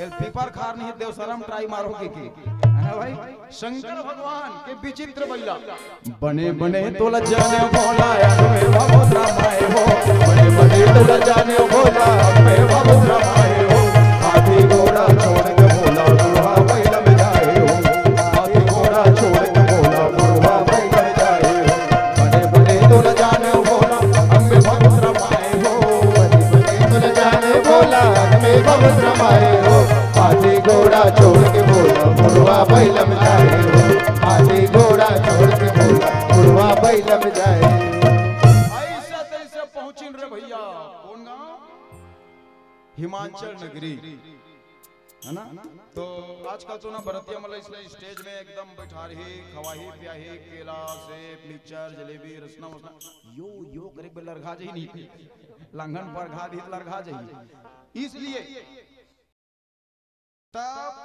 एल पीपर खार नहीं देव शरम ट्राई मारोगे के। है भाई, शंकर भगवान के विचित्र बइला। बने बने तोला जाने भोला, हमें बाबू रामाय हो। बने बने तोला जाने भोला, हमें बाबू रामाय हो। हाथी घोड़ा छोड़ के भोला, बुढ़वा बैल में जाए हो। हाथी घोड़ा छोड़ के भोला, बुढ़वा बैल में जाए हो। बने बने तोला जाने भोला, हमें बाबू रामाय हो। बने बने तोला जाने भोला, हमें बाबू रामाय हो। हाथी घोड़ा छोड़ के भोला, बुढ़वा बैल में जाए हो। हाथी घोड़ा छोड़ के भोला, बुढ़वा बैल में जाए। ऐसा तैसे पहुंचिन रे भैया। कौन गांव? हिमाचल नगरी, है ना? तो आजकल तो ना बरतिया मतलब इसने स्टेज में एकदम बैठा रही, खवाही पियाही, केला, सेब, मिक्सचर, जलेबी, रसना वसना, यो यो करे बे लरघा जाही नहीं, लंघन परघा दी त लरघा जाही। इसलिए त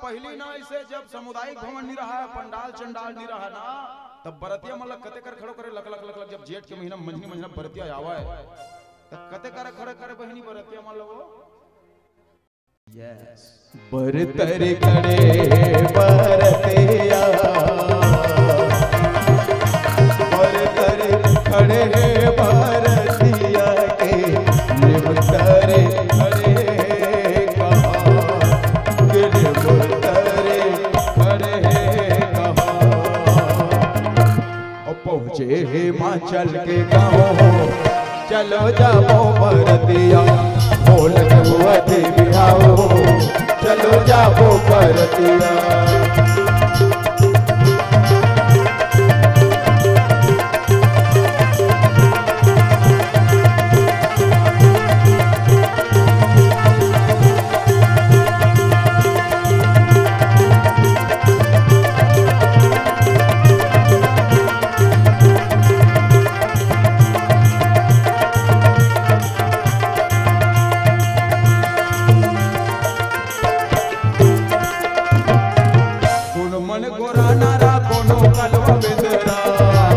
पहली ना इसे जब सामुदायिक भवन नहीं रहा है, पंडाल चंडाल नहीं रहा ना, तब बरतिया मतलब कते कर खड़ो करे लक लक लक लक, जब जेठ के महीना मंझनी मंझना बरतिया आवा है, त कते कर खड़ो करे बहिनी बरतिया मतलब वो। यस। बरतर खड़े बरतिया, बरतर खड़े बरतिया के निबतर खड़े कहाँ, के निबतर खड़े कहाँ। ओ पहुँचे हिमाचल के गाँव, चलो जाबो बरतिया, बोल के बुआ जी बिहाओ, चलो जाबो बरतिया। कोनो मन गोरा नारा, कोनो कलवा बेंदरा।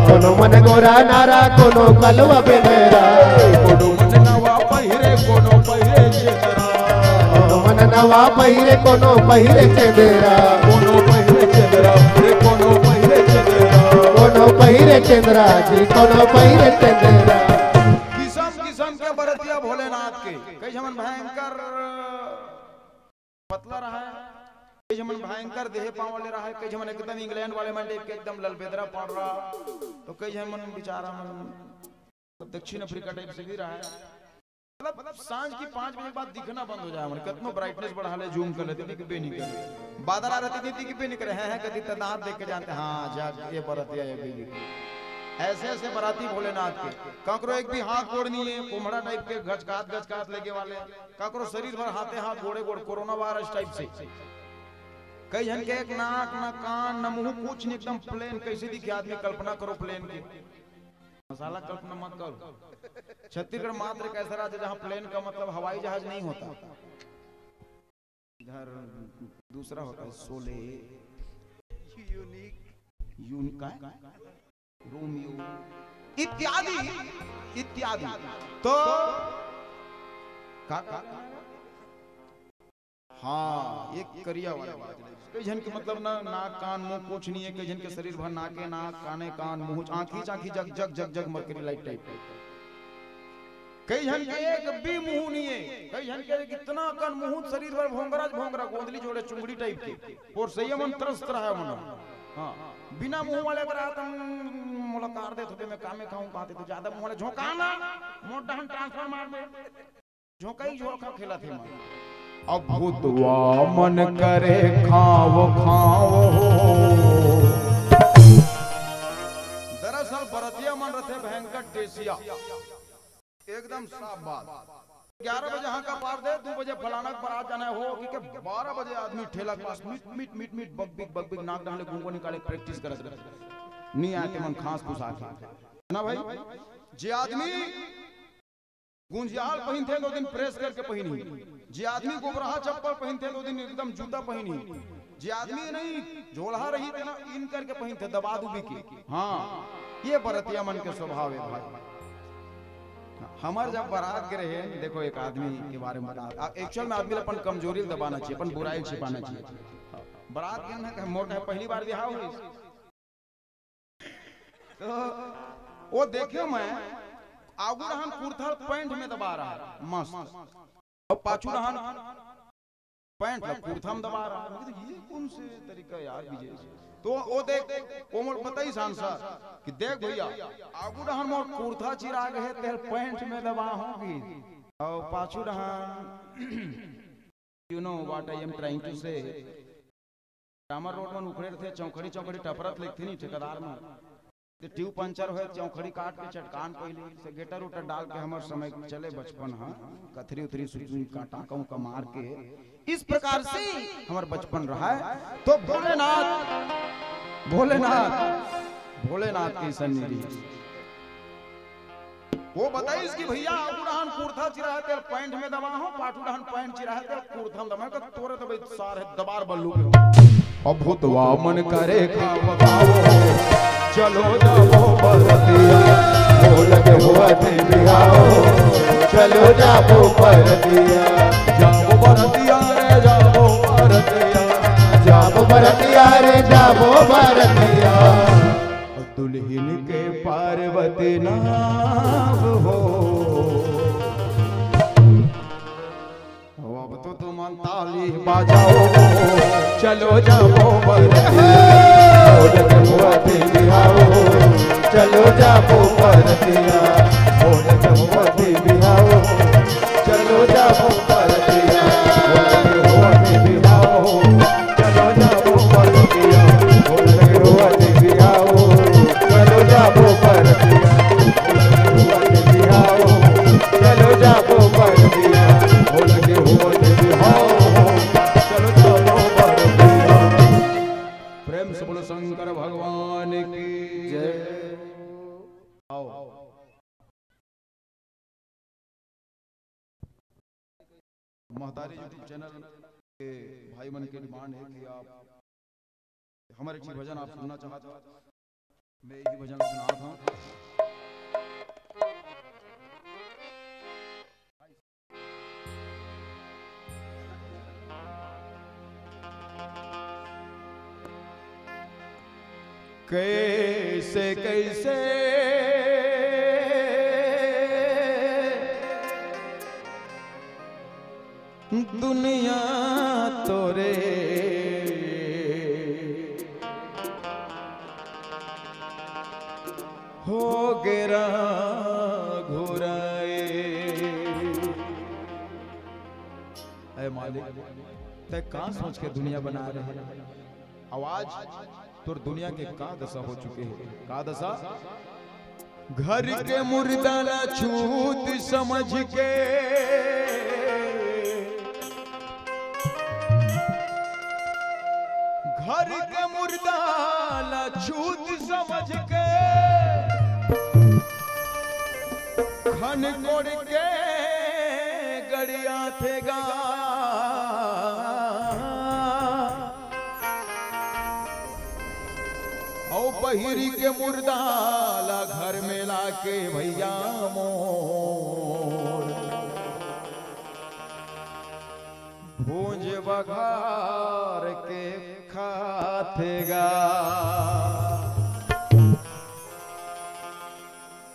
कोनो मन गोरा नारा, कोनो कलवा बेंदरा। कोनो मन नवा पहिरे, कोनो पहिरे चेंदरा। कोनो मन नवा पहिरे, कोनो पहिरे चेंदरा। कोनो पहिरे चेंदरा, रे कोनो पहिरे चेंदरा। कोनो पहिरे चेंदरा जी, कोनो पहिरे चेंदरा। किसम किसम के बरतिया भोलेनाथ के, कई झमन भयंकर पतला रहा है, कई झमन भयंकर देह पाँव वाले रहा है, कई झमन एकदम इंग्लैंड वाले मन टाइप के एकदम ललबेदरा पाड़ रहा, तो कई झमन बेचारा मन मतलब दक्षिण अफ्रीका टाइप से भी रहा है। मतलब सांझ की पाँच बजे के बाद दिखना बंद हो जाए, हमन कतनो ब्राइटनेस बढ़ा ले, जूम कर लेते, दिखबे नहीं करे। बादर आ रहते, दिखबे नहीं करे, हैं, हैं, कदी त दांत देख के जानते, हाँ, जा, ये बरतिया, ये भी। ऐसे ऐसे बराती भोलेनाथ के, ककरो एक भी हाथ गोड़ नहीं है, कोमड़ा टाइप के घचकात घचकात लेके वाले, ककरो शरीर भर हाथे हाथ, गोड़े गोड़, कोरोना वायरस टाइप से। कई झन के एक नाक, ना कान, ना मुंह, कुछ नहीं, एकदम प्लेन। कैसे दिखे आदमी, कल्पना करो प्लेन के। मसाला कल्पना मत करो। छत्तीसगढ़ मात्र एक ऐसा राज्य जहां प्लेन का मतलब हवाई जहाज नहीं होता। इधर दूसरा होता है, शोले, यूनिक, यूनिक का है? रोमियो इत्यादि, इत्यादि। तो का, का, हाँ, एक करिया वाला बात है। कई झन के मतलब ना नाक कान मुंह कुछ नहीं है, कई झन के शरीर भर नाके नाक, काने कान, मुंह, आंखी चांखी जग जग जग जग मरकरी लाइट टाइप। कई झन के एक भी मुंह नहीं है, कई झन के इतना कन मुंह, शरीर भर भोंगरा भोंगरा, गोंदली जोड़े चुंगड़ी टाइप के। और सही मन त्रस्त रहा है मन। हाँ, बिना मुंह वाले अगर आता, "मोला कार दे, थोड़े मैं कामे खाऊं," कहते तो ज्यादा मुंह वाले झोंकाना, मोटा हम ट्रांसफर मार दे। झोंकई झोंका खेलत हे मन। अब भूतवा मन करे खाव खाव हो। दरअसल बरतिया मन रथे भयंकर टेसिया। एकदम साफ बात। ग्यारह बजे हाँका पार दे, दू बजे फलाना के बरात जाना हो, कि के बारह बजे आदमी ठेला के पास मिट, मिट, मिट, मिट, बग बिग, बग बिग, नाक डाले, घूंघो निकाले, प्रैक्टिस करत रहे। नहीं आते मन खांस फुसा के। ना भाई, जे आदमी गुंजियाल पहिनथे तो दिन प्रेस करके पहिनही, जे आदमी गोबरहा चप्पल पहिनथे तो दिन एकदम जूता पहिनही, जे आदमी नहीं झोलहा रही तेना इन करके पहिनथे, दबा दुबी के। हाँ, ये बरतिया मन के स्वभाव है भाई। हमर जब बारात के रहे, देखो, एक आदमी के बारे में बता, आ, actual में आदमी ला अपन कमजोरी ला दबाना चाहिए, अपन बुराई ला छिपाना चाहिए। बारात के ना, मोटा पहली बार बिहाव होइस। तो वो देखियो मैं, आगू रहन कुर्ता पैंट में दबा रहा है, मस्त। अब पाछू रहन पैंट ला कुर्ता में दबा रहा है। मैं कहा, "ये कौन से तरीका यार, विजय?" तो वो देख, वो मोर बताइस आंसर कि देख भैया, आगू रहन मोर कुर्ता चिरा गे हे, तेल पैंट में दबा हों गे। और पाछू रहन, you know what I am trying to say, डामर रोड मन उखड़े रथे, चौखड़ी चौखड़ी टपरत लिखथे नहीं ठेकेदार मन। ते ट्यूब पंचर होय, चौखड़ी काट के चटकान पहली से गेटर उटर डाल के हमर समय चले बचपन ह, कथरी उथरी सुई सुई का टाका उका मार के, इस प्रकार से हमर बचपन रहा है। तो भोलेनाथ, भोलेनाथ, भोलेनाथ के सन्निधि। वो बताइस कि भैया, आगू डहन कुर्ता चिरा हे, तेल पैंट में दबा हों, पाछू डहन पैंट चिरा हे, तेल कुर्ता में दबा हों, तोरे तो भाई सारे दबार बल्लू के हो। अब भूतवा मन करे खाव खाव, चलो जाबो बरतिया, बोल के हुआ थे बिहाव, चलो जाबो बरतिया, जाबो बरतिया रे, जाबो बरतिया, जाबो बरतिया रे, जाबो बरतिया। दुल्हिन के पार्वती नाम हो। अब तो तुमन ताली बजाओ, चलो जाबो बरतिया, ढोलक बुआ देवी आओ, चलो जाबो बरतिया, ढोलक बुआ देवी आओ, चलो जाबो बरतिया, ढोलक बुआ देवी आओ। चलो जाबो बरतिया, ढोलक रोआ देवी आओ। चलो जाबो बरतिया, ढोलक रोआ देवी आओ। चलो जाबो बरतिया, ढोलक रोआ देवी आओ। चलो जाबो बरतिया। प्रेम से बोलो शंकर भगवान की जय। आओ। महतारी YouTube चैनल के भाई मन के डिमांड है कि आप हमारे एक भजन आप सुनना चाहते हो, मैं यही भजन सुना था। कैसे कैसे दुनिया तोरे हो गेरा घुराए। ऐ मालिक, तै का सोच के दुनिया बना रहे? आवाज तोर दुनिया के का दशा हो चुके हे? का दशा? घर के मुर्दा ला छूत समझ के, घर के मुर्दा ला छूत समझ के, खन कोड़ के गड़िया थे गा। औ बहिरी के मुर्दा ला घर में लाके भैया मोर भूंज बघार के खाथे गा।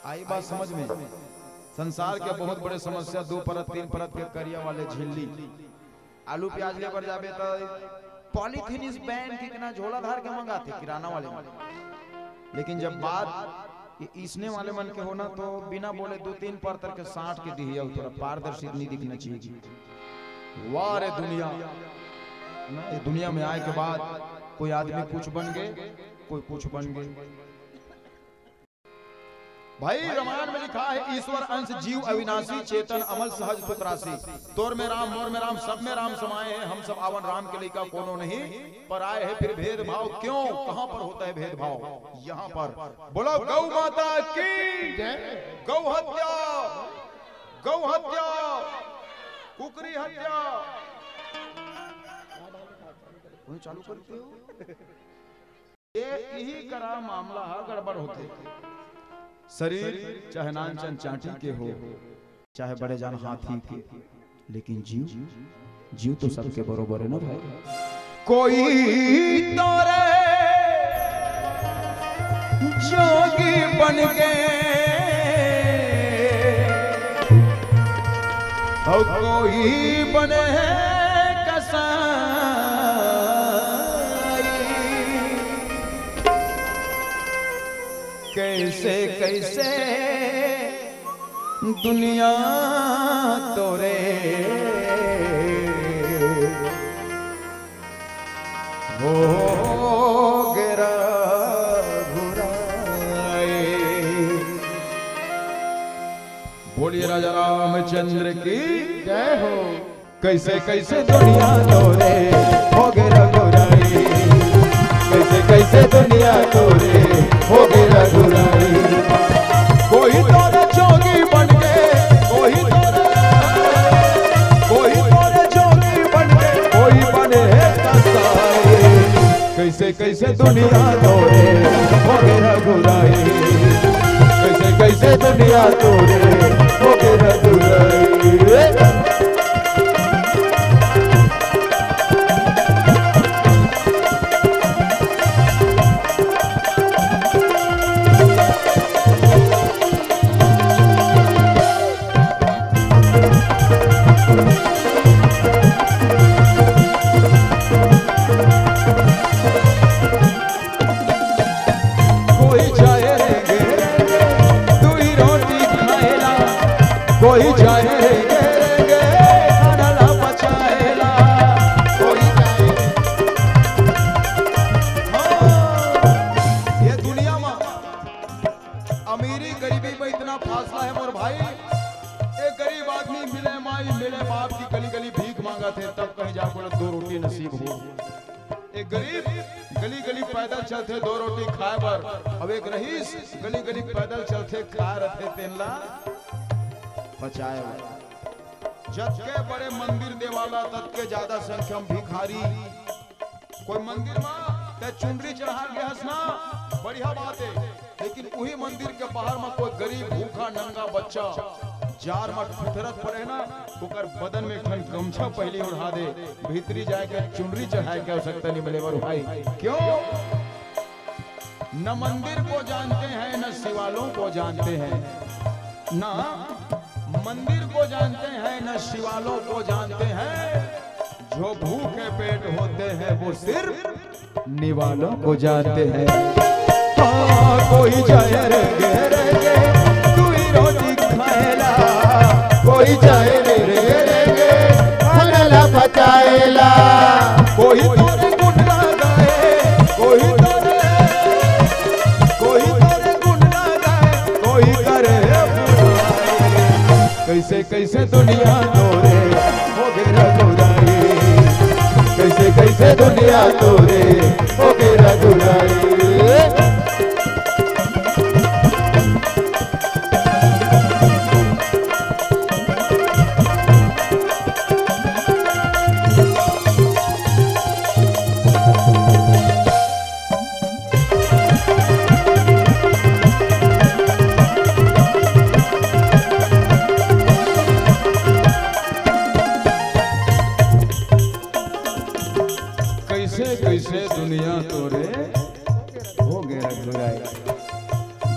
आई बात समझ में? संसार के बहुत बड़े समस्या, दो परत तीन परत के करिया वाले झिल्ली। आलू प्याज ले बर जाबे त पॉलीथीन इस बैन के कितना झोला धार के मंगाथे किराना वाले मन। लेकिन जब बात ये इसने वाले मन के होना तो बिना बोले दो तीन परत के साट के दिही अउ तोला पारदर्शी नहीं दिखना चाहिए। वाह रे दुनिया, ना, ये दुनिया में आए के बाद कोई आदमी कुछ बन गए, कोई कुछ बन गए। भाई, रामायण में लिखा है, ईश्वर अंश जीव अविनाशी, चेतन अमल सहज सुत राशि। तोर में राम, मोर में राम, सब में राम समाए हैं, हम सब आवन राम के लइका कोनो नहीं, पर आए हैं फिर भेदभाव क्यों? कहाँ पर होता है भेदभाव? यहाँ पर। बोलो गौ माता की जय। गौ हत्या, गौ हत्या, कुकरी हत्या। वही चालू करते हो। ये इही करा मामला ह गड़बड़ होथे। शरीर चाहे नानचन चांटी के हो, चाहे बड़े जान हाथी के, लेकिन जीव, जीव तो सबके बरोबर है ना भाई। कोई तोरे जोगी बन के, और कोई बने कसाई। कैसे कैसे दुनिया तोरे हो गेरा घुराए। बोलिए राजा रामचंद्र की जय हो। कैसे कैसे दुनिया तोरे हो गेरा घुराए। कैसे कैसे दुनिया तोरे हो गेरा घुराए। कोई तोरे जोगी बन के, कोई तोरे, कोई तोरे जोगी बन के, कोई बने कसाई। कैसे कैसे दुनिया तोरे हो गेरा घुराए। कैसे कैसे दुनिया तोरे हो गेरा घुराए। कोई जाए रे गे रे गे, दुई रोटी खाएला। कोई जाए रे गे रे गे, खाना ला पचाएला। कोई जाए। हाँ, ये दुनिया में अमीरी गरीबी में इतना फासला है मोर भाई। एक गरीब आदमी मिले माई मिले बाप की गली गली भीख मांगत हे, तब कहीं जाके दो रोटी नसीब हो। एक गरीब गली गली पैदल चलथे दो रोटी खाए बर, अब एक रईस गली गली पैदल चलथे, खाए रथे तेन ला पचाए बर। जतके बड़े मंदिर देवाला ततके ज्यादा संख्या में भिखारी। कोई मंदिर मा ते चुनरी चढ़ा के हस ना, बढ़िया बात है, लेकिन उही मंदिर के बाहर मा कोई गरीब भूखा नंगा बच्चा जार मा ठुठरत पड़े ना, ओकर बदन में एक ठन गमछा पहली ओढ़ा दे, भीतरी जाए के चुनरी चढ़ाए के आवश्यकता नहीं मिले बर भाई। क्यों? न मंदिर को जानते हैं, न शिवालों को जानते हैं, न मंदिर को जानते हैं, न शिवालों को जानते हैं। जो भूखे पेट होते हैं, वो सिर्फ निवालों को जानते हैं। हाँ, कोई जाए रे गे रे गे, दुई रोटी खाएला। कोई जाए रे गे रे गे, खाना ला पचाएला। कोई तोरे गुण गाए, कोई तोरे, कोई तोरे गुण गाए, कोई करे बुराई। कैसे कैसे दुनिया तोरे हो गेरा घुराई। कैसे कैसे दुनिया तोरे हो गेरा घुराई। कैसे कैसे दुनिया तोरे हो गेरा घुराई।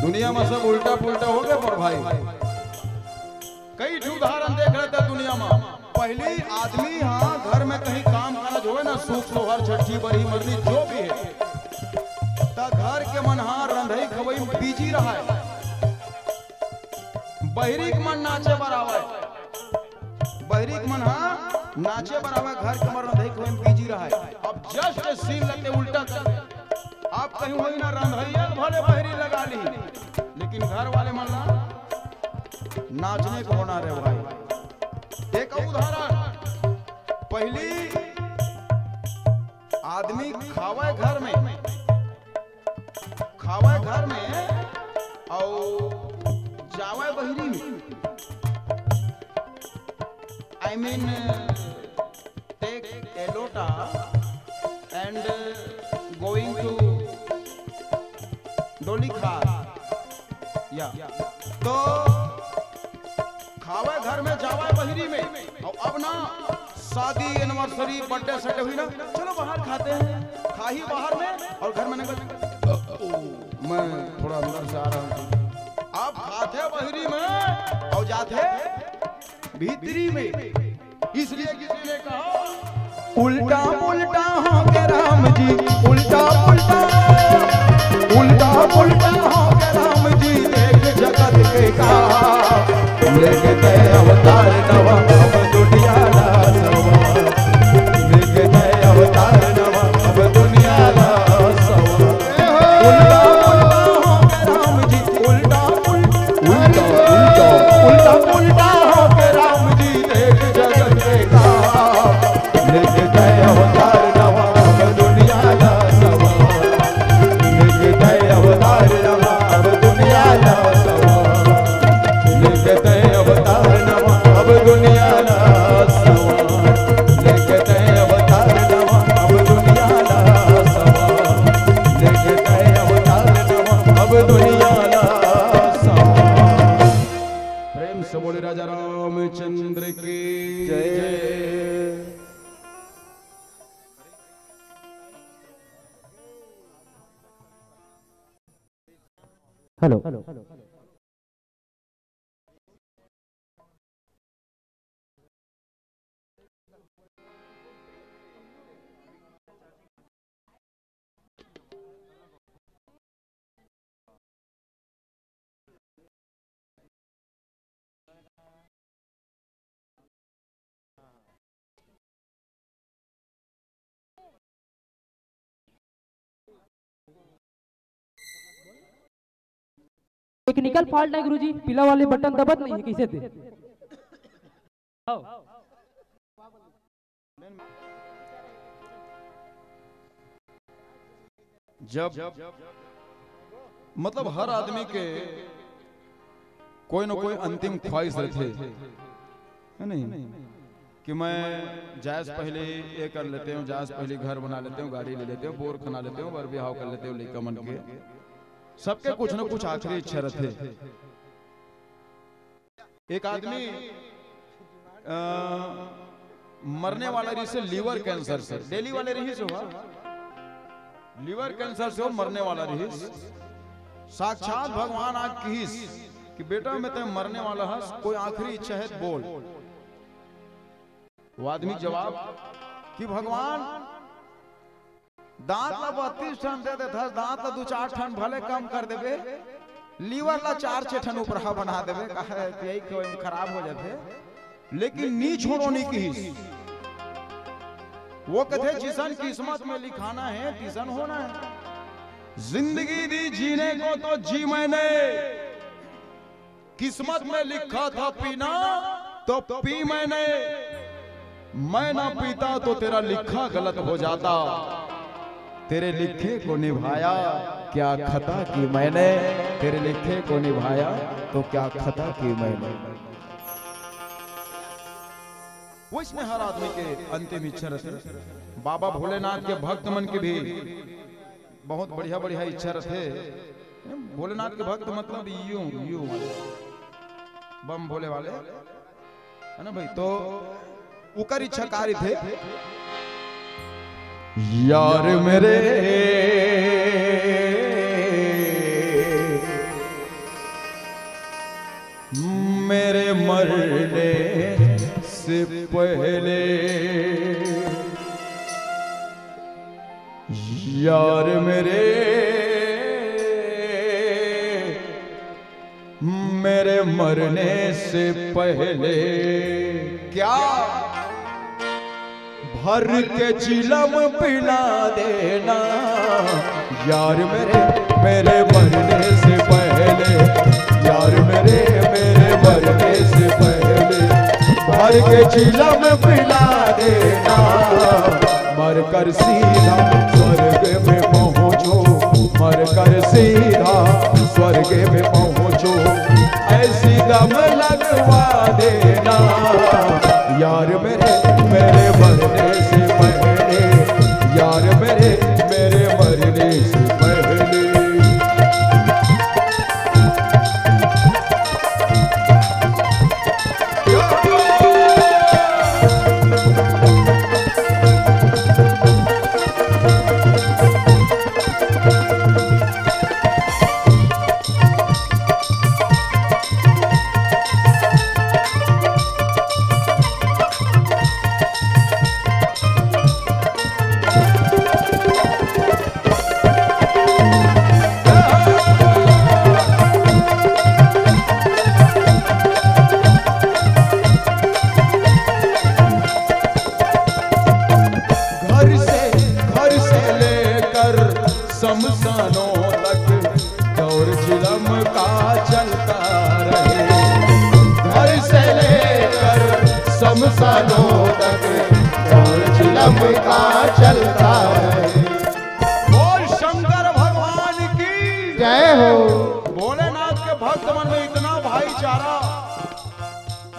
दुनिया में सब उल्टा पुल्टा हो गया पर भाई। कई ठो उदाहरण देख रहे थे दुनिया में। पहली आदमी हाँ घर में कहीं काम काज होवे ना, सुख सोहर, छठी बरही मरनी जो भी है, त घर के मन हाँ रंधई खवई में बिजी रहा है। बहिरी के मन नाचे बर आवे, बहिरी के मन हाँ नाचे बर आवे, घर के मन रंधई खवई में बिजी रहा है। अब जस्ट सीन लगे उल्टा कर, आप कहीं होई ना रंधैया भले बहिरी लगा ली, लेकिन घर वाले मन ला नाचने को होना रे भाई। एक उदाहरण, पहली आदमी खावे घर में, खावे घर में और जावे बहिरी में। I mean, take a lota and going to तो खावे घर में, जावे बहिरी में, अउ अब ना शादी, एनिवर्सरी, बर्थडे सटे हुई ना, चलो बाहर खाते हैं, खाही बाहर में, अउ घर में ना, मैं थोड़ा अंदर से आ रहा हूँ। अब खाथे बहिरी में अउ जाथे भीतरी में, इसलिए किसी ने कहा, उल्टा पुल्टा हो के राम जी, उल्टा पुल्टा, उल्टा पुल्टा हो के राम जी, देख जगत के का। लेके तय अवतार नवा, अब दुनिया ला सवा। लेके तय अवतार नवा, अब दुनिया ला सवा। उल्टा पुल्टा हो के राम जी, उल्टा पुल्टा, उल्टा, उल्टा, उल्टा पुल्टा हो के राम जी, देख जगत के का। लेके तय अवतार नवा, अब दुनिया ला सवा। लेके तय अवतार नवा, अब दुनिया ला सवा। लेके तय अवतार नवा, अब दुनिया ला सवा। लेके तय अवतार नवा, अब दुनिया ला सवा। लेके तय अवतार नवा, अब दुनिया ला सवा। प्रेम से बोले राजा रामचंद्र की जय। हेलो। टेक्निकल फॉल्ट है गुरुजी, पीला वाले बटन दबत नहीं है, कैसे दे? जब, मतलब, हर आदमी के कोई न कोई अंतिम ख्वाहिश रहथे, है नहीं, कि मैं जाए से पहले ये कर लेते हूँ, जाए से पहले घर बना लेते हूँ, गाड़ी ले लेते हूँ, बोर खना लेते हूँ, बर बिहाव कर लेते हूँ, लइका मन के। सबके कुछ न कुछ आखिरी इच्छा रहथे। एक आदमी, अ, मरने वाला रहिस हे लिवर कैंसर से, दिल्ली वाले रहिस हे, लिवर कैंसर से वो मरने वाला रहिस। साक्षात भगवान आके किहिस कि बेटा, मैं तैं मरने वाला हस, कोई आखिरी इच्छा है त बोल। वो आदमी जवाब कि भगवान, दांत ला बत्तीस ठन दे देथस, दांत ला दू चार ठन भले कम कर देबे, लिवर ला चार छे ठन उपरहा बना देबे, काहे कि यही कोई खराब हो जाथे, लेकिन नी छोड़ो नी किहिस। वो कथे, जिसन किस्मत में लिखाना है, तिसन होना है। जिंदगी दी जीने को तो जी मैंने, किस्मत में लिखा था पीना तो पी मैंने, मैं ना पीता तो तेरा लिखा गलत हो जाता। तेरे लिखे को निभाया क्या खता की मैंने, तेरे लिखे को निभाया तो क्या खता की मैंने। वइसने हर आदमी के अंतिम इच्छा रहिथे। बाबा भोलेनाथ के भक्त मन के भी बहुत बढ़िया बढ़िया इच्छा रहिथे। भोलेनाथ के भक्त मतलब यूं, यूं वाले, बम भोले वाले, है ना भाई? तो उकर इच्छा का रहिथे? यार मेरे, मेरे मरने से पहले, यार मेरे, मेरे मरने से पहले क्या भर के चिलम पिला देना यार मेरे, मेरे मरने से पहले। यार मेरे, मेरे मरने से पहले भर के चिलम पिला देना। मर कर सीधा स्वर्ग में पहुंचो, मर कर सीधा स्वर्ग में पहुंचो, ऐसी दम लगवा देना यार मेरे, मेरे मरने से पहले, यार मेरे, मेरे मरने से पहले। शमशानों तक दौर चिलम का चलता रहे। घर से लेकर शमशानों तक दौर चिलम का चलता रहे। बोल शंकर भगवान की। जय हो। भोलेनाथ के भक्त मन में इतना भाईचारा।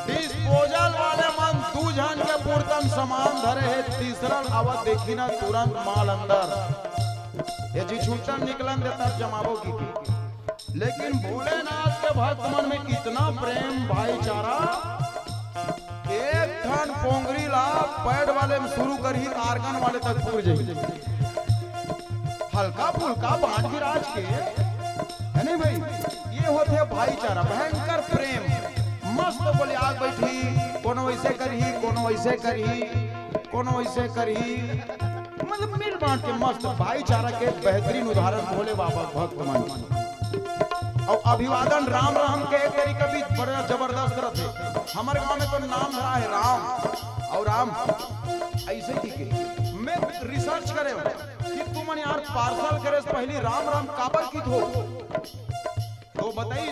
डिस्पोजल वाले मन दू झन के पुरतन सामान धरे हे, तीसरा आवत देखी ना तुरंत माल अंदर। ये जी छुट्टन निकलन देता जमावो की, की। लेकिन भोलेनाथ के भक्त मन में इतना प्रेम भाईचारा, एक ठन पोंगरी ला पैड वाले में शुरू करही, आर्गन वाले तक पूर जाही। हल्का फुल्का बांट गिराज के, है नहीं भाई? ये होथे भाईचारा, भयंकर प्रेम। मस्त बोले आग बैठी, कोनो ऐसे करही, कोनो ऐसे करही, कोनो ऐसे करही, मतलब मिल बांट के मस्त भाईचारा के बेहतरीन उदाहरण भोले बाबा भक्त मन। और अभिवादन राम राम के एक तरीका भी बड़ा जबरदस्त रहते। हमारे गांव में तो नाम धरा है राम, और राम ऐसे की के मैं रिसर्च करे हूँ कि तुमन यार पार्सल करे से पहली राम राम काबर की थो, तो बताई।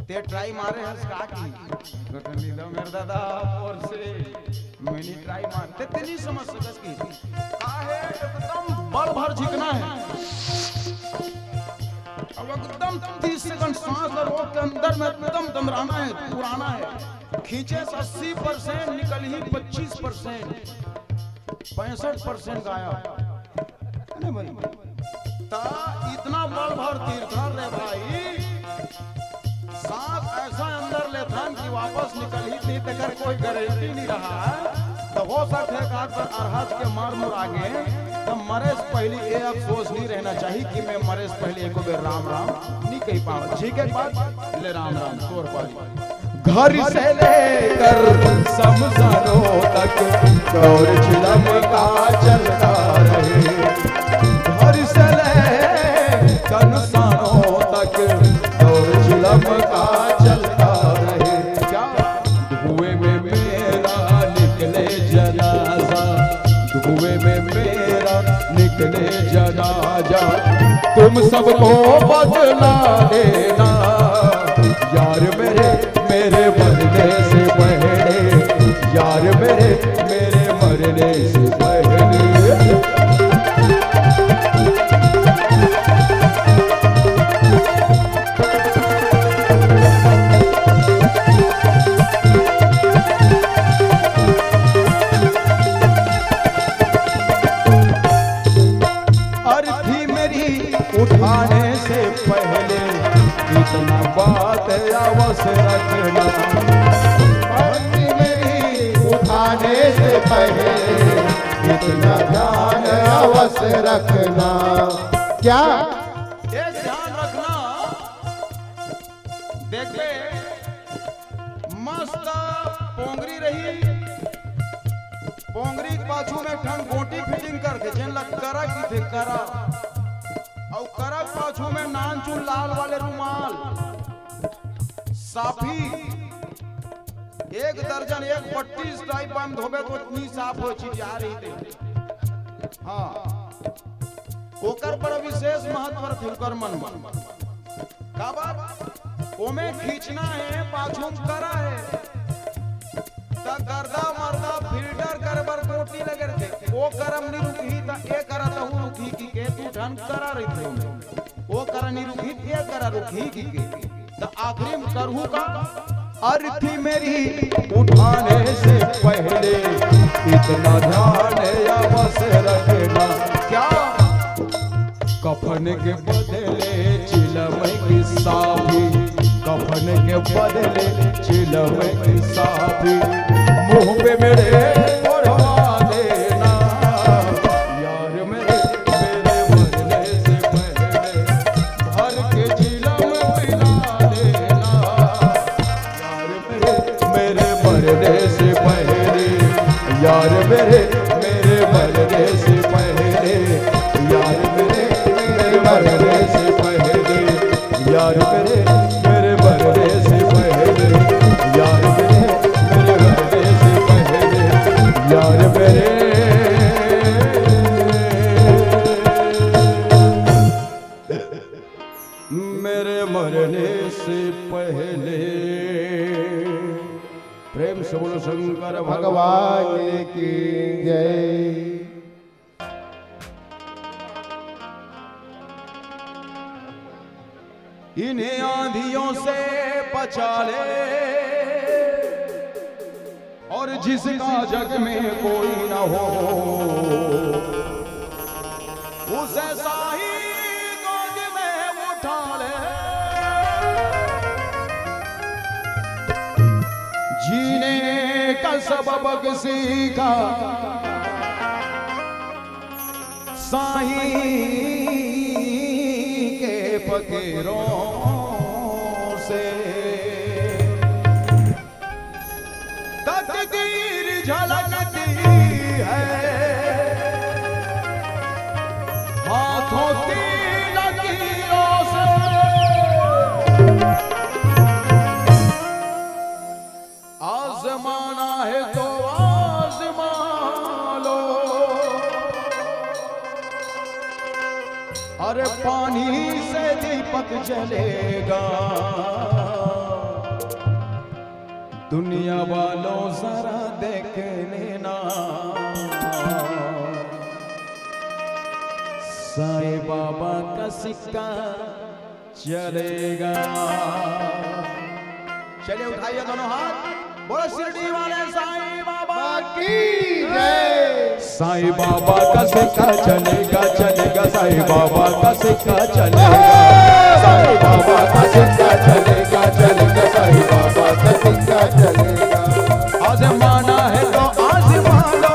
ते ट्राई मारे हस का की? गठनी दो मेरे दादा, और से मैंने ट्राई मार, ते, ते नहीं समझ सकस की। काहे एकदम बल भर झिकना है। अब एकदम तीस सेकंड सांस ला रोक के अंदर में एकदम दंदराना है, पुराना है। खींचे से अस्सी परसेंट, निकल ही पच्चीस परसेंट, पैंसठ परसेंट गायब। है ना भाई? ता इतना बल भर तीर्थर रे भाई, सांस ऐसा अंदर लेथन कि वापस निकल ही नहीं, तेकर कोई गारंटी नहीं रहा है। तो हो सकता है कि अगर अरहज के मर मुर आगे, तो मरे से पहले ये अफसोस नहीं रहना चाहिए कि मैं मरे से पहले एको बेर राम राम नहीं कह पावा। ठीक है बात, ले राम राम तोर पारी। घर से लेकर शमशानों तक दौर चिलम का चलता रहे। घर से लेकर शमशानों तक दौर चिलम का चलता रहे। क्या? धुएं में मेरा निकले जनाजा, धुएं में मेरा निकले जनाजा, तुम सबको बदला लेना। यार मेरे, मेरे मरने से पहले, यार मेरे, मेरे मरने से पहले। अर्थी मेरी उठाने से पहले इतना बात अवश्य रखना। अर्थी मेरी उठाने से पहले इतना ध्यान अवश्य रखना। क्या? ये ध्यान रखना, देखबे मस्त पोंगरी रही, पोंगरी के पाछू में एक ठन गोटी फिटिंग करथे, जेन ला करा किथे, करा। अउ करा के पाछू में नानचुन लाल वाले रुमाल, साफी, एक दर्जन, एक पट्टी टाइप बंद होबे तो इतनी साफ हो चीज आ रही थी। हाँ, ओकर पर विशेष महत्व रथे, ओकर मन मन। काबर? ओमे खींचना है, पाछू में करा है। त गर्दा मर्दा फिल्टर करे बर गोटी लगे रथे। ओ करा म नी रुकही, त ए करा तहू रुकही कि के दू ठन करा रहिथे ओमे। ओ करा नी रुकही, त ए करा रुकही कि के। त आखिरी में करहू का? अर्थी मेरी उठाने से पहले इतना ध्यान अवश्य रखना। क्या? कफन के बदले चिलम की साफी, कफन के बदले चिलम की साफी, मुंह पे मेरे ओढ़वा देना। यार मेरे, मेरे मरने से पहले भर के चिलम पिला देना। यार मेरे, मेरे मरने से पहले, यार मेरे, मेरे मरने से पहले, यार मेरे, मेरे मरने से पहले, यार मेरे, मेरे मरने से पहले, यार मेरे, मेरे मरने से पहले, यार मेरे। की जय। इन्हें आंधियों से बचा ले, और जिसका जग में कोई ना हो, उसे साईं गोद में उठा ले। जीने का सबक सीखा साईं के फकीरों से। तकदीर झलकती है हाथों की लकीरों से। आजमाना है तो आजमा लो, अरे पानी से दीपक जलेगा। दुनिया वालों, जरा देख लेना, साईं बाबा का सिक्का चलेगा। चलिए, उठाइए दोनों हाथ, बोलो शिरडी वाले साईं बाबा की जय। साईं बाबा का सिक्का चलेगा, चलेगा, साईं बाबा का सिक्का चलेगा। साईं बाबा का सिक्का चलेगा, चलेगा, साईं बाबा का सिक्का चलेगा। आजमाना है तो आजमा लो,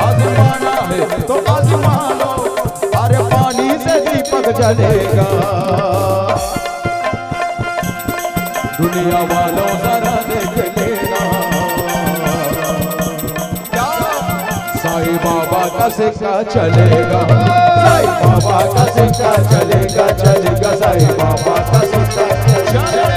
आजमाना है तो आजमा लो, अरे पानी से दीपक जलेगा। दुनिया वालों, जरा देख लेना, क्या साईं बाबा का सिक्का चलेगा? साईं बाबा का सिक्का चलेगा, चलेगा, साईं बाबा का सिक्का चलेगा।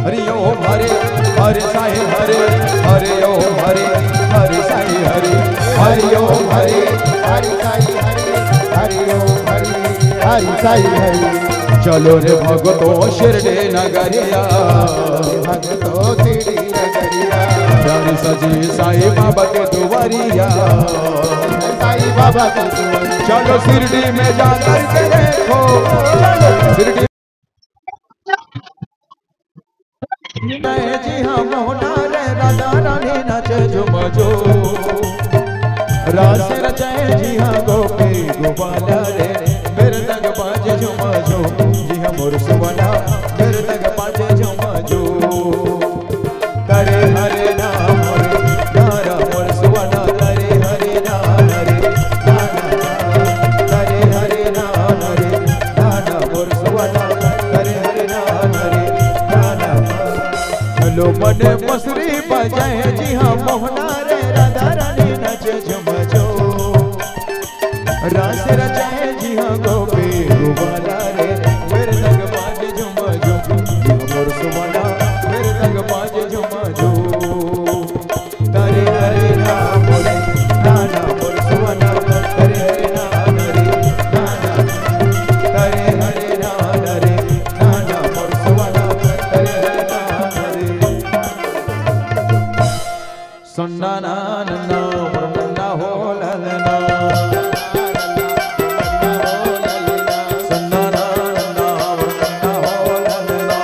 हरि ओम हरे, हरे साईं हरे, हरि ओम हरे, हरे साईं हरे, हरि ओम हरे, हरि साईं हरे, हरि ओम हरे, हरि साईं हरे। चलो रे भगतों शिरडी नगरिया, भगतों शिरडी नगरिया। प्यारी सजी साईं बाबा के दुआरिया, साईं बाबा के दुआरिया। चलो शिरडी में जाकर के देखो, चलो शिरडी। जय जी हाँ मोहना रे, राधा रानी नाचे झूम झूम। रास रचाए जी हाँ गोपी गोपाल रे, मृदंग बाजे झूम झूम। जी हाँ मोर सुवना, मृदंग बाजे झूम झूम। करे हरे राम रे, राम मोर सुवना, करे हरे राम रे, राम, करे हरे राम रे, राम मोर सुवना, करे हरे राम रे, राम। चलो मन बंसुरी बजाए जी हाँ मोहना रे, राधा रानी नाचे झूम झूम। रास रचाए जी हाँ गोपी गोपाल रे, मृदंग बाजे झूम झूम। जी हाँ मोर सुवना, मृदंग बाजे झूम झूम। करे हरे राम रे, नाना मोर सुवना, करे हरे राम रे, नाना, करे हरे राम रे, नाना मोर सुवना, करे हरे राम रे। सन्ना ना नन्ना मोर नन्ना हो ललना। सन्ना ना नन्ना मोर नन्ना हो ललना।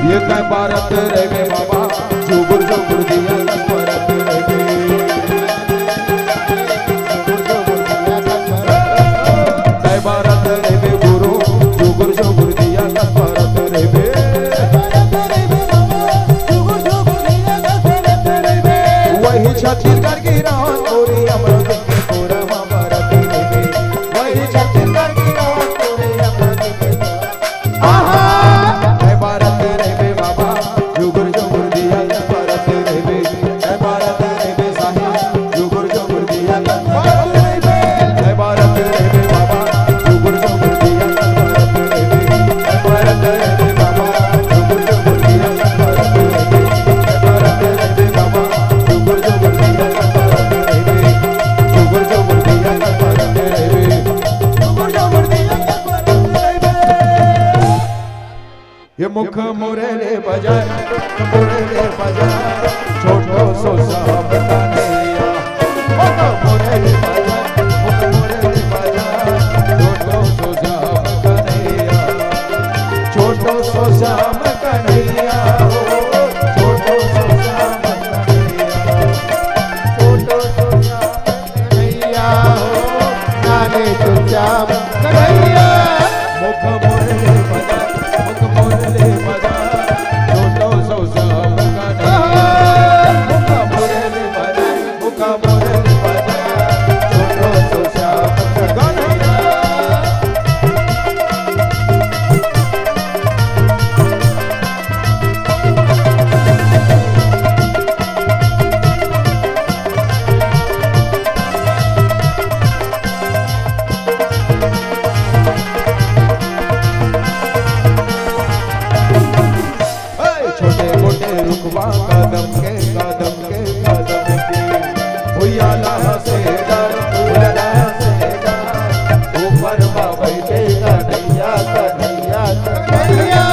ये तैं बारत रहिबे बाबा, झुगुर झुगुर दिया कस बरत रहिबे। तैं बारत रहिबे गुरु, झुगुर झुगुर दिया कस बरत रहिबे। वही छत्तीसगढ़ की रात गोरी अमृत के कोरा मा बरत रहिबे। वही छत्तीसगढ़ की रात गोरी अमृत के कोरा आहा। ए बारत रहिबे बाबा, झुगुर झुगुर दिया कस बरत रहिबे। ए बारत रहिबे साहिब, झुगुर झुगुर दिया कस बरत रहिबे। ए बारत रहिबे बाबा, झुगुर झुगुर दिया कस बरत रहिबे। ए बारत रहिबे बाबा, झुगुर झुगुर दिया कस बरत रहिबे। ए बारत रहिबे बाबा, झुगुर झुगुर दिया कस बरत रहिबे। झुगुर झुगुर दिया कस बरत रहिबे। झुगुर झुगुर दिया कस बरत रहिबे। ये मुख मुरली बजाए, मुख मुरली बजाए, छोटो सो श्याम कन्हैया। मुख मुरली बजाए, मुख मुरली बजाए, छोटो सो श्याम कन्हैया। छोटो सो श्याम कन्हैया हो, छोटो सो श्याम कन्हैया। छोटो सो श्याम कन्हैया हो, नाने तो श्याम कन्हैया। मुख मुरली बजा, मुख मुरली बजा, छोटो सो श्याम कन्हैया। मुख मुरली बजा, मुख मुरली बजा, छोटो सो श्याम कन्हैया। छोटे मोटे रुखवा कदम के, कदम के, कदम के। भुइया ला से डर, भुइया ला से डर। ऊपर मा बैठे कन्हैया, कन्हैया, कन्हैया।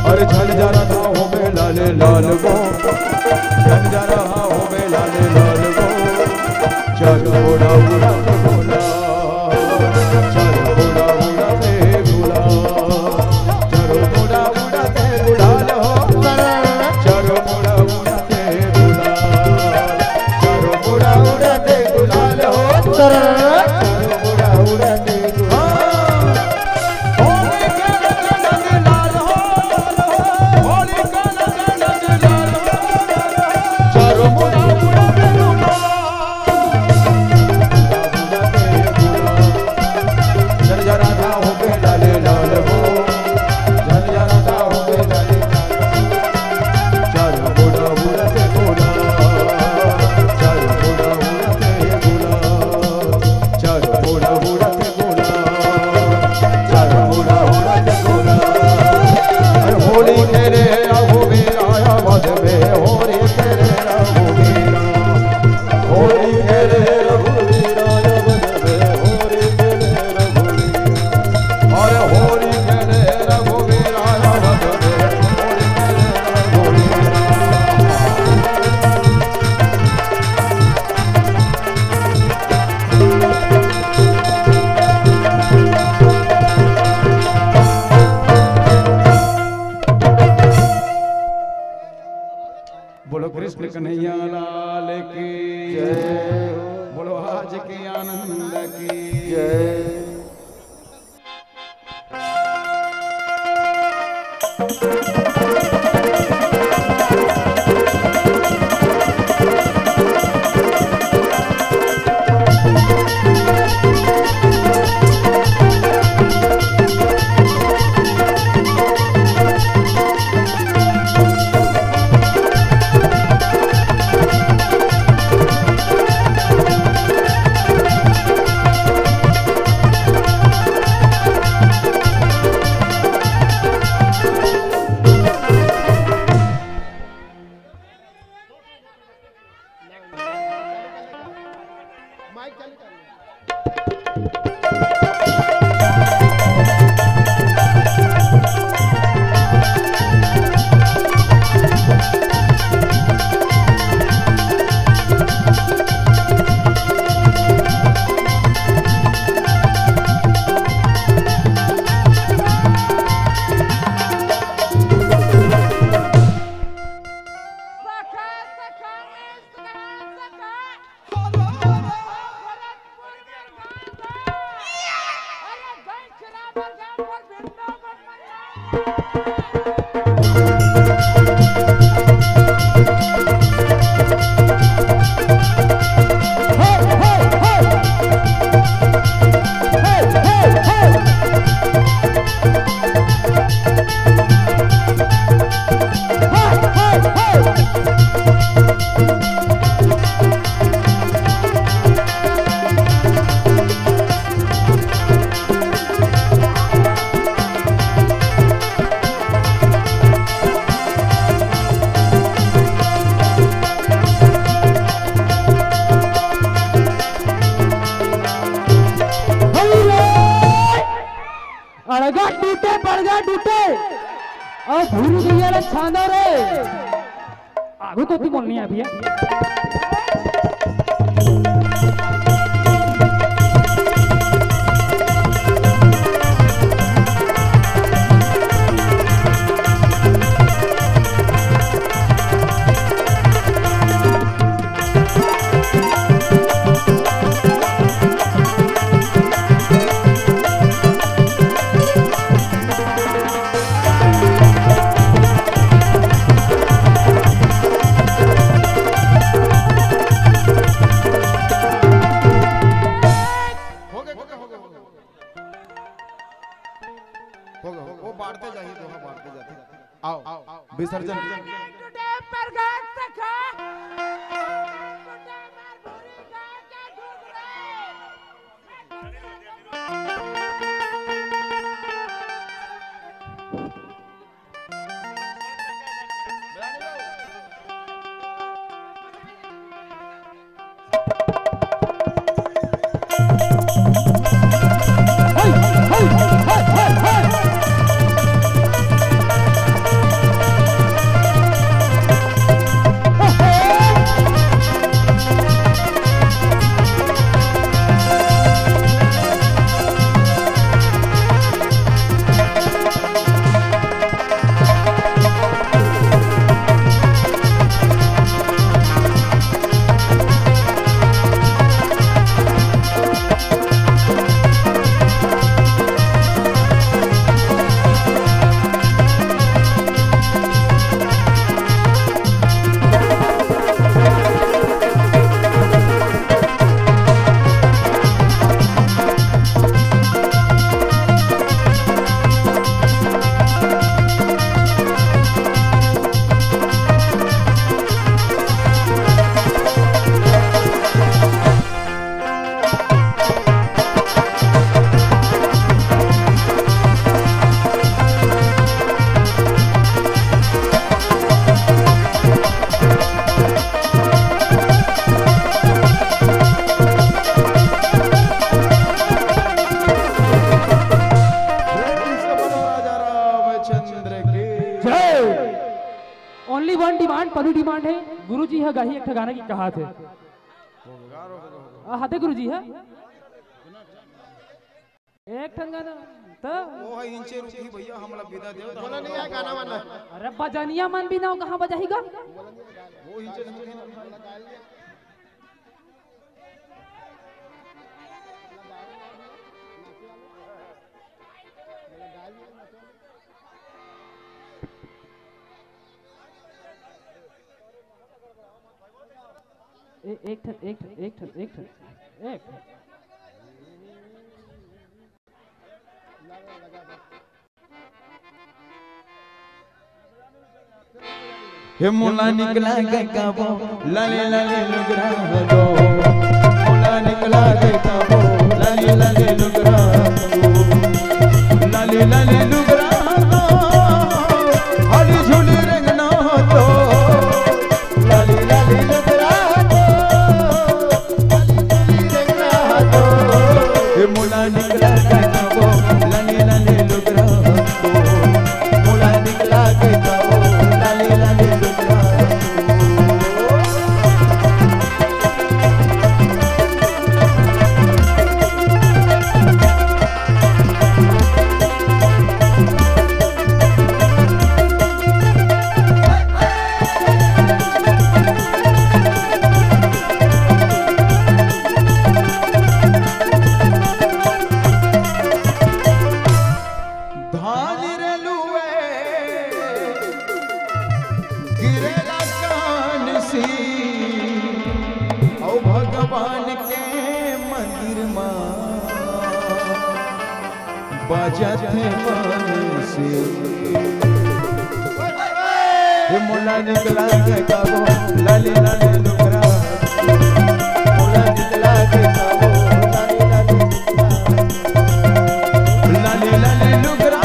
अरे झन जरा था हो बे लाले लाल वो, झन जरा हो बे लाले लाल वो। चल बूढ़ा बूढ़ा ते बोला, चल बूढ़ा बूढ़ा ते बोला, चल बूढ़ा बूढ़ा ते बोला लो, चल बूढ़ा बूढ़ा ते बोला, चल बूढ़ा बूढ़ा ते बोला लो, चल बूढ़ा बूढ़ा ते बोला। बोलो कृष्ण कन्हैया लाल की जय। बोलो आज के आनंद की जय। अड़गा टूटे, बड़गा टूटे, अउ भूरी भैया ला छांदो रे। आगू कोती बोलनी हे भैया। हो गया, हो गया, हो गया, हो गया। हो गया, हो गया। वो बांटते जाही, दोहा बांटते जाही। आओ, विसर्जन। टूटे परगट सखा, टूटे मार भूरी गाय के घुघरा। Only one demand, पहली demand हे, गुरुजी ह गाही एक ठा गाना की कहात हे। आ, हाथे गुरुजी ह। एक ठन गाना, त? वो है इंचे रुकी भैया, हमला विदा देव, त बोला नहीं है गाना वाना। अरे बजनिया मन भी ना हो, कहाँ बजाही गा? वो इंचे रुकी। ए-, एक ठन, एक ठन, एक ठन, एक ठन, एक ठन। हे मोला निकला के काबो, लाले लाले लुगरा दो। मोला निकला के काबो, लाले लाले लुगरा दो। लाले लाले लुगरा दो, हली झुली रंगना दो। लाले लाले लुगरा दो, हली झुली रंगना दो। हे मोला निकला के काबो, लाले लाले लुगरा दो। मोला निकला के काबो, लाले लाले लुगरा दो। धान रे लुए गिरेला कान से, अउ भगवान के मंदिर मा बाजत हे मन से। हे मोला निकला के काबो, लाले लाले लुगरा। मोला निकला के काबो, लाले लाले लुगरा। लाले लाले लुगरा।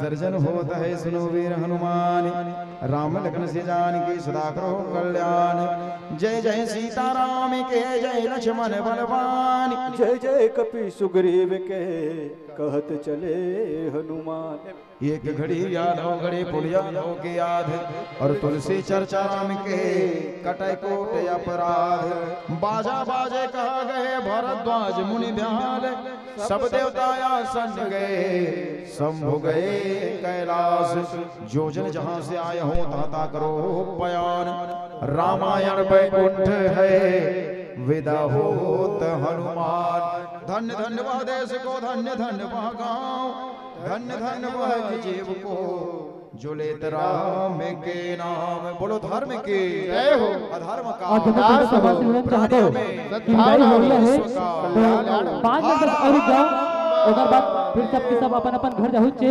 सर्जन होत है सुनो वीर हनुमान। राम लखन से जान की सदा करो कल्याण। जय जय सीता राम के जय लक्ष्मण बलवान। जय जय कपि सुग्रीव के कहत चले हनुमान। एक घड़ी याद हो घड़ी पुलिया हो के याद। और तुलसी चर्चा राम के कटै कोट अपराध। बाजा बाजे कहा गए भरद्वाज मुनि ब्याल। सब देवता आसन गए शंभु गए कैलाश। जो जन जहां से आए हो ताता करो पयान। रामायण बैकुंठ है विदा होत हनुमान। धन्य धन्य वह देश को धन्य धन्य वह गांव। धन्य धन्य वह जीव को जो लेत राम के नाम। बोलो धर्म के जय हो। अधर्म का और जब मैं नाश हो। सभा से विनोद चाहता हूँ कि विदाई हो रही है तो पाँच मिनट बस और रुक जाओ। ओकर बाद फिर सबके सब अपन अपन घर जाहू चे।